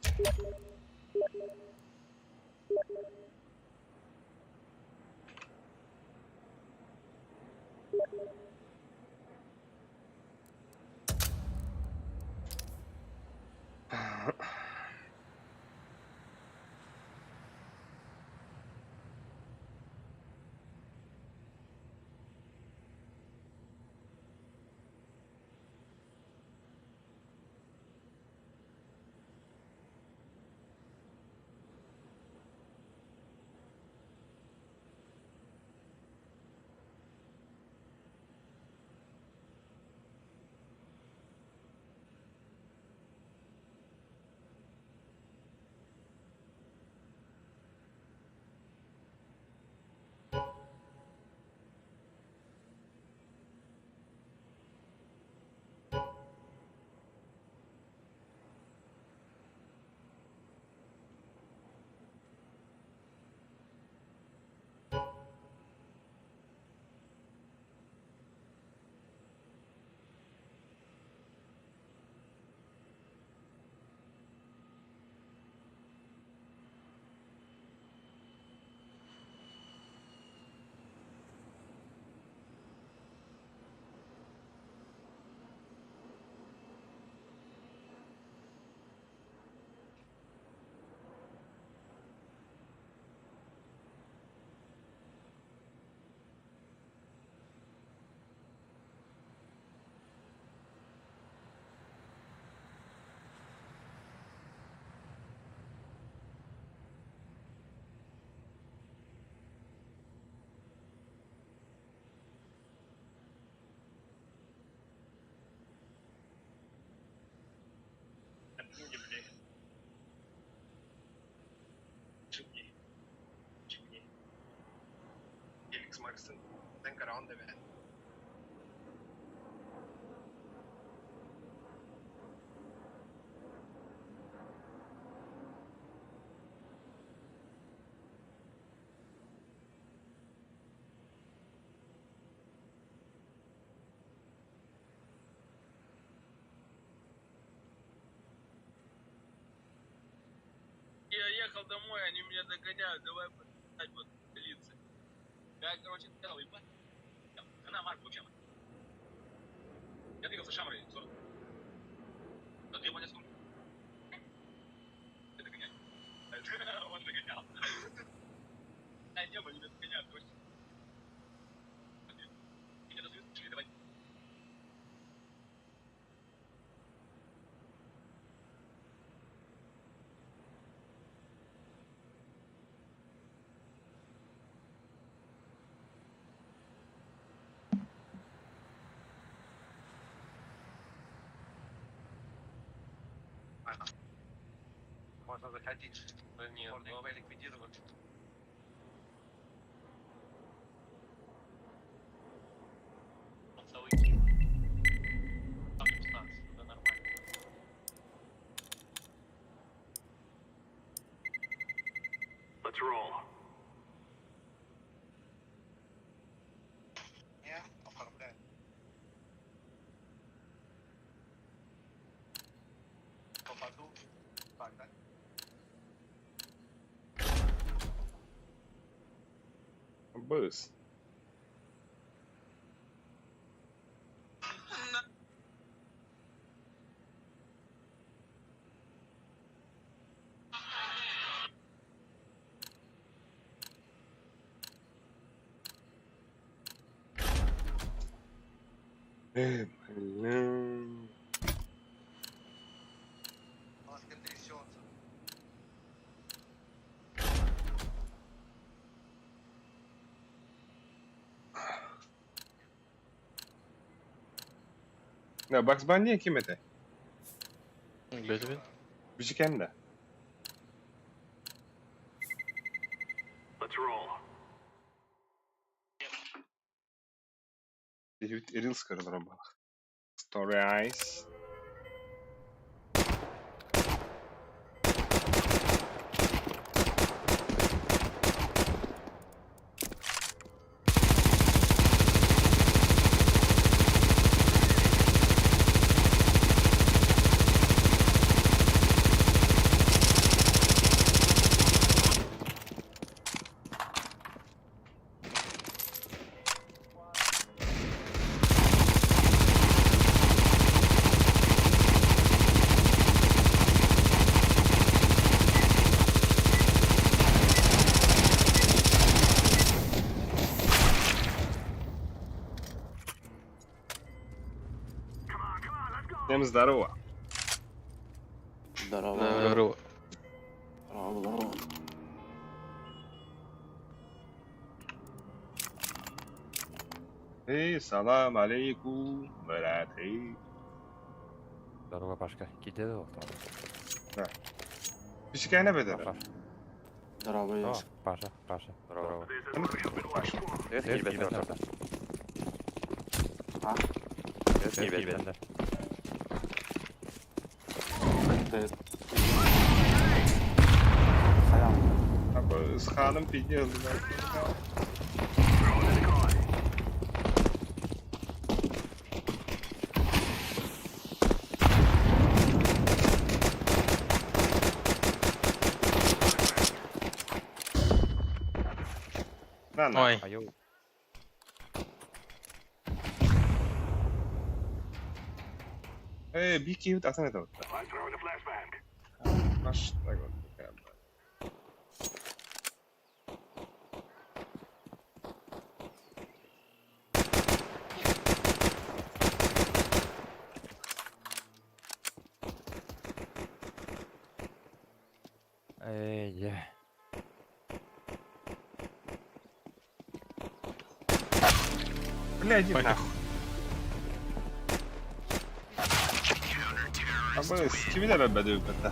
Я ехал домой, они меня догоняют, давай вот лица. Я, короче, сказал, ебать, она Марк вообще. Я двигался шамрой 40. Да ты меня сколько? Догоняй. Он догонял. А, не, они меня догоняют, точно. Меня даже давай. Можно заходить. Да нет, главное ликвидировать. Целый кип. Там 16, это нормально. Абыс. Э, блин. Да, Бакс Банни ким это? Билбин. Бичикен да. Рилс көрөр балах. Story Eyes. Всем здорово. Здорово. Здорово. Здорово, здорово. Эй, салам алейкум, браты. Здорово, Пашка. Киде ол там. Бичикене бедер. Паша. Здорово, О, Яшка. Паша, Паша. Здорово. Паша. Привет, ребята. А? Привет, ребята. Как ты? Салям. Абыс ханым пиздец. На, на. Ой. Айо. Э, бики атын это вот. Маш, так вот. такая, бля. Эй, я. Бля, иди Ой. нахуй. Абыс, кимин эрэ бәдү бэтэ?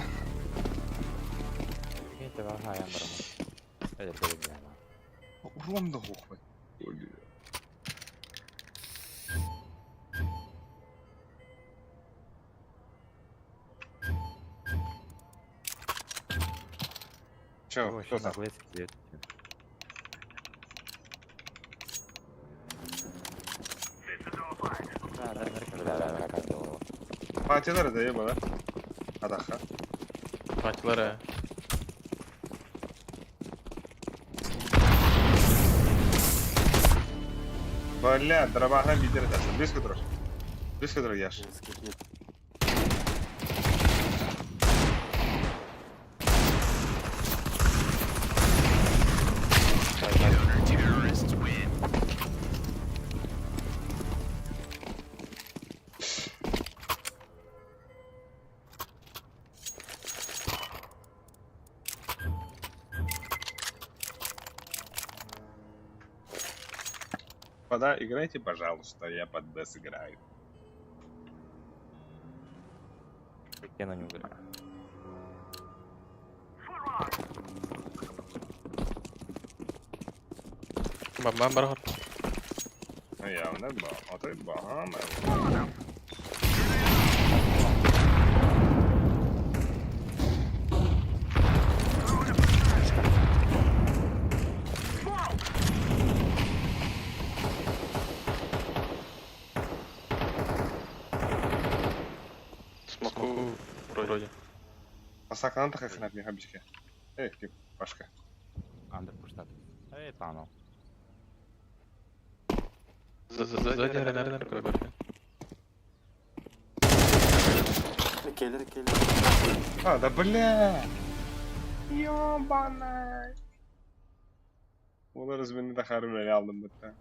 Прикиньте, ага, я барамын. Это было. Урон да хухвай. Ой, бля. Чё, кто там? Наглец кидает. Fatihler de bana. Адаха. Матилара. Бля, дробахна бидер это. Близко дрожь. Близко дрожь, Яш. Скільки? Господа, играйте, пожалуйста, я под Б сыграю. Я на нем играю. Бамбам барар. Ну явно ба. А то и бам. Смоку. Вроде. Асаканан так хрен не хабичке. Эй, кип, Пашка. Андер пуштат. Эй, пано. Сзади, наверное, көрбөппүн. Келер, келер. А, да бля! Ёбана! Ол разменни тахары мэлэ алдым бытта.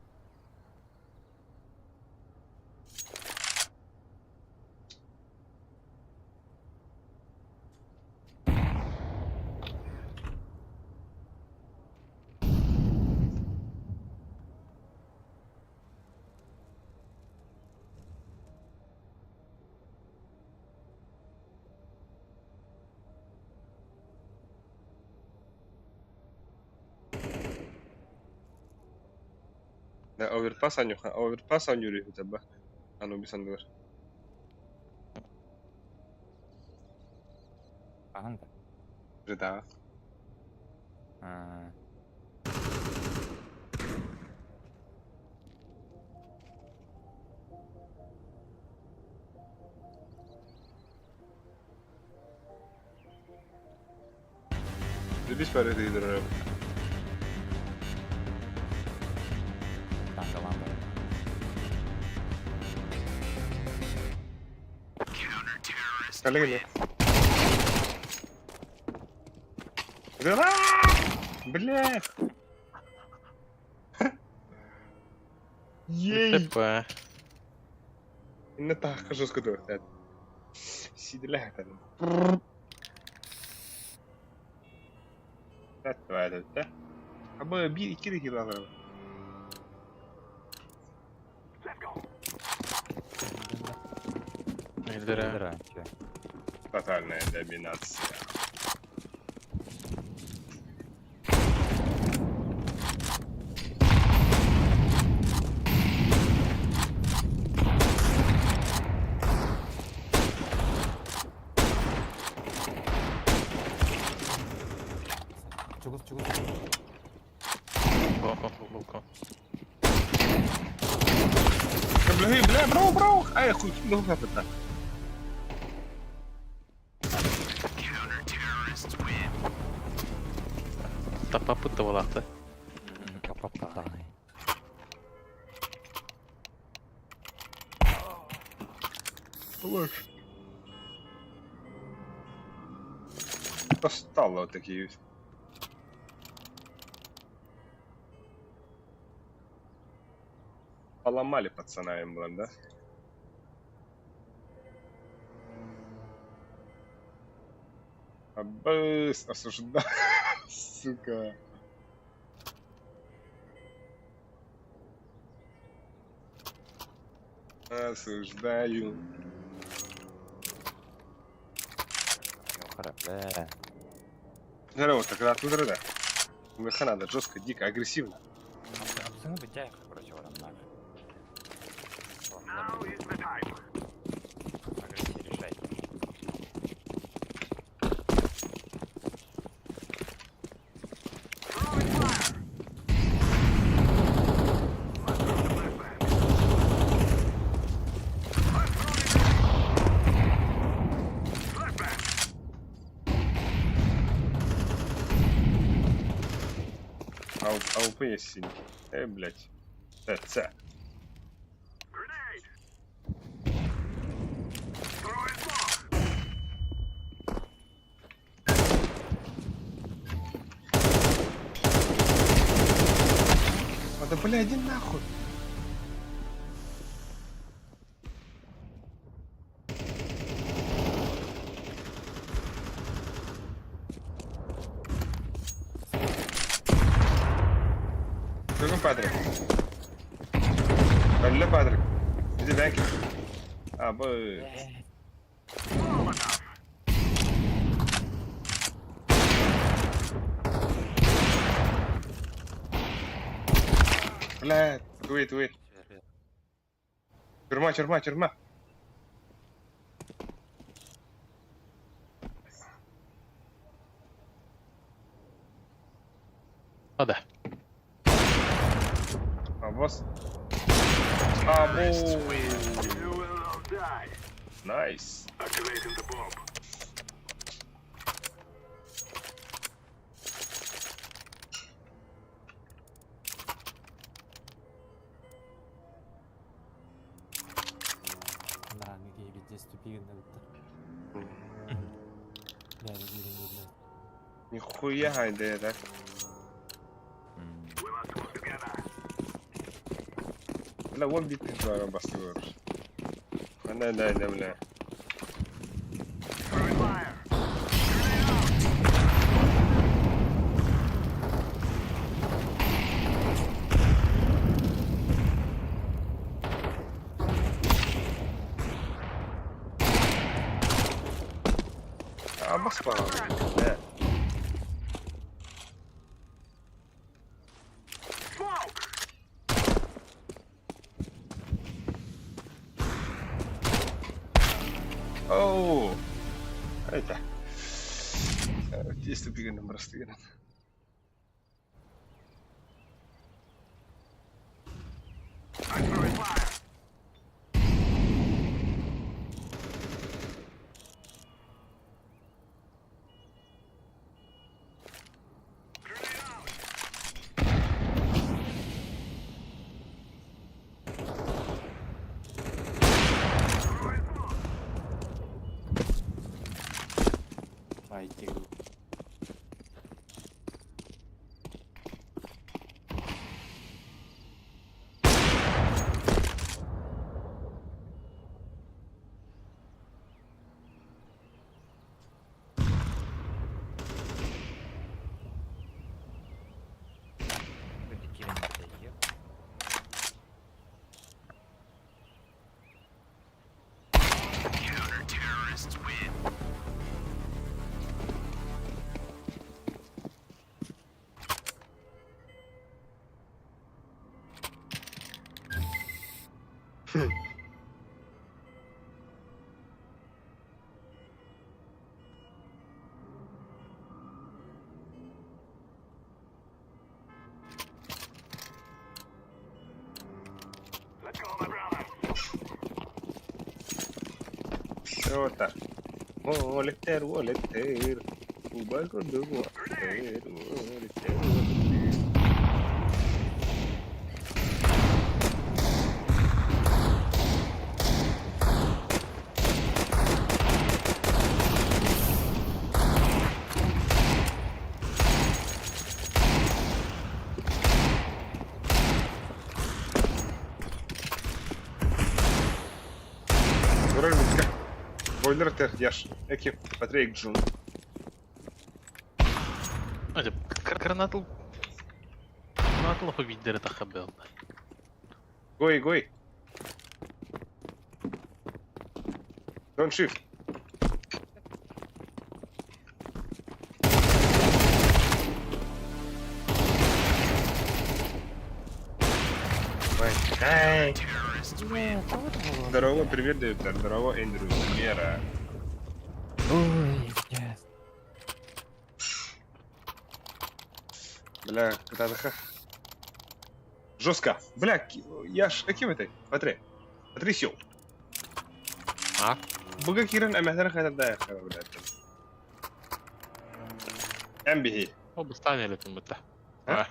Да, оверпас анюха, оверпас анюри таба. Анубис андыр. Хаһан да? Да. Аа, Любишь пары ты танкалаан барар. Коллеги. Да! Бля! Ей! ТП. Не так жестко дует. Сиделя там. Аба bir iki de kilo Элдера. Элдера, чё? Тотальная доминация. Чугус, чугус. Балкон, балкон. Бля, бля, бро, бро! Ай, хуй, ну как это? Тапапыт табалақты. Капаптатай. Лучше. Достало такие. Поломали пацана им, блин, да? Абыс, осуждаю, сука. Осуждаю. Ёхара, бля. Здорово, так оттуда, да. ВХ надо жестко, дико, агрессивно. Абсолютно битяев, короче, в этом нах. Агрессия решай. АУП есть синий. Эй, блядь. ТЦ. А да бля, иди нахуй. Какой Патрик? Алло, Патрик. Иди бэнки. А, бой. Бля, wait, wait. Тюрьма, тюрьма, тюрьма. Ада. А вас? А, бой. Найс. Пиздец, тупигин эбиттэр. Бэйэ биирин бииринэн. Нихуя хайда так. Бля, вон бит бара бастылар. Да, да, да, бля. А баспа. Да. Оу. Это. Если бігенем растыгенем. Айти. Кирин дає. Что-то. Волетер, волетер. Убагоду, волетер, волетер, волетер. Турар битка. Бойлер тех яш. Эки Патрик Джун. Ажа, гранатыл... Гранатыл хуй тахабел. Гой, гой. Don't shift. Ай. Здорово, привет, Дэвид. Здорово, Эндрю. Вера. Ой, yes. Бля, катаха. Жестко. Бля, я ж каким это? Смотри. Смотри, сел. А? Бага кирен амахтар хата да бля. М бихи. О, бастан или там это. А,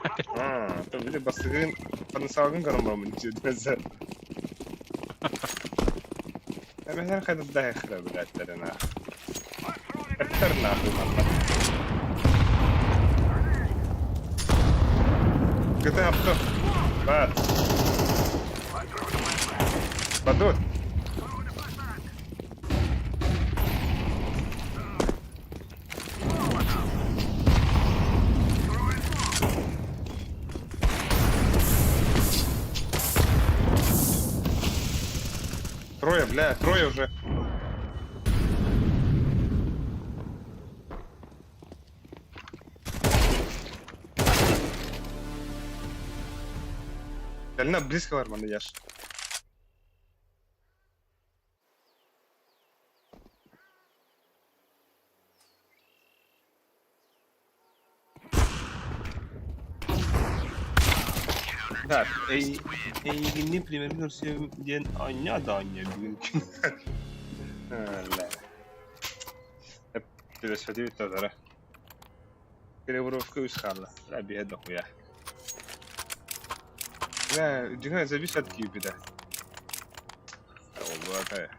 то били бастыгын панасалгын карамбамын чүдмәсә. Амахтар хата да бля, тарана. Тарна Кыты апты. Бар. Бадут. Трое, бля, трое уже. Реально близко бар мана яш. Так, эй, эйгинни пример көрсөм диэн анья да анья бүгүн күн. Ла. Төбөс фәтибит татара. Перебровка үс хаалла. Ла биһэ дохуя. Бля, дьиҥэ зависит от киипитэ. Ол буолата.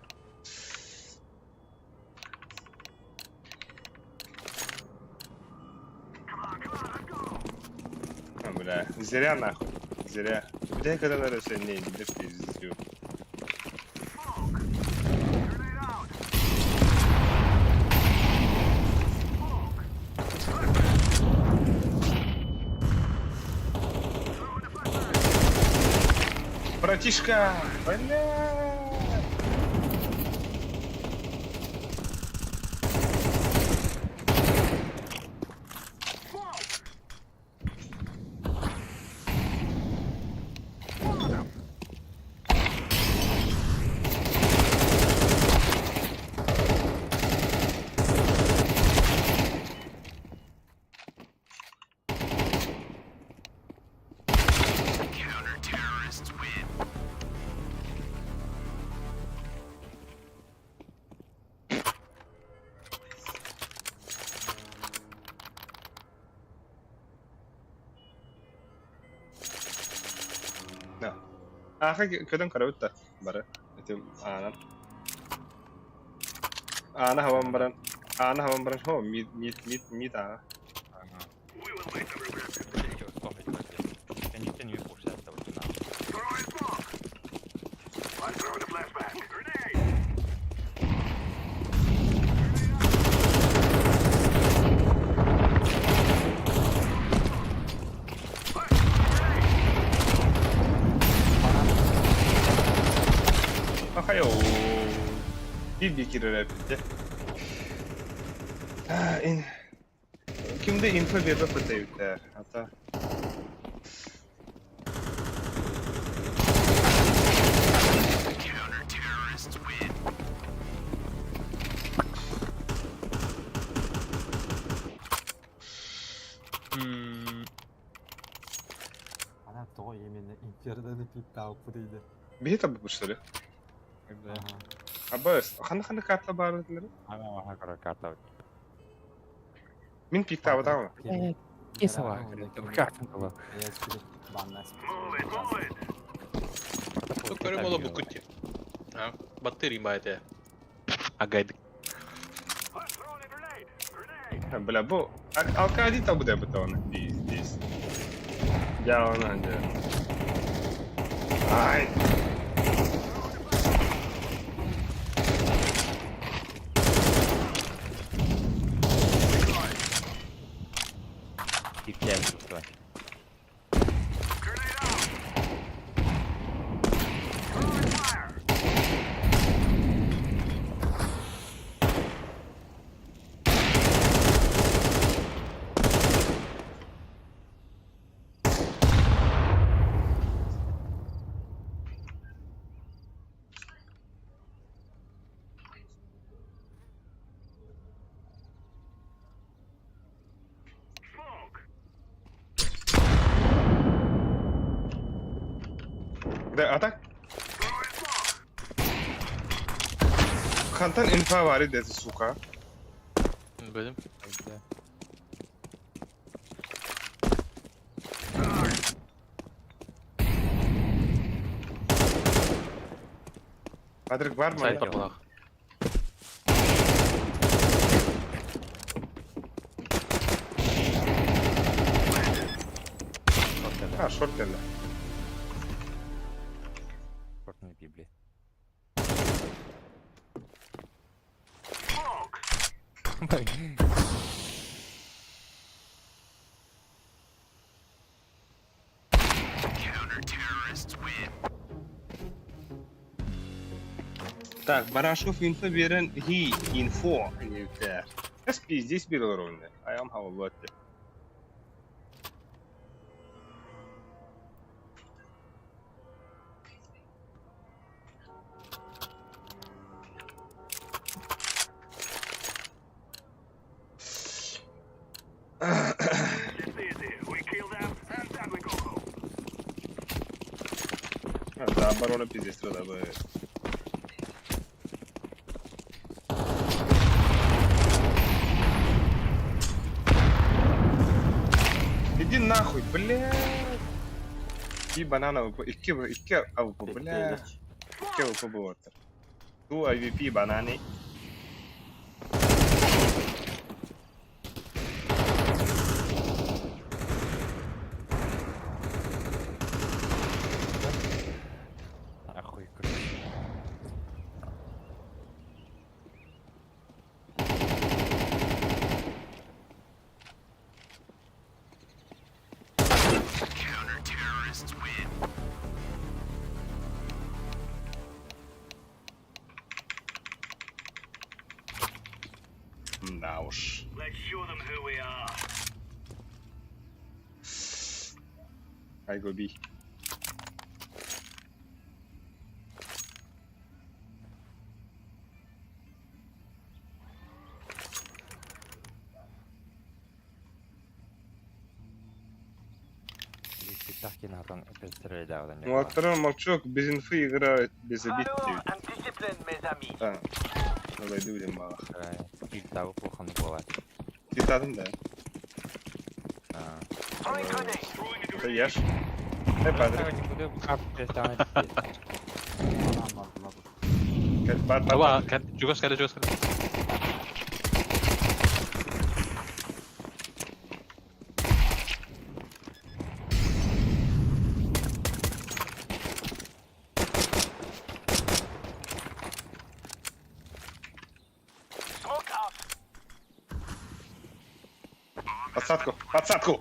Бля, зря нахуй, зря. Бля, когда надо все не, да пиздю. Братишка! Бля! Да. Ааха көтөн көрөбүт да бары. Ити аанан. Аана хабан баран. Аана хабан баран. Хо, мид, мид, мид, мид аа. Ахайо. Биир биир киирэр эбит дьэ. Ким да инфо биэрбэт быта Ата. Она то именно инферно питал прийде. Биһи табыппыт что ли? Абас, ханна-ханна карта баар этилэр? Карта. Мин пиктаабатаҕым. Ки сала, карта была. Көрүм ола бу күтти. Баттыр има этэ. Агайды. Бля, бу алкади табыда бытауна. Здесь. Я она, да. Ай! Пиктяй, чувство. Да, а так? Хантан инфа баар дэти, сука. Бөлүм. Патрик бар ма? Сайт бапалах. А, шорт кэллэ. Шорт на Библии. Так, Барашков инфо берен he info диэбиттэр. SP здесь бир олоруунна. Айам хабыллат. Да, оборона пиздец труда Иди нахуй, блядь. И банана икки икки АВП, бля. Икки АВП буолар. Ту AVP бананы. Да уж. I go B. Ну, а молчок без инфы играют без обид. Да. Давай будем мало. Тильтабы плохо буолар. Титадым да. Это ешь. Эй, падре. Бар, бар, Аба, бар. чугас кэлэ, чугас кэлэ. Подсадку, подсадку!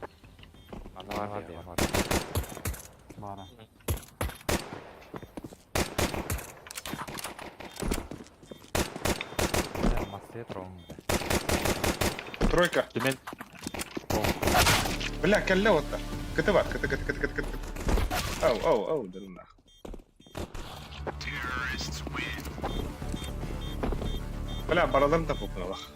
Манна Бара. Тройка. Түмэн. Бля, кэллэ вот-то. КТ бар, КТ, КТ, КТ, КТ, КТ. Ау, ау, ау, да ну нахуй. Бля, бараларым да попыналах.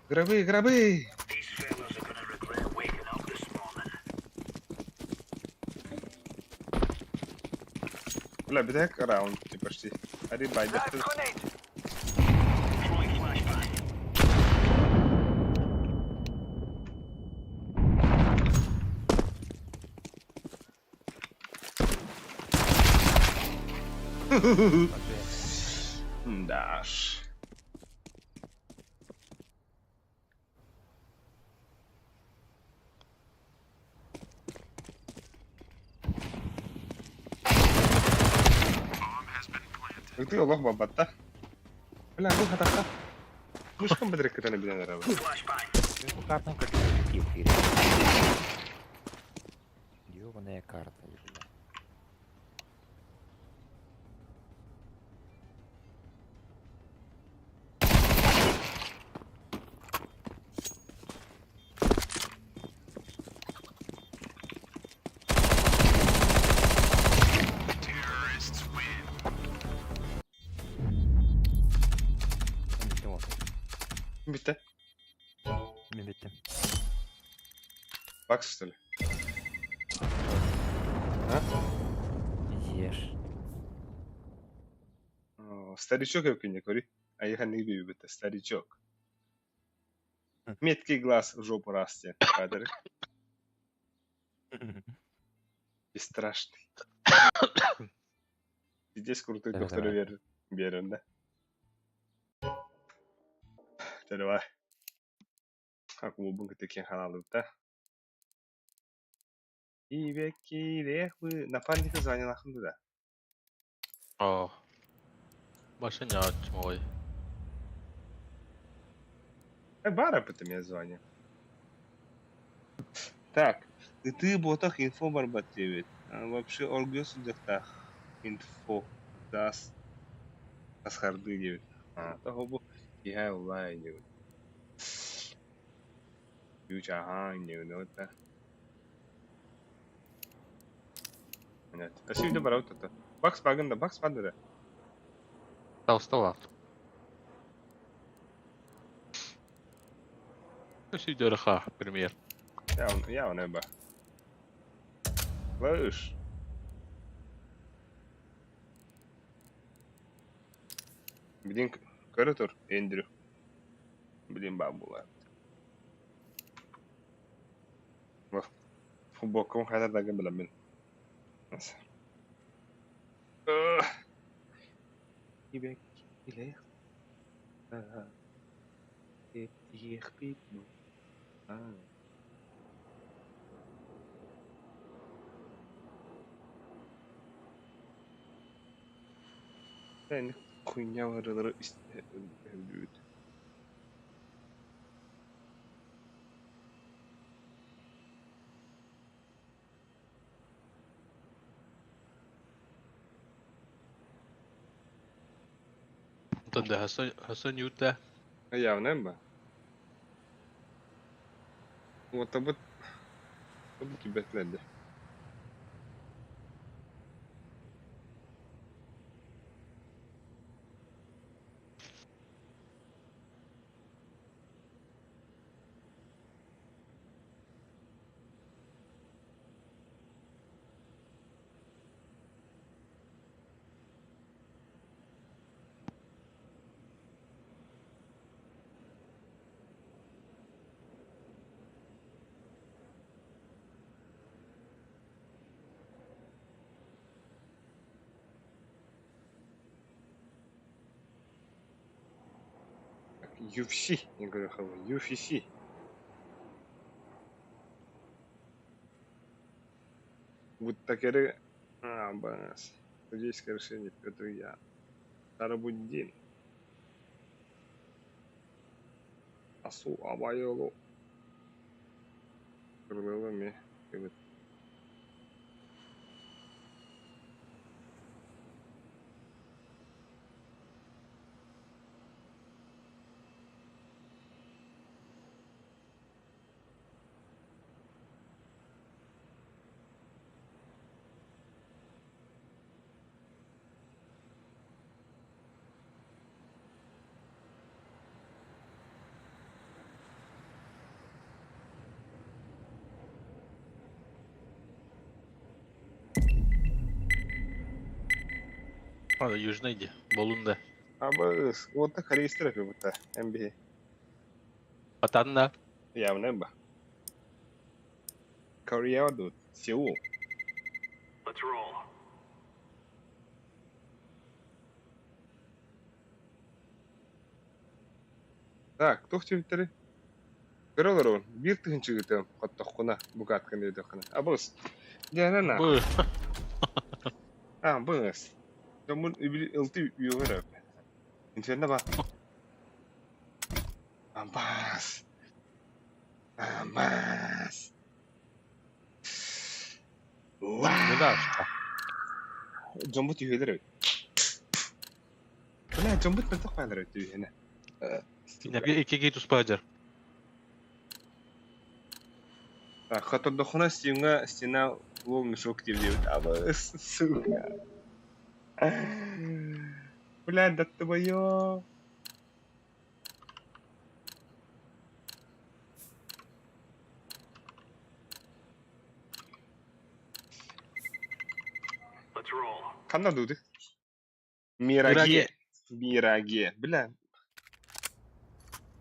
Гробы, гробы! Бля, бедек раунд почти. Ари байдер. Да ж. Ты олох бабатта. Бля, бу хатакка. Слишком бедрек кытаны билен араба. Картам как Ёбаная карта, бля. Bitti mi? Bitti. Mi bitti. Бакс, что ли? Ешь. О, Старичок я не кори. А я не люблю это. Старичок. Меткий глаз в жопу расти. Кадр. Бесстрашный. Здесь крутой Давай, доктор давай. Верен. Верен, да? Давай. Как у такие каналы, да? Напарника звонил нахуй да. О. Машина ой. Бара потом я звоню. Так, и ты ботах инфо барбатевит. А вообще оргёс удахтах инфо дас асхарды девит. А, того бу я онлайн девит. Ючахан девит, вот да. Понятно. Спасибо, барау то. Бакс багында, бакс банда. Толстоват. Сидерха, пример. Я он эба. Слышь. Блин, коротор, Эндрю. Блин, бабула. Футболком хайдар дагын билем мен. Эн хуйня ырыалары өйдүүбүт. Онтон да Хасан Юта. Явно ба. Уотабыт түбэтлэрде. UFC, я говорю, UFC. Вот так А, бас. Судейское решение Петр Я. Тарабуддин. Асу Абайолу. Крыловыми. Ада Южный ди. Болунда. Абыс. Вот так корейстер будто. NBA. Атанна. Явно ба. Корея тут. Сеул. Let's roll. Так, туох түбүттэри? Көрө олорон, биир тыһынчыгытын хоттоххуна, букаткын диэтэххинэ. Абыс. Дьэ, Бу. А, быс. Дьоммун ылты үөҕэр Инферно ба. Абас. Абас. Бу Дьоммут үһүөлэр эбит. Бля, дьоммут мөлтөх баалар эбит үһүнэ. Нәбге иккиге туспаджар. Хотордохуна стена стена лол мешок деп диэбит. Абыс, сука. Бля, да твое. Let's roll. Ханна дуды? Мираге. Мираге. Бля.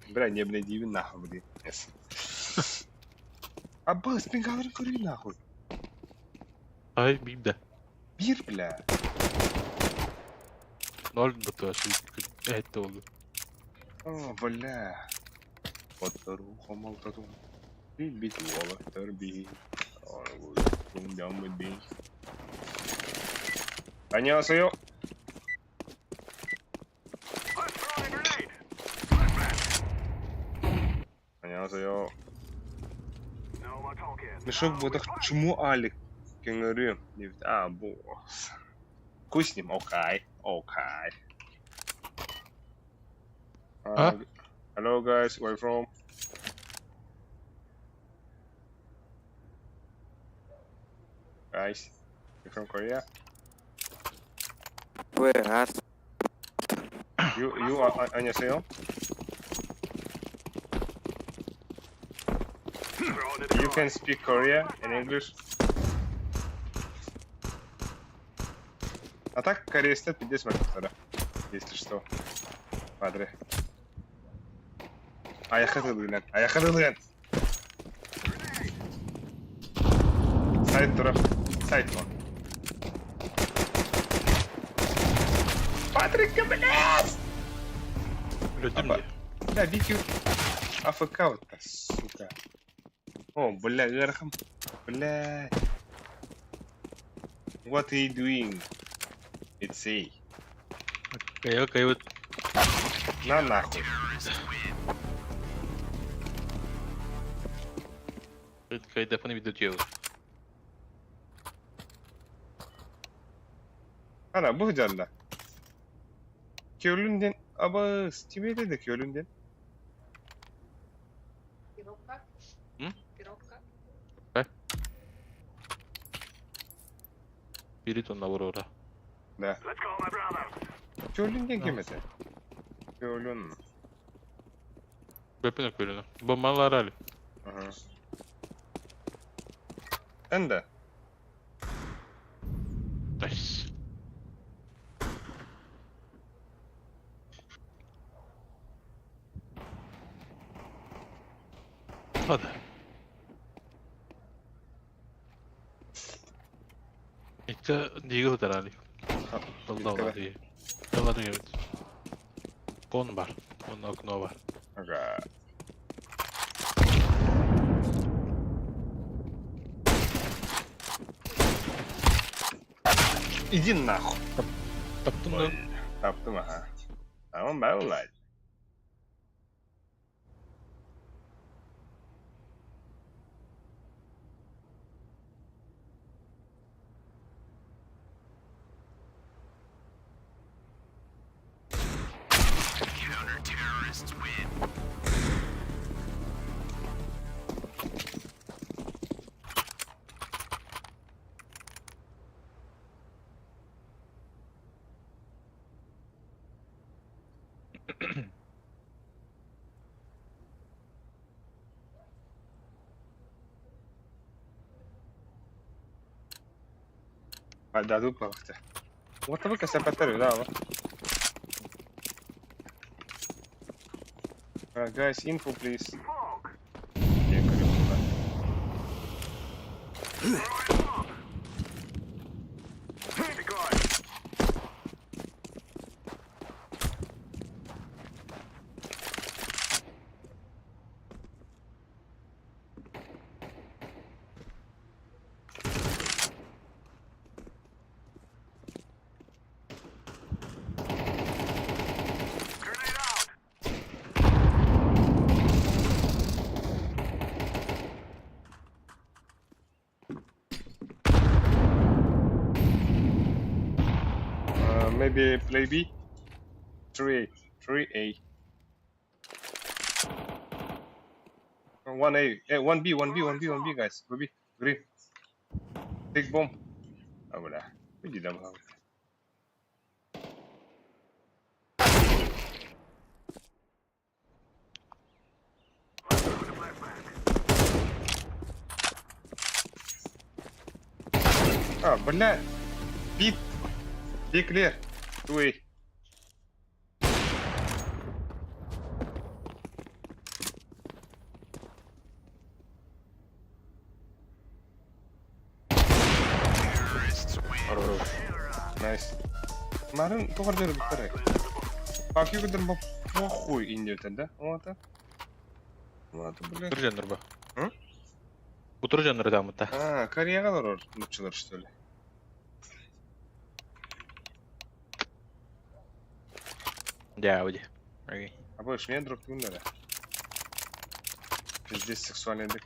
Бля, не, бля, диви нахуй, блин. Абыс, мен говорю, көрүй нахуй. Ай, бимде. Бир, бля. Ноль буту этте oldu. О, бля. Оттору хомалтату. Бит уолаттар би. Би. 안녕하세요. 안녕하세요. Мешок бодох чему Алик кенгөрү. А, босс. Хуй с ним, окей, окей. А? Hello guys, where you from? Guys, you from Korea? Where are You are 안녕하세요? You can speak Korea and English. А так корейстер пиздец мартыктара. Если что. Падре. Аяққа тылыгынан. Аяққа тылыган. Сайт тура. Сайт вон. Патрик, блядь! Өлөдүм Апа. ди. Бля, Вики АФК вот сука. О, бля, верхом. Бля. What are you doing? It's A. Кыайбыт, кыайбыт. На нахуй. Кыайдаппын видео Ана бу дьалла. Көлүн диэн абыс тимиэтэ да көлүн диэн. Пиробка? М? Пиробка? Бiri тонна Аврора. Да. Көлүн диэн ким этэ? Көлүн. Бөппүн көлүнү. Бомбалар али. Ага. Эн да. Nice. Hadi. Икки диги али. Икки Алла Алла evet. Кон бар. Он окно бар. Ага. Иди нахуй. Таптым да. Таптым аха. Tamam ben olay. Дадут балыкты. Вот вы касапаттар да, Guys, info please. Я говорю, куда. Maybe play B? 3A. 3A. 1A. 1B, 1B, 1B, 1B, guys. Go B. Green. Take bomb. А, бля. Иди домой. А, бля. Бит. B clear. 2A. Nice. Марын тоғыр бітірек. Пак югдер бо похуй индиотен, да? Вот. Вот, блядь. Утур жанр ба. М? Утур жанр дамыта. А, Кореяга бар нучылар, что ли? Да, уди. Окей. А больше меня дроп не надо. Пиздец сексуальный дык.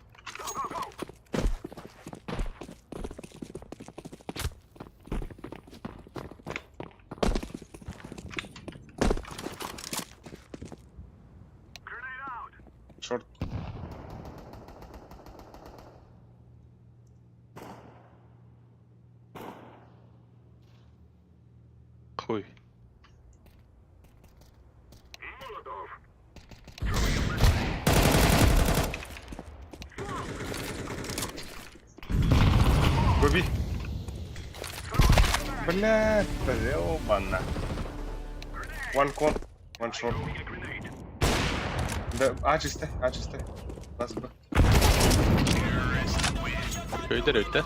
Шорт. Хуй. Губи. Блядь, ёбана. One con, one short. Да, А чисто, А чисто. Last B. Өйдер өйтті.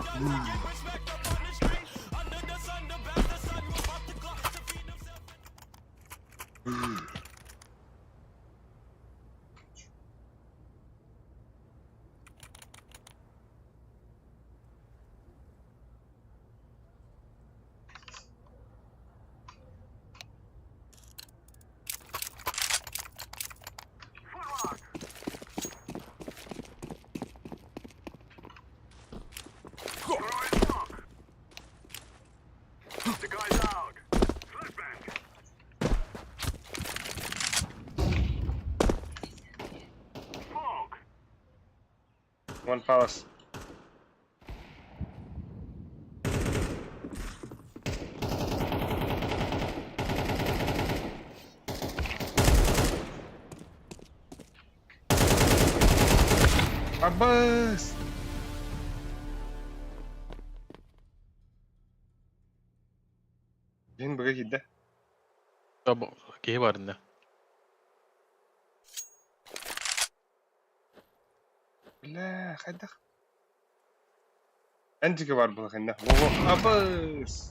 One palace. Абыс! Дин быга киирдэ. Киһи бар иннэ. Бля, хайдах? Энтике бар была хэннэ. Во-во, абыс!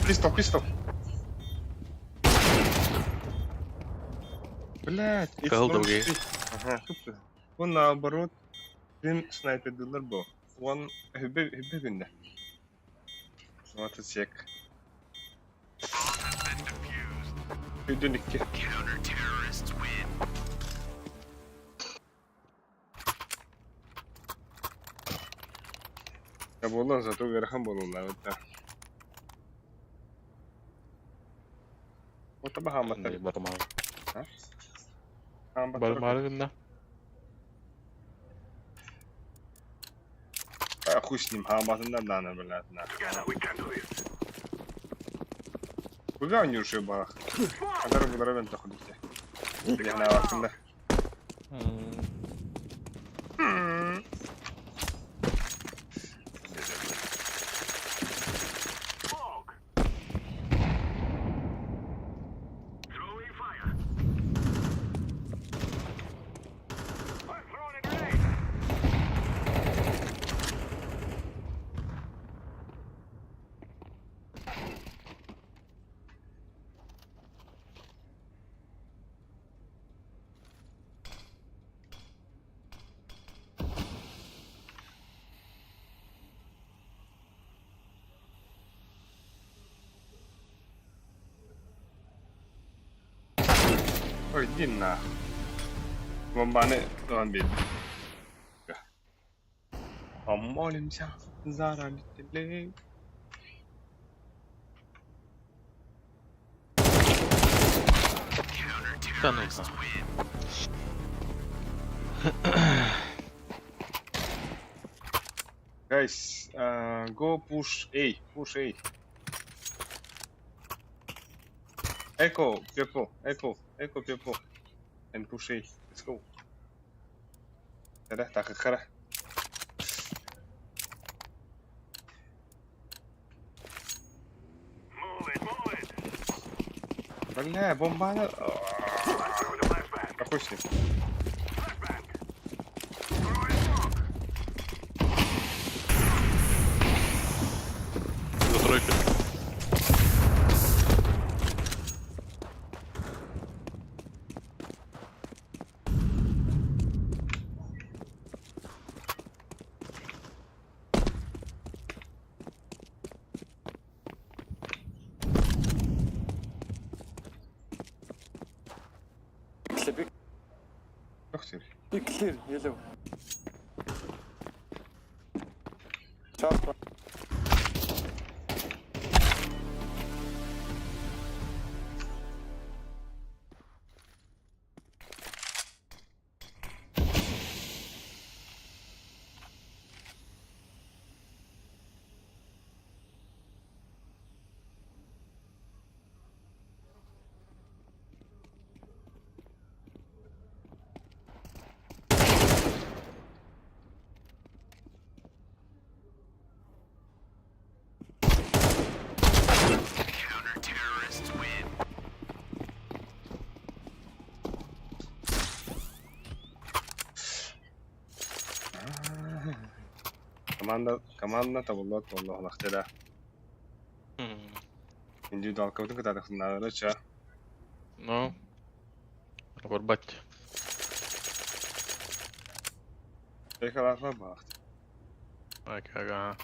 Пистол, пистол. Блять, Кыһыл долгий. Ага, туп. Он наоборот, Дин снайпердылар бу. Он хүбе хүбе күндэ. Вот сек. Хүдүн икки. Я буолан зато ыарахан буолуллар да. Отаба хааматтар. Бармаары. Хааматтар. Бармаары гынна. А, хуй с ним, хааматындар дааны блядь, на. Куда они уже барах? Адар булар мен тохудукте. Билен авакында. Ой, иди на. Бомбаны ылан биэрдим. Помолимся за родителей. Да ну их Guys, go push A, push A. Echo, people, echo, echo, people. And push A. Let's go. Эрэ, тахыхара. Бля, бомбаны... Какой с ним? За тройку. Туох сир? Clear, yellow. Short. Команда, команда табыллат буоллаҕына Индивидуалкабытын кытаатахтыннаҕына ча. Ну. Барбать. Экалаахла баахт. Ага.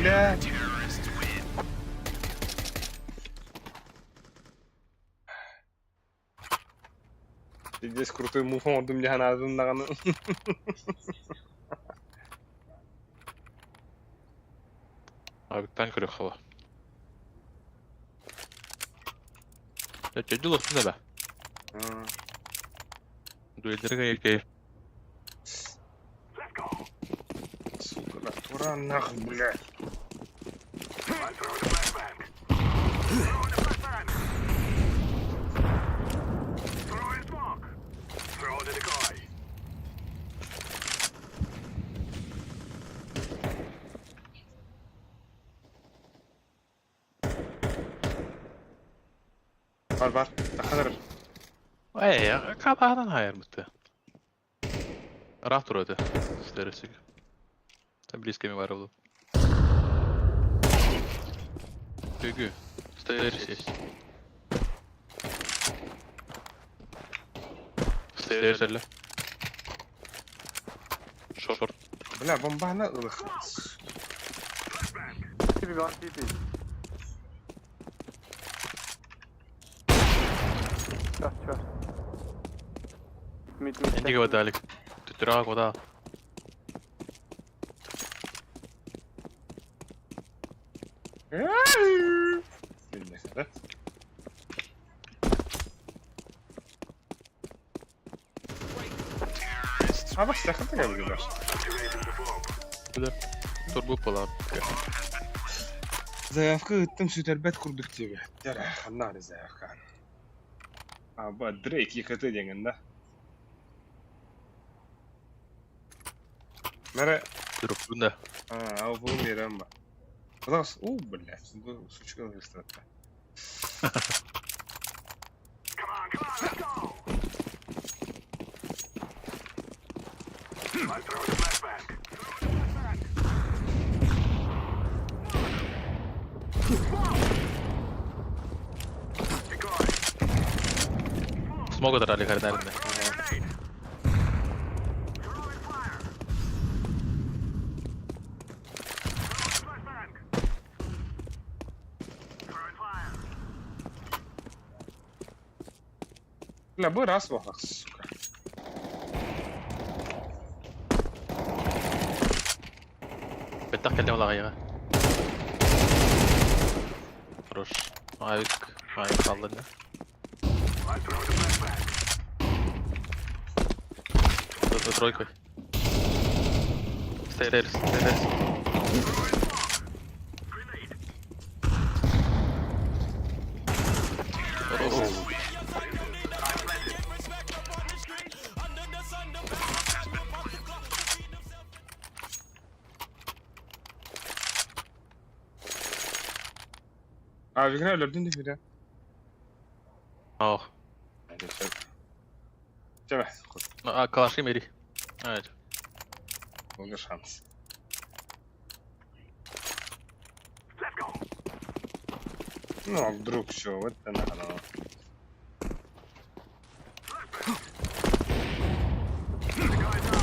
Бля! Пиздец крутой мув оҥордум дии санаатым даҕаны. Абыктан көрүөххэ ба. Чөдүл охтун эбэ. Дуэллэргэ кэй. Сука, натура нах, блядь. Бар бар, тахалар. Эй, кабадан хайыр бытты. Ыраах тур этэ. Стересик. Там близко ми бар был. Гүгү. Стерес есть. Стерес эле. Шорт. Бля, бомбаны ылых. Эндиге бадалик. Түтүрага куда. Билбэхэ. Абас сахата кэлбилэр. Турбу буолар. Заявка ыыттым сүтэрбэт курдук диэбиттэр. Ханна ары заявка? Аба Дрейк ЕКТ диэҥин да? Мэрэ Дуруппун да. А, ол бу миэрэн ба. Казалось, у, блядь, бу сучка выставка. Смогут ралли хардарында. Бля, бу раз вахах, сука. Беттах кэллэ улаҕайга. Хорош. Авик, авик қалды. За тройкой. Стейрс, стейрс. А, Вигра өлөрдүн да бирэ. Ох. Чэ, А, калаши мери. А, Много шанс. Ну, а вдруг что, вот это надо.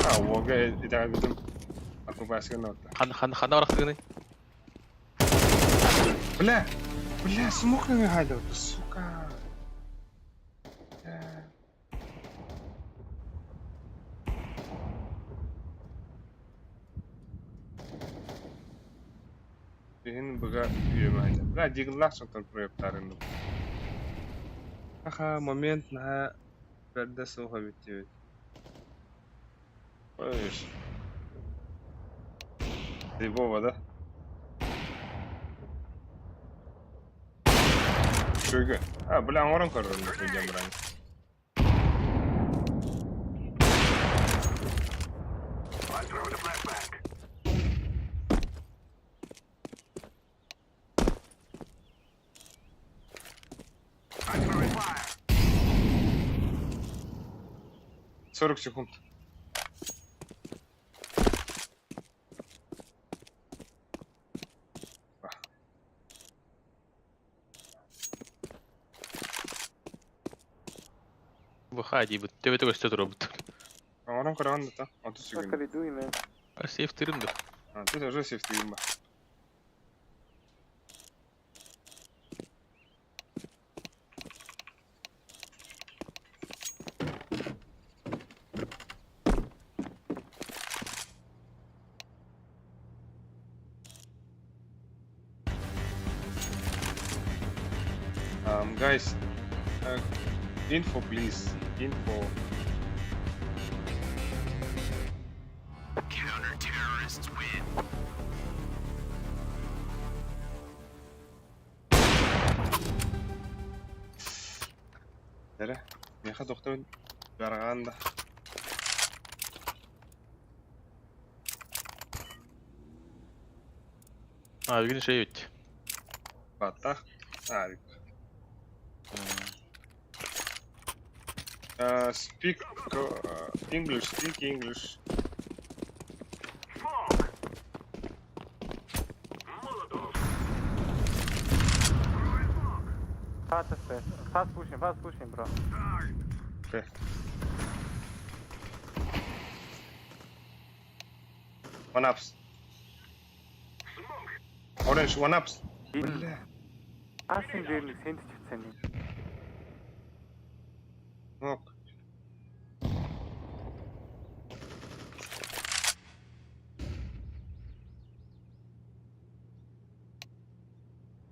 А, уога итэҕэйбитим оккупация нота. хан хан хана барахтыгыный. Бля, бля, смог ли Михайлов, сука. Иһин быга үөмэһэ. Бля, диглах сотор проектарын. Аха, момент на бэрдэ суоха бүттүбүт. Ой, Ты Вова, да? Чуйга. А, бля, оҥорон көрөрүм диэн баран. 40 секунд. Выходи, тебе только что робот. Оҥорон көрөҕүн да, 30 секунд. А сейф тырым да. А, ты тоже сейфтиин ба. Guys, info please, info. Эрэ, миэхэ тохтоо барҕаан да. А, бүгүн үчүгэй эбит. Баттах. А, speak English, speak English. Fast pushing, bro. Okay. One ups. Orange, one ups. Бля. Асан дээр нэг сент чивцэн. Ок.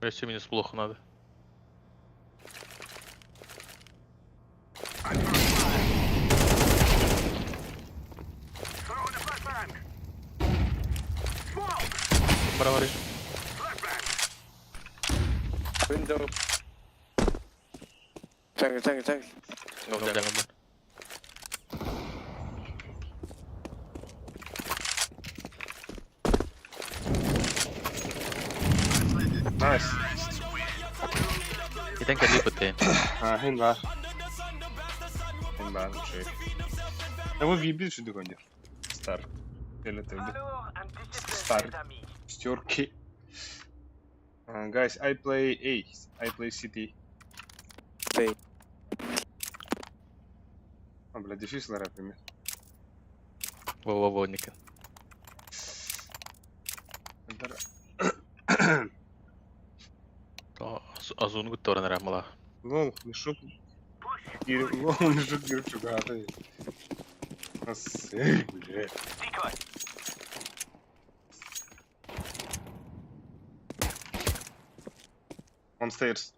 Вообще минус плохо надо. Браво, Рыж. Window. Jungle, jungle, jungle. Go, go, go. Nice. Итэн кэлии бытын. А, хин бар. Хин бар, үчүгэй. Его въебит что такое Стар. Или это Стар. Стерки. Guys, I play A. I play CT. A. А, бля, дефис ларапами. Во-во-во, Никон. Азун гутторан рамала. Лол, мешок. Лол, мешок кирпича, Эй, бля. On stairs.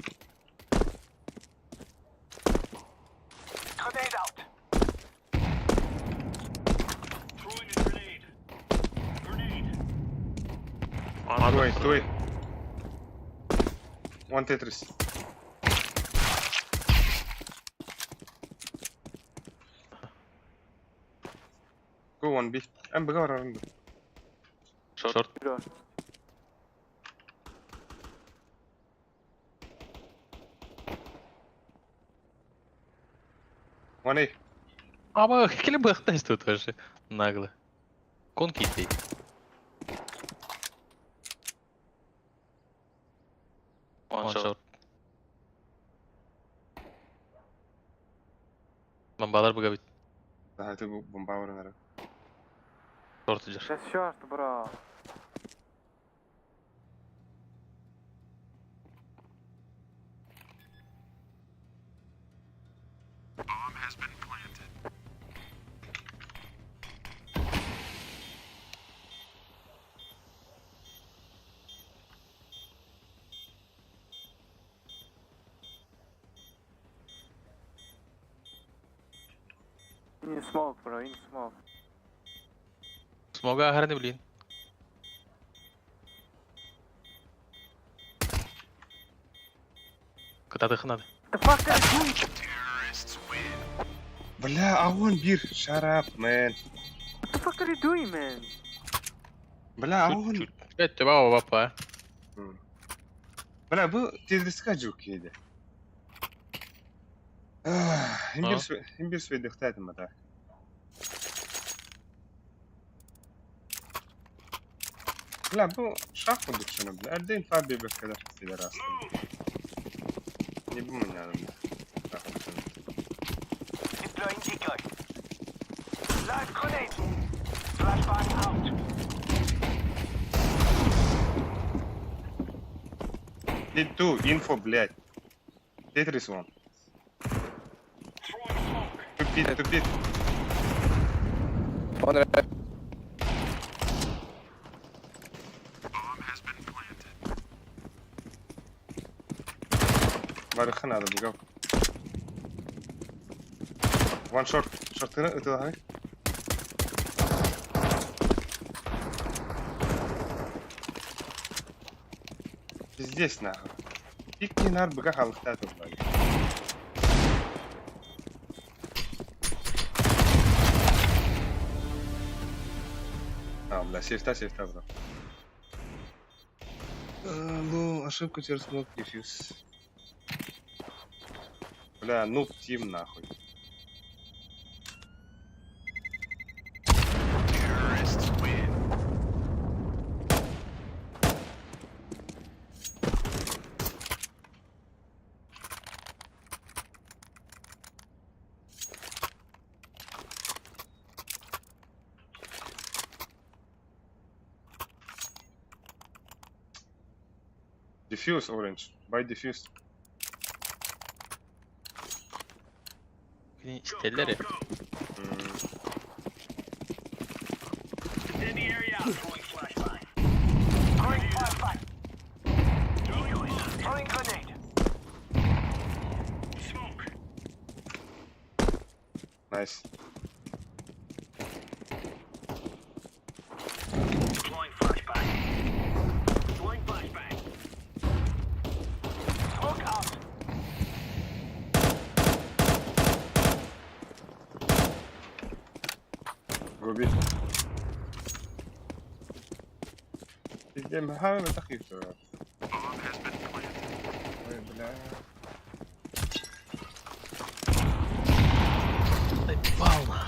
Two A, two A. One Tetris. Go one B. Эн бага барар. Short. One A. А мы кели бы тут вообще. Нагло. Конки ты. One One shot. short. Бомбалар бага бит. Да, это бомба барар. Short идешь. Сейчас short, bro. In smoke, bro, in smoke. Смога гарны, блин. Кытатых надо. The fuck are you doing? Бля, а он бир. Shut up, man. What the fuck are you doing, man? Бля, а он... Чуть-чуть. Блять, тебя папа. Бля, бу Tetris'ка жук еді. Имбир сведехтайтым ата. Бля, бу шах курдук шуну, бля. Эрден фаби беккелер пидорас. Не бу менялым. Ты ту, инфо, блядь. Тетрис вон. Тупит, тупит. One right. Барыхха наада быга. One short. Шортыны ытылаһай. Пиздец нахуй. Икки нар быга халыктаа турла. А, бля, сейфта, сейфта, бро. Ну, ошибка через смог дефьюз. Бля, нуб тим нахуй. Defuse orange. Buy defuse. Кини истэллэр ээ. Nice. Губи. Ой, бля. Пална.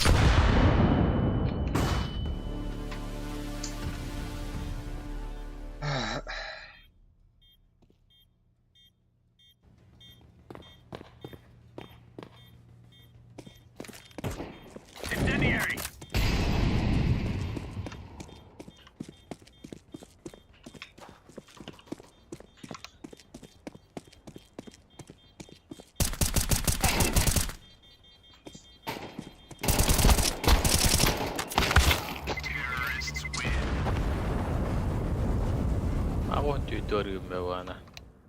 Огонь түйдөрүм бэвана.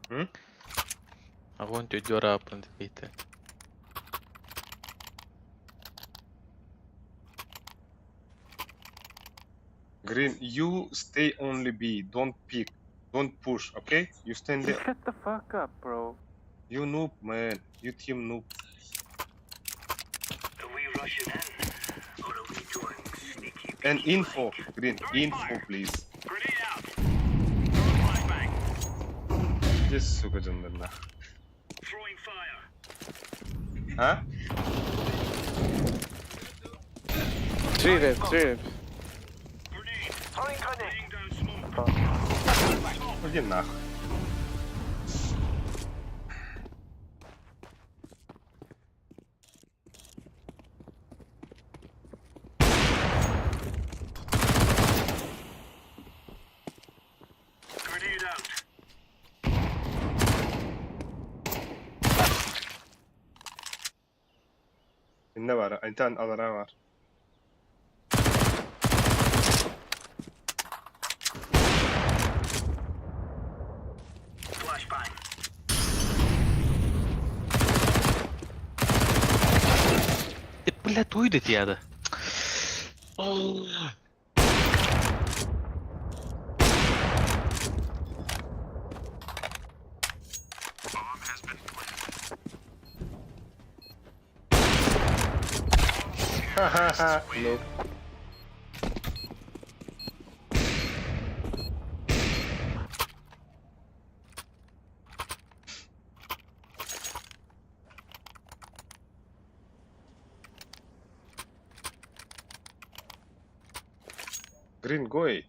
М? Огонь түйдөрү апын дейт. Green, you stay only B. Don't pick. Don't push, okay? You stand there. Shut the fuck up, bro. You noob, man. You team noob. And info, Green. Info, please. Здесь, сука, дьоннор А? Три реп, три реп. Иди нахуй. Ne var? Aytan alara var. Бля, туйдет яда. Ха-ха-ха. Ну. Green, go away.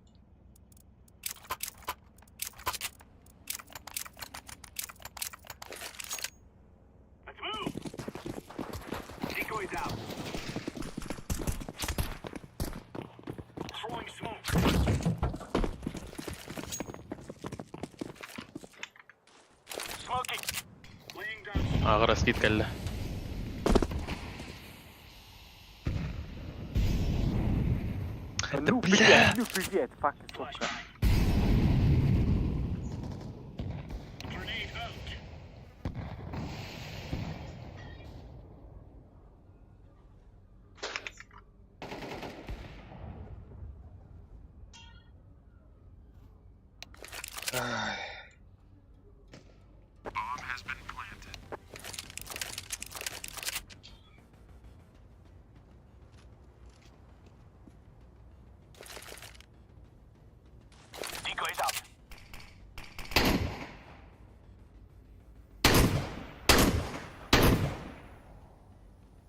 Аҕара скид кэллэ. Да Ну, бля! блядь, ну, блядь, fucking сука.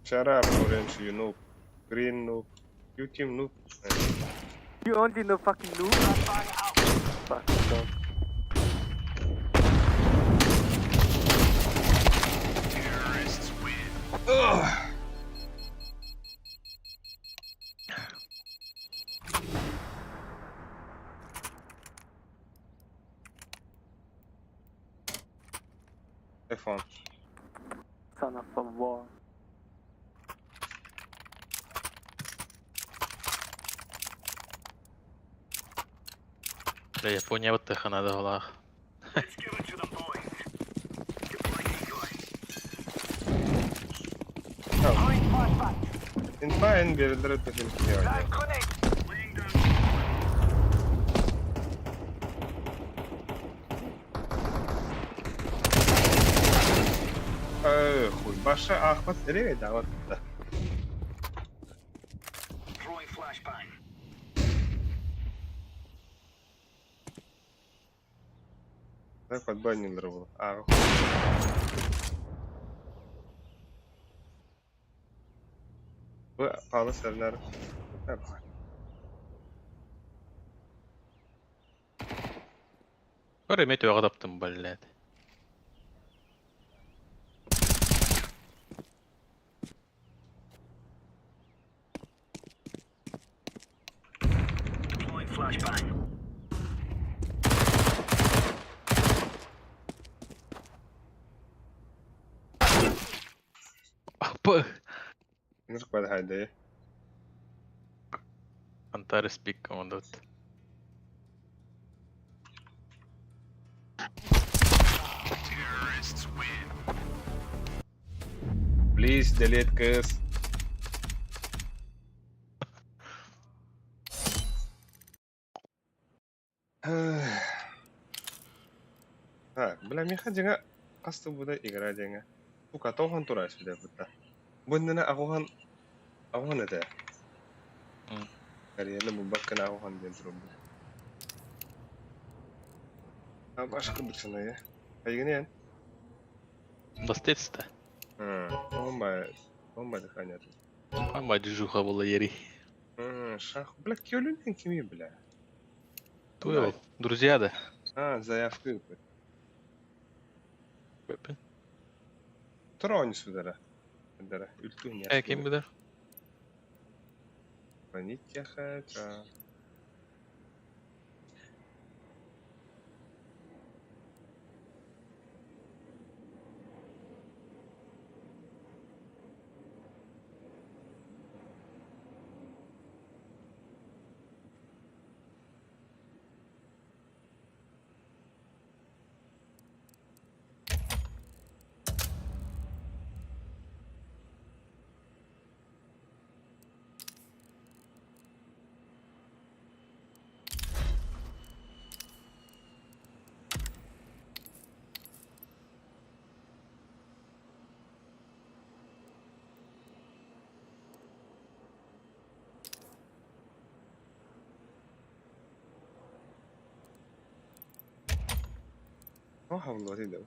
Shut up, Orange, you noob. Green noob. You team noob. You only know fucking noob. Fucking dog. Ugh. IPhone. Son of a war. Бля, Япония вот хана голах. Инфайн бердер төһүн Хуй, баша ахпат эрэ дават да. Так подбанилар был. А, Бу палы сэрнэр. Көр эме төҕө таптым, блядь. Апа. Нырк бад хайдэ. Антарес пик командот. Please delete curse. Так, бля, миха дьиҥэ хас да буда игра диэҥэ. Сука, тоҕон турар сүдэ бутта. Буннана аҕуһан аҕуһан этэ. Карьераны булбаккын аҕуһан диэн турабын. А башка бутсана Айгын Достец-то. Он дыхание. Ама движуха была ери. Шах, бля, көлүнэн кими, бля? Туй друзья да. А, заявка ыппыт. Тронь сюда. Да, үлтүн Э, ким билэр? Звонить я хочу. О, хавло ты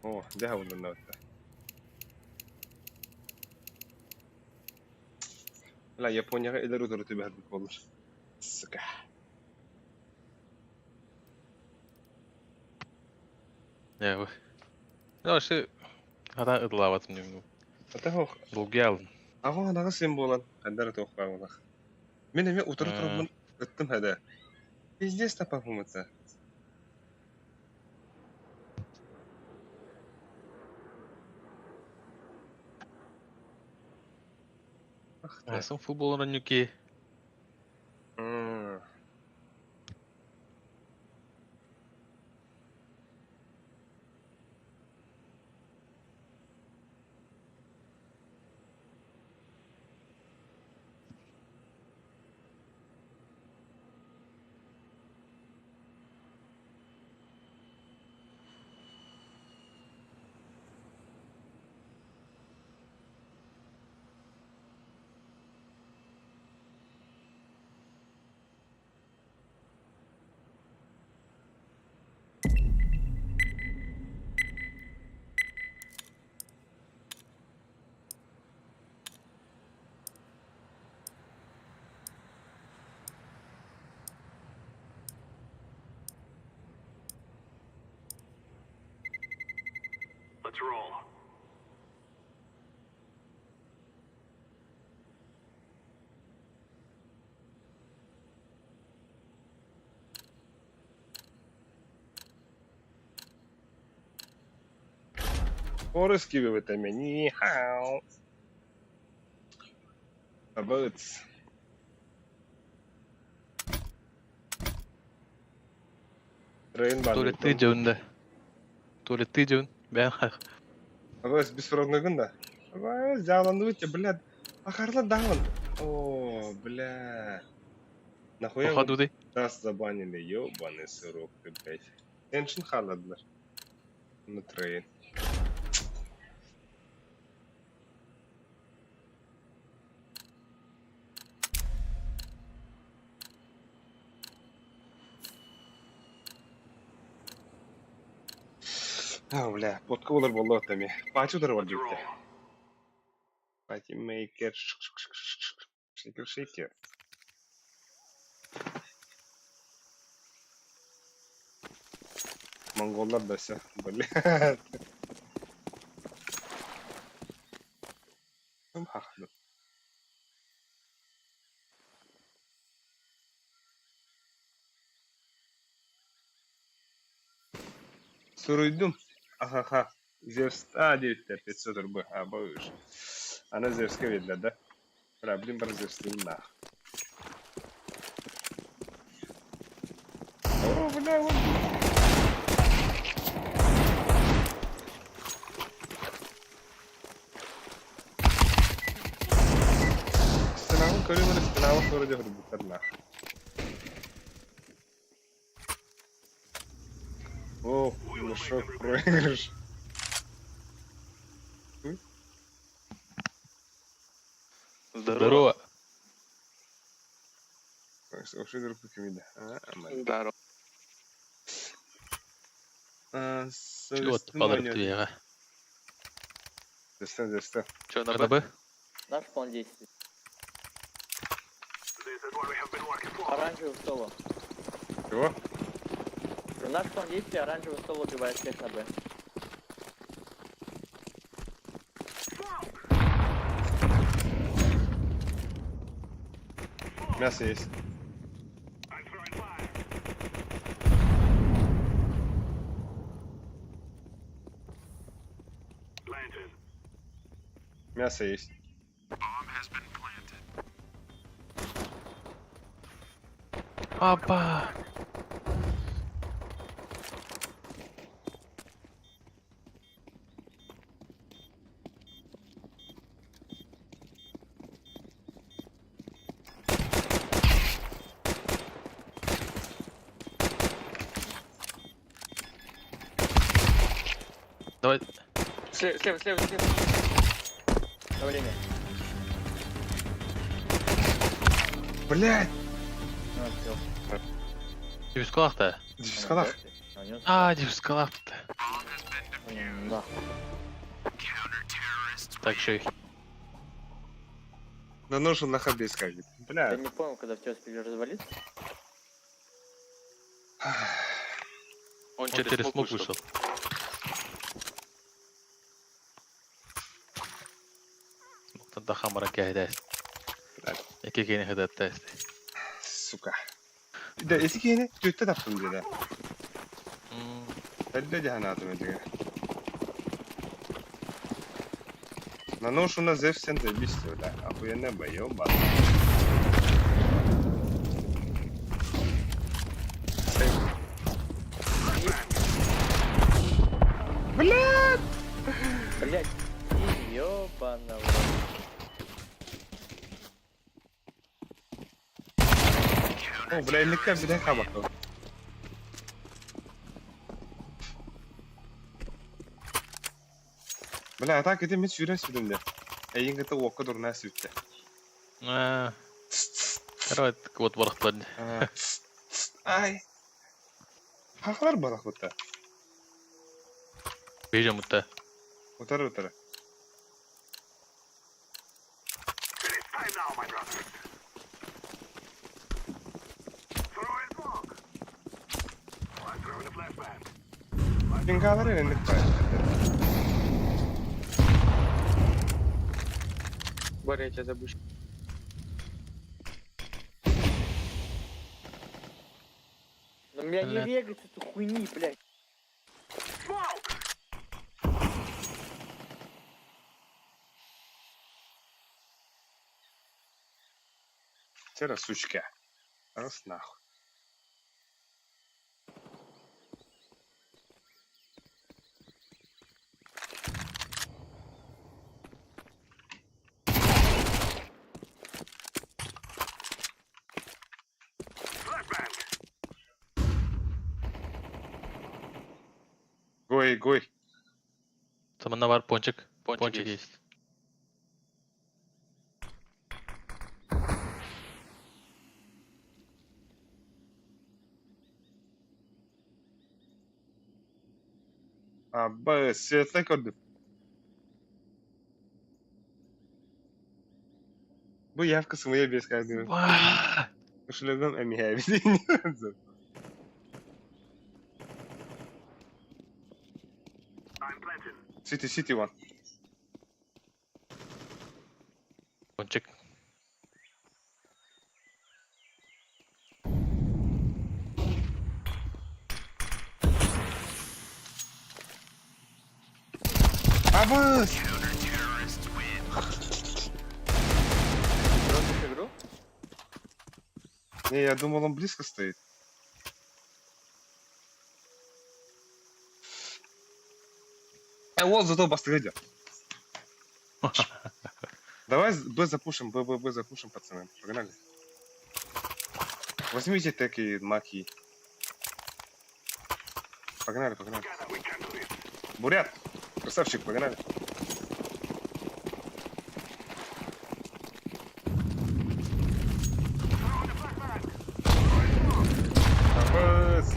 О, дьэ хавлонна Бля, Японияҕа илэр утары түбэһэрбит буоллар. Сука. Я вы. Ну, вообще, ата ыдлаватым немного. Ата хох. Долгиалын. Аҕа анаҕы син буолан, хандар туохпаабылах. Мин эмиэ утары турабын ыттым хада. Пиздец тапапымыта. Асан футбол ранюки. Орыс киирбит эмиэ ни-хау. Абыц. Трейн Туалеттыы баннытын. дьон да. Туалеттыы дьон. Бэйэн Абыц беспроводныйгын да? Абыц дьааланныбыт блядь. Ахарла даун. О, бля. Нахуя вы Походу ты. нас забанили, ёбаный сырок ты, блядь. Теншин халадлар. На трейн. А, бля, потка болар болду тами. Пачы удар бар жигиттер. Пати мейкер. Шейкер, шейкер. Монголлар да все, бля. Хахны. Суруйдум. Ахаха. Зевс... А, 9 500 рублей. А, боюсь. Она Зевска видно, да? Бля, блин, бар Зевс нах. О, бля, вот. Стенавын көрүмөр, стенавын вроде көрбүттэр нах. О, мешок проигрыш. Здорово. Вообще группа кимиде. А, Здорово. Вот, подарок тебе. Застан, застан. Че, на Б? Наш план действий. Оранжевый соло. Чего? Наш план действий оранжевый соло убивает всех на Б. Мясо есть. Мясо есть. Папа. Давай. Слева, слева, слева, слева. На время. Блять! Ну, всё. Дивискалах-то. Дивискалах. А, дивискалах-то. Да. Так еще и. Да нужен на хабе искать. Бля. Я не понял, когда все успели развалиться. Он через смог вышел. Смог там хамара кәһдәс. Эки кени хәдәттәс. Сука. Да, эти кени төттә таптым диде. Әлдә җаһанатым эдиге. На ношу на Зевсен заебись, бля. Охуенная боёба. Блядь! Блять, ёбаного. О, бля, инникке билэ хабакка. Бля, атак ити мин сүүрэн сүдүм дэ. Эйин кытта уокка дурнаа сүүттэ. Короче, вот барахтан. Ай. Хахалар барах бутта. Бежим бутта. Утары утары. Кингалар инник баар. Боря, я тебя забушу. Но меня не Бля. регает эту хуйни, блядь. Тера, сучка. Раз нахуй. Гой, гой. Там навар пончик. Пончик есть. А, Б, светлый көрдүм. Бу явка сымыйа без каждый. Ва! Кошелегом эмиһээбит. City, city one. Пончик. Абыс! Бросишь игру? Не, я думал, он близко стоит. Вот зато бастыгадя. Давай Б запушим, Б, Б, Б запушим, пацаны. Погнали. Возьмите такие маки. Погнали, погнали. Бурят, красавчик, погнали. Абыс!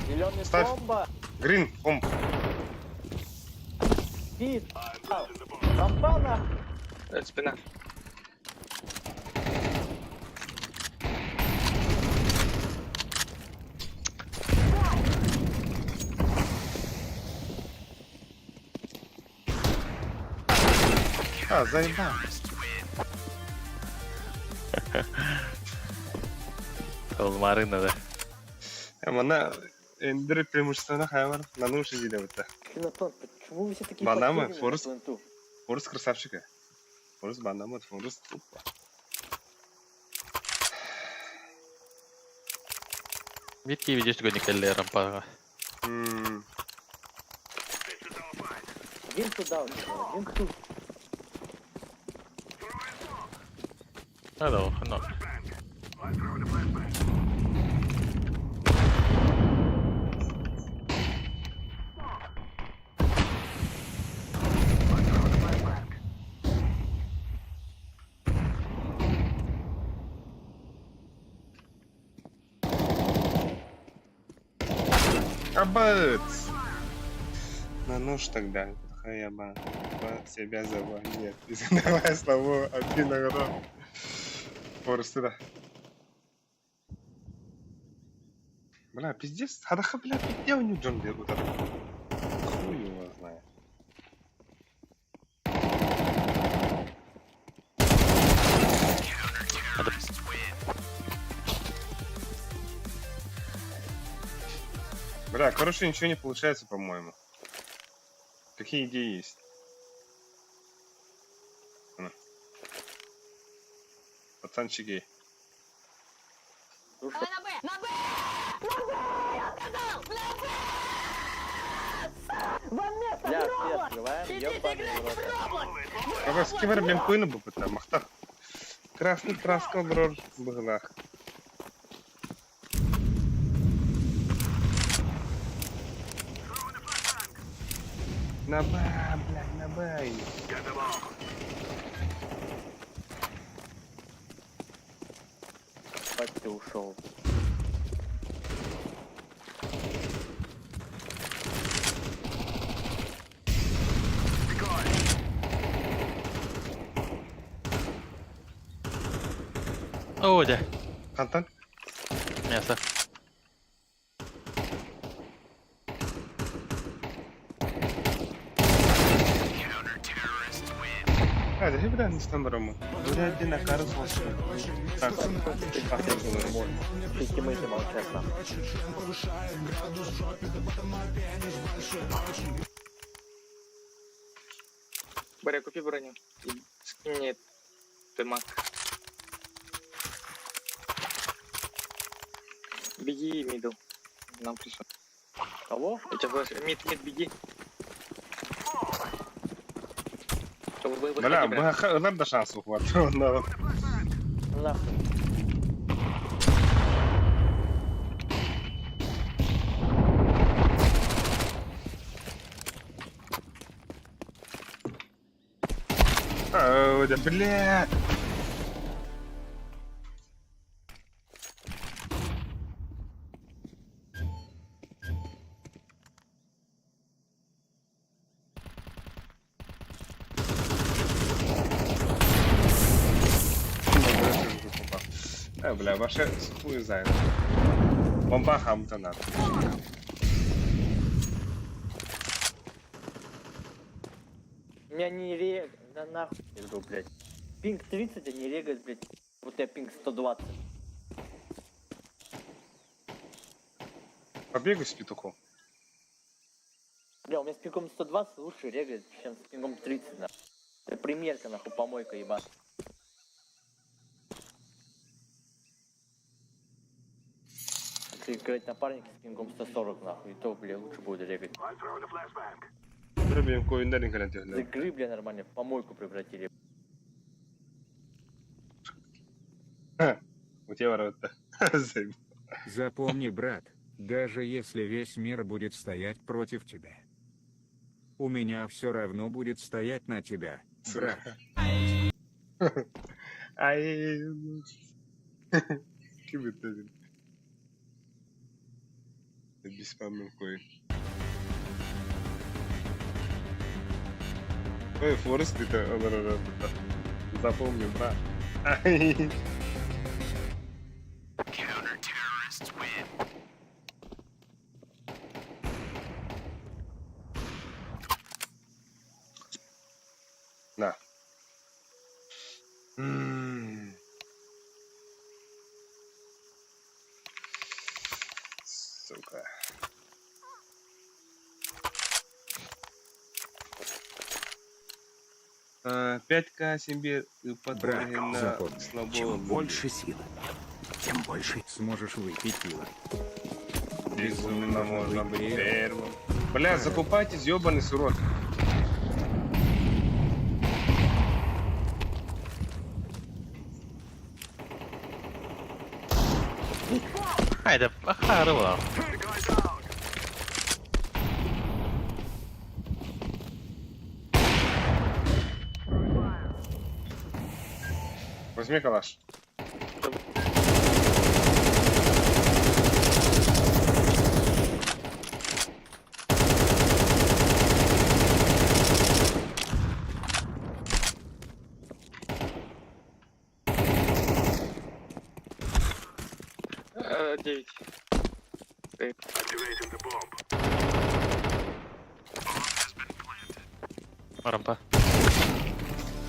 Зеленый Ставь. бомба. Грин, комп. Пит. Рампана. Это спина. А, заебал. Алмары надо. Мана эндер преимущественно хаймар на нуши диде битта. Кинотон, почему вы все такие Банамы, потерянные на Форест. пленту? Форус красавчика. Форус банамы, Форус тупо. Витки видишь, что не рампа. Один туда, у него, один тут. Надо, но. Абыц! На нож тогда. Хаяба. Себя зова. Нет. Давай слово один на Форус туда. Бля, пиздец. Хадаха, бля, пиздец у него Джон вот это. Хуй его знает. Надо Бля, короче, ничего не получается, по-моему. Какие идеи есть? На. Пацанчики. Слушай, На Б! На Б! На Б! Я сказал! На Б! Вам место бля, в все Роблокс! открываем, Идите ебаный играйте в рот. в Роблокс! Кого с кем мен куйну бу быта, махта. Красный краска олорор быгылах. На Б, блядь, на Б. Бать, ты ушел. О, да. Хантан? Мясо. Hadi hepden истэн бараммын. Бля, диэн акаары суолтан. Так, так, Все тиммейты молчат нахуй. Боря, купи броню. И скинь мне ты маг. Беги, мидл. Нам пришел. Кого? Я тебя флеш. Мид, мид, беги. Вы, выходи, Бля, бля. ылар да шанс ухват. Онно. Нахуй. Э, да, бля. Э, бля, ваше хуй знает. Бомба хамта надо. Меня не рег... Да нахуй иду, блядь. Пинг 30, а не регает, блядь. Вот я пинг 120. Побегай с петухом. Бля, у меня с пингом 120 лучше регает, чем с пингом 30, нахуй. Это примерка, нахуй, помойка, ебать. Если играть напарники с пингом 140, нахуй, и то, бля, лучше будет регать. Бля, коиннарын кэлэн Из түһүнэ. игры, бля, нормально, в помойку превратили. У тебя ворота. Запомни, брат, даже если весь мир будет стоять против тебя, у меня все равно будет стоять на тебя, брат. Ай. Ким это? Беспамным коин. Ой, Форест это Запомни, брат. Ай. На. М. Сука. 5К себе Брат, на запомни, слабо. Чем больше силы, тем больше Сможешь выпить пиво. Безумно можно быть первым. Бля, закупайтесь, ёбаный сурот. Хайда, ахарыла. Возьми калаш. 9. Рампа.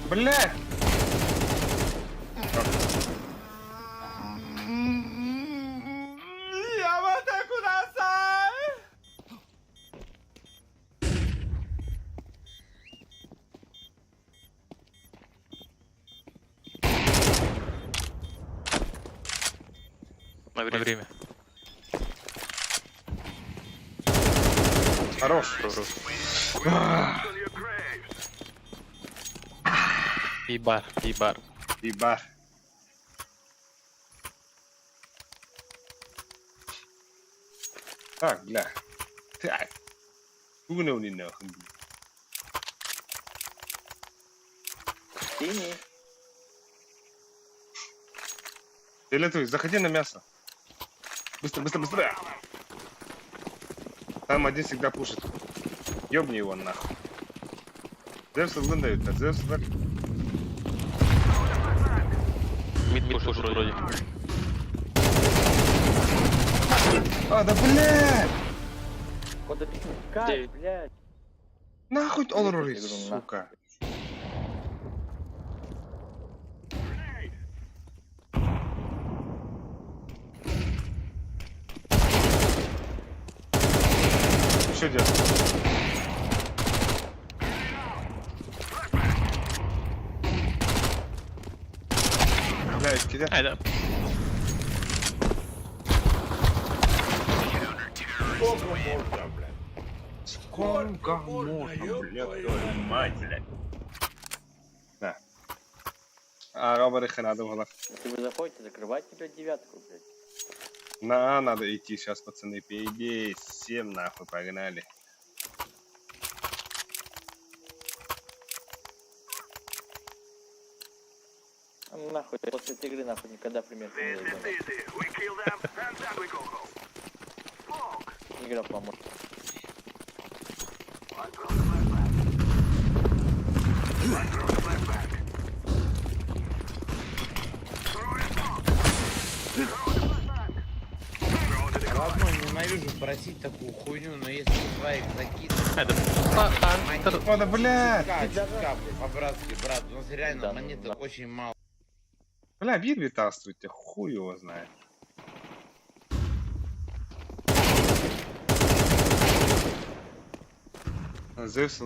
Бля! На время. Хорош. Ибар, ибар. Ибар. Так, бля. Так. Бүгүн не Синий. Фиолетовый, заходи на мясо. Быстро, быстро, быстро. Там один всегда пушит. Ёбни его нахуй. Зевс лын дают, а Зевс лын. Мид, мид пушит вроде. А, да бля! Куда пикнуть? Как, 9. блядь? Нахуй олрори, Игру нахуй. сука. Еще где? Бля, иккитэ. Айда. Сколько можно, блядь, твою мать, блядь. Да. Аҕа барыхха надо было. Если вы заходите, закрывайте, блядь, девятку, блядь. На, надо идти сейчас, пацаны, пиздец. Всем нахуй погнали. А ну нахуй, после этой игры нахуй никогда пример не зайду. Игра поможет. Родной, ненавижу просить такую хуйню, но если твоих закидывать... Айда. О, да, блядь! Чутка, чутка, по-братски, брат, у нас реально монеток очень мало. Бля, бир вытаскивайте, хуй его знает. Зевс,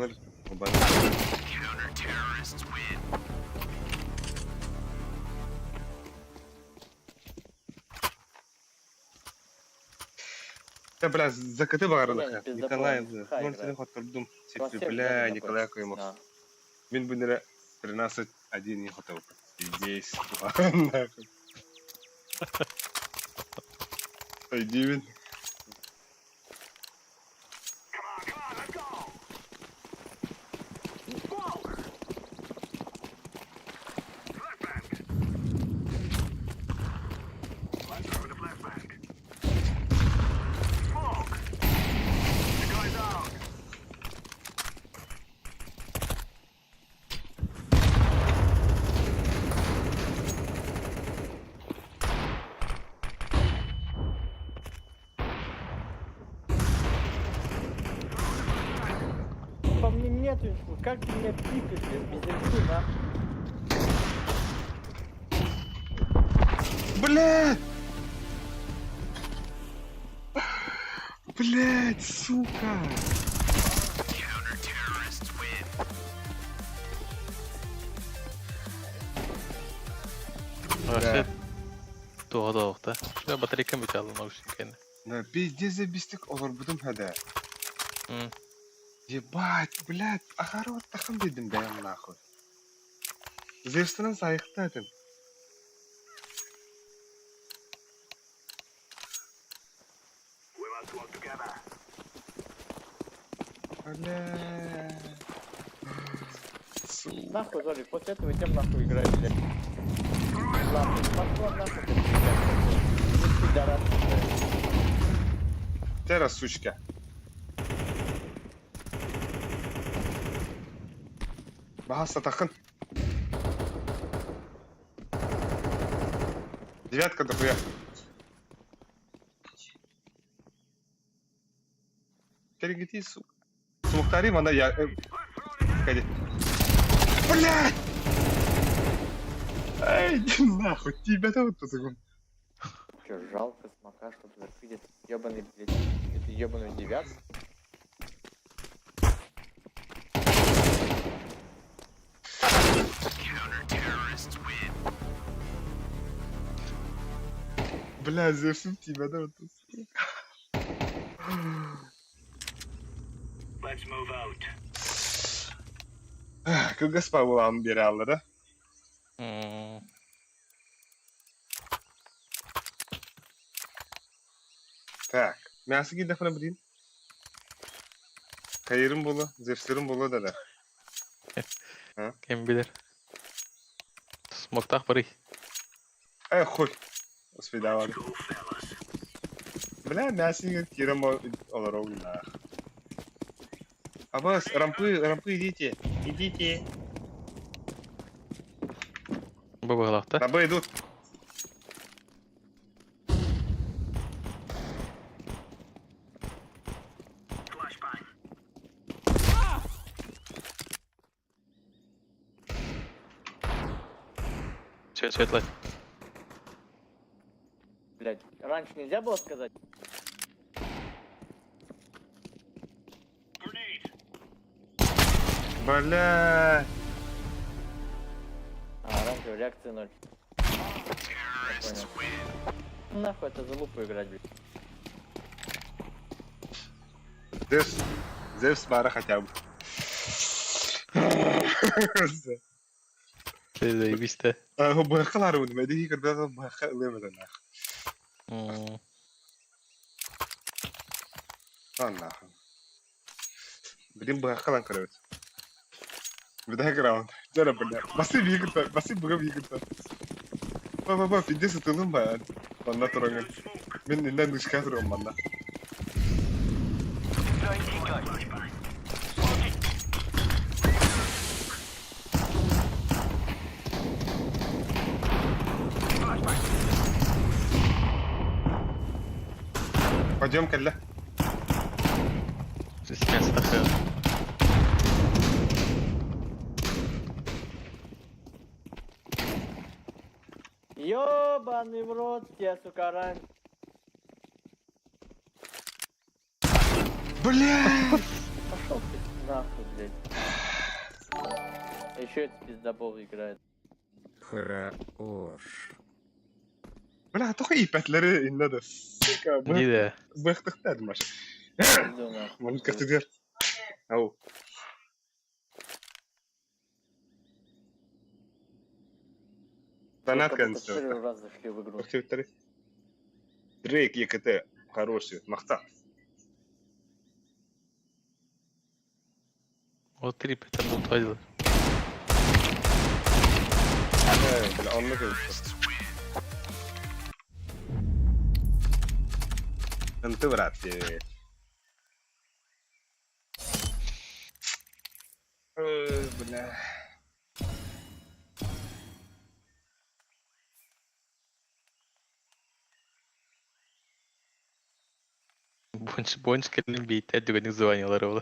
Да, бля, закаты Бля, барылыха. пизда Николай, полная. Хай ноль играет. хотурдум. Вас Сетри, всех бля, взяли на Николай поле. Куимов. Да. Мин бүнере 13-1 не хотел. Здесь, нахуй. Айдивин. По мне нету инфы, как ты меня пикаешь, блядь, без инфы, на? Блядь! Блядь, сука! Вообще. Туға да оқты. Шуя батарейка бит алды наушникені. Да, пиздец забистик олорбутум хада. М. Ебать, блядь, ахары тахым дедим бэйэм нахуй. Зевстынан сайыкта этим. Бля. Сука. Нахуй, Золик, после этого идем нахуй играть, блядь. Ладно, пошла нахуй, блядь, блядь. Пидорас, блядь. Тера, сучка. Бахаса тахын. Девятка дохуя. Перегати, сука. Смухтари, она я. Ходи. Блядь! Эй, иди нахуй, тебя там вот тут. Чё, жалко смока, чтобы закрыть этот ёбаный, блядь, эту ёбаную девятку? Бля, зевсу тебя да вот тут. Кылгас буолан биэрэллэрэ. М. Так, мясо киирдэхпинэ билигин. Кайырым буолуо, Зевстерим буолуо да да. Ким билэр. Смоктаах барый. Э, хуй. Успейдавады. Бля, мясо киирэн олоробун нах. Абас, рампы, рампы идите, идите. Бу быһыылаах На Б идут. Свет, светлый. Блядь, раньше нельзя было сказать? Бля. А, оранжевый, реакция ноль. Я понял. Нахуй это за лупу играть, блядь. Зевс. Зевс бара хотя бы. Заебись да. Быһахха лаарыбын, мэди кырдага быһахха ылыам этэ нах. Нах. Билин быһахха лан көрөбүт. Бүтэһик раунд. Дьэ бля. Басы биигырта, басы быга биигырта. Ба ба ба, пиздец ытылым ба. Манна тураңын. Мин иннен дышка турам манна. Пойдем, кэллэ. Место. Ёбаный в рот тебя, сука, ран. Бля! Пошел ты нахуй, блядь. Еще этот пиздобол играет. Хорош. Бля, тоҕо ииппэтлэри иннэ да. Сука, Диде. быһахтахтар Маша. Пизду нахуй. Маннык кыртыгар. Ау. Донат Как будто концерт. первый раз зашли в игру. Дрейк ЕКТ хороший. Махта. Вот три это был твой. Бля, онно көрүстэ. Ынты брат. Бля. Бонч, бонч кэлин бийтэ дүгәнник звонилар ол.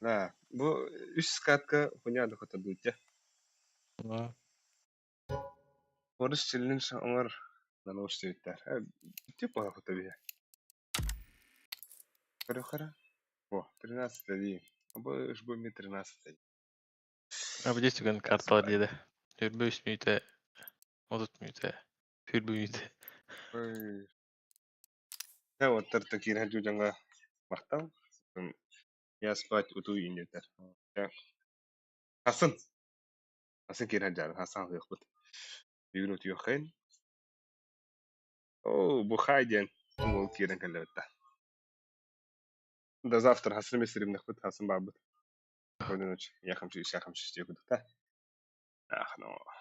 Да, бу үс скатка хуйня да хота дутя. Орыс челлендж оҥор нанос диэбиттэр. Типа хота бие. Көрө О, 13 дии. Бу бу ми 13. А бу түгэн карталар диде. Хүрбө үс мүйтэ. 30 мүйтэ. Хүрбө мүйтэ. Ой. Дьэ оттор киирэн дьоҥҥо махтал. Я спать утуй иннетер. Хасан. Хасан киирэн дьаарын Хасан ыахпыт. Бүгүн утуйуоххайын. Оо, бу хай диэн уол киирэн кэллэбит До завтра Хасан местеримнэхпит Хасан баабыт. Спокойной ночи. Я хамчы, я хамчы, Ах, ну.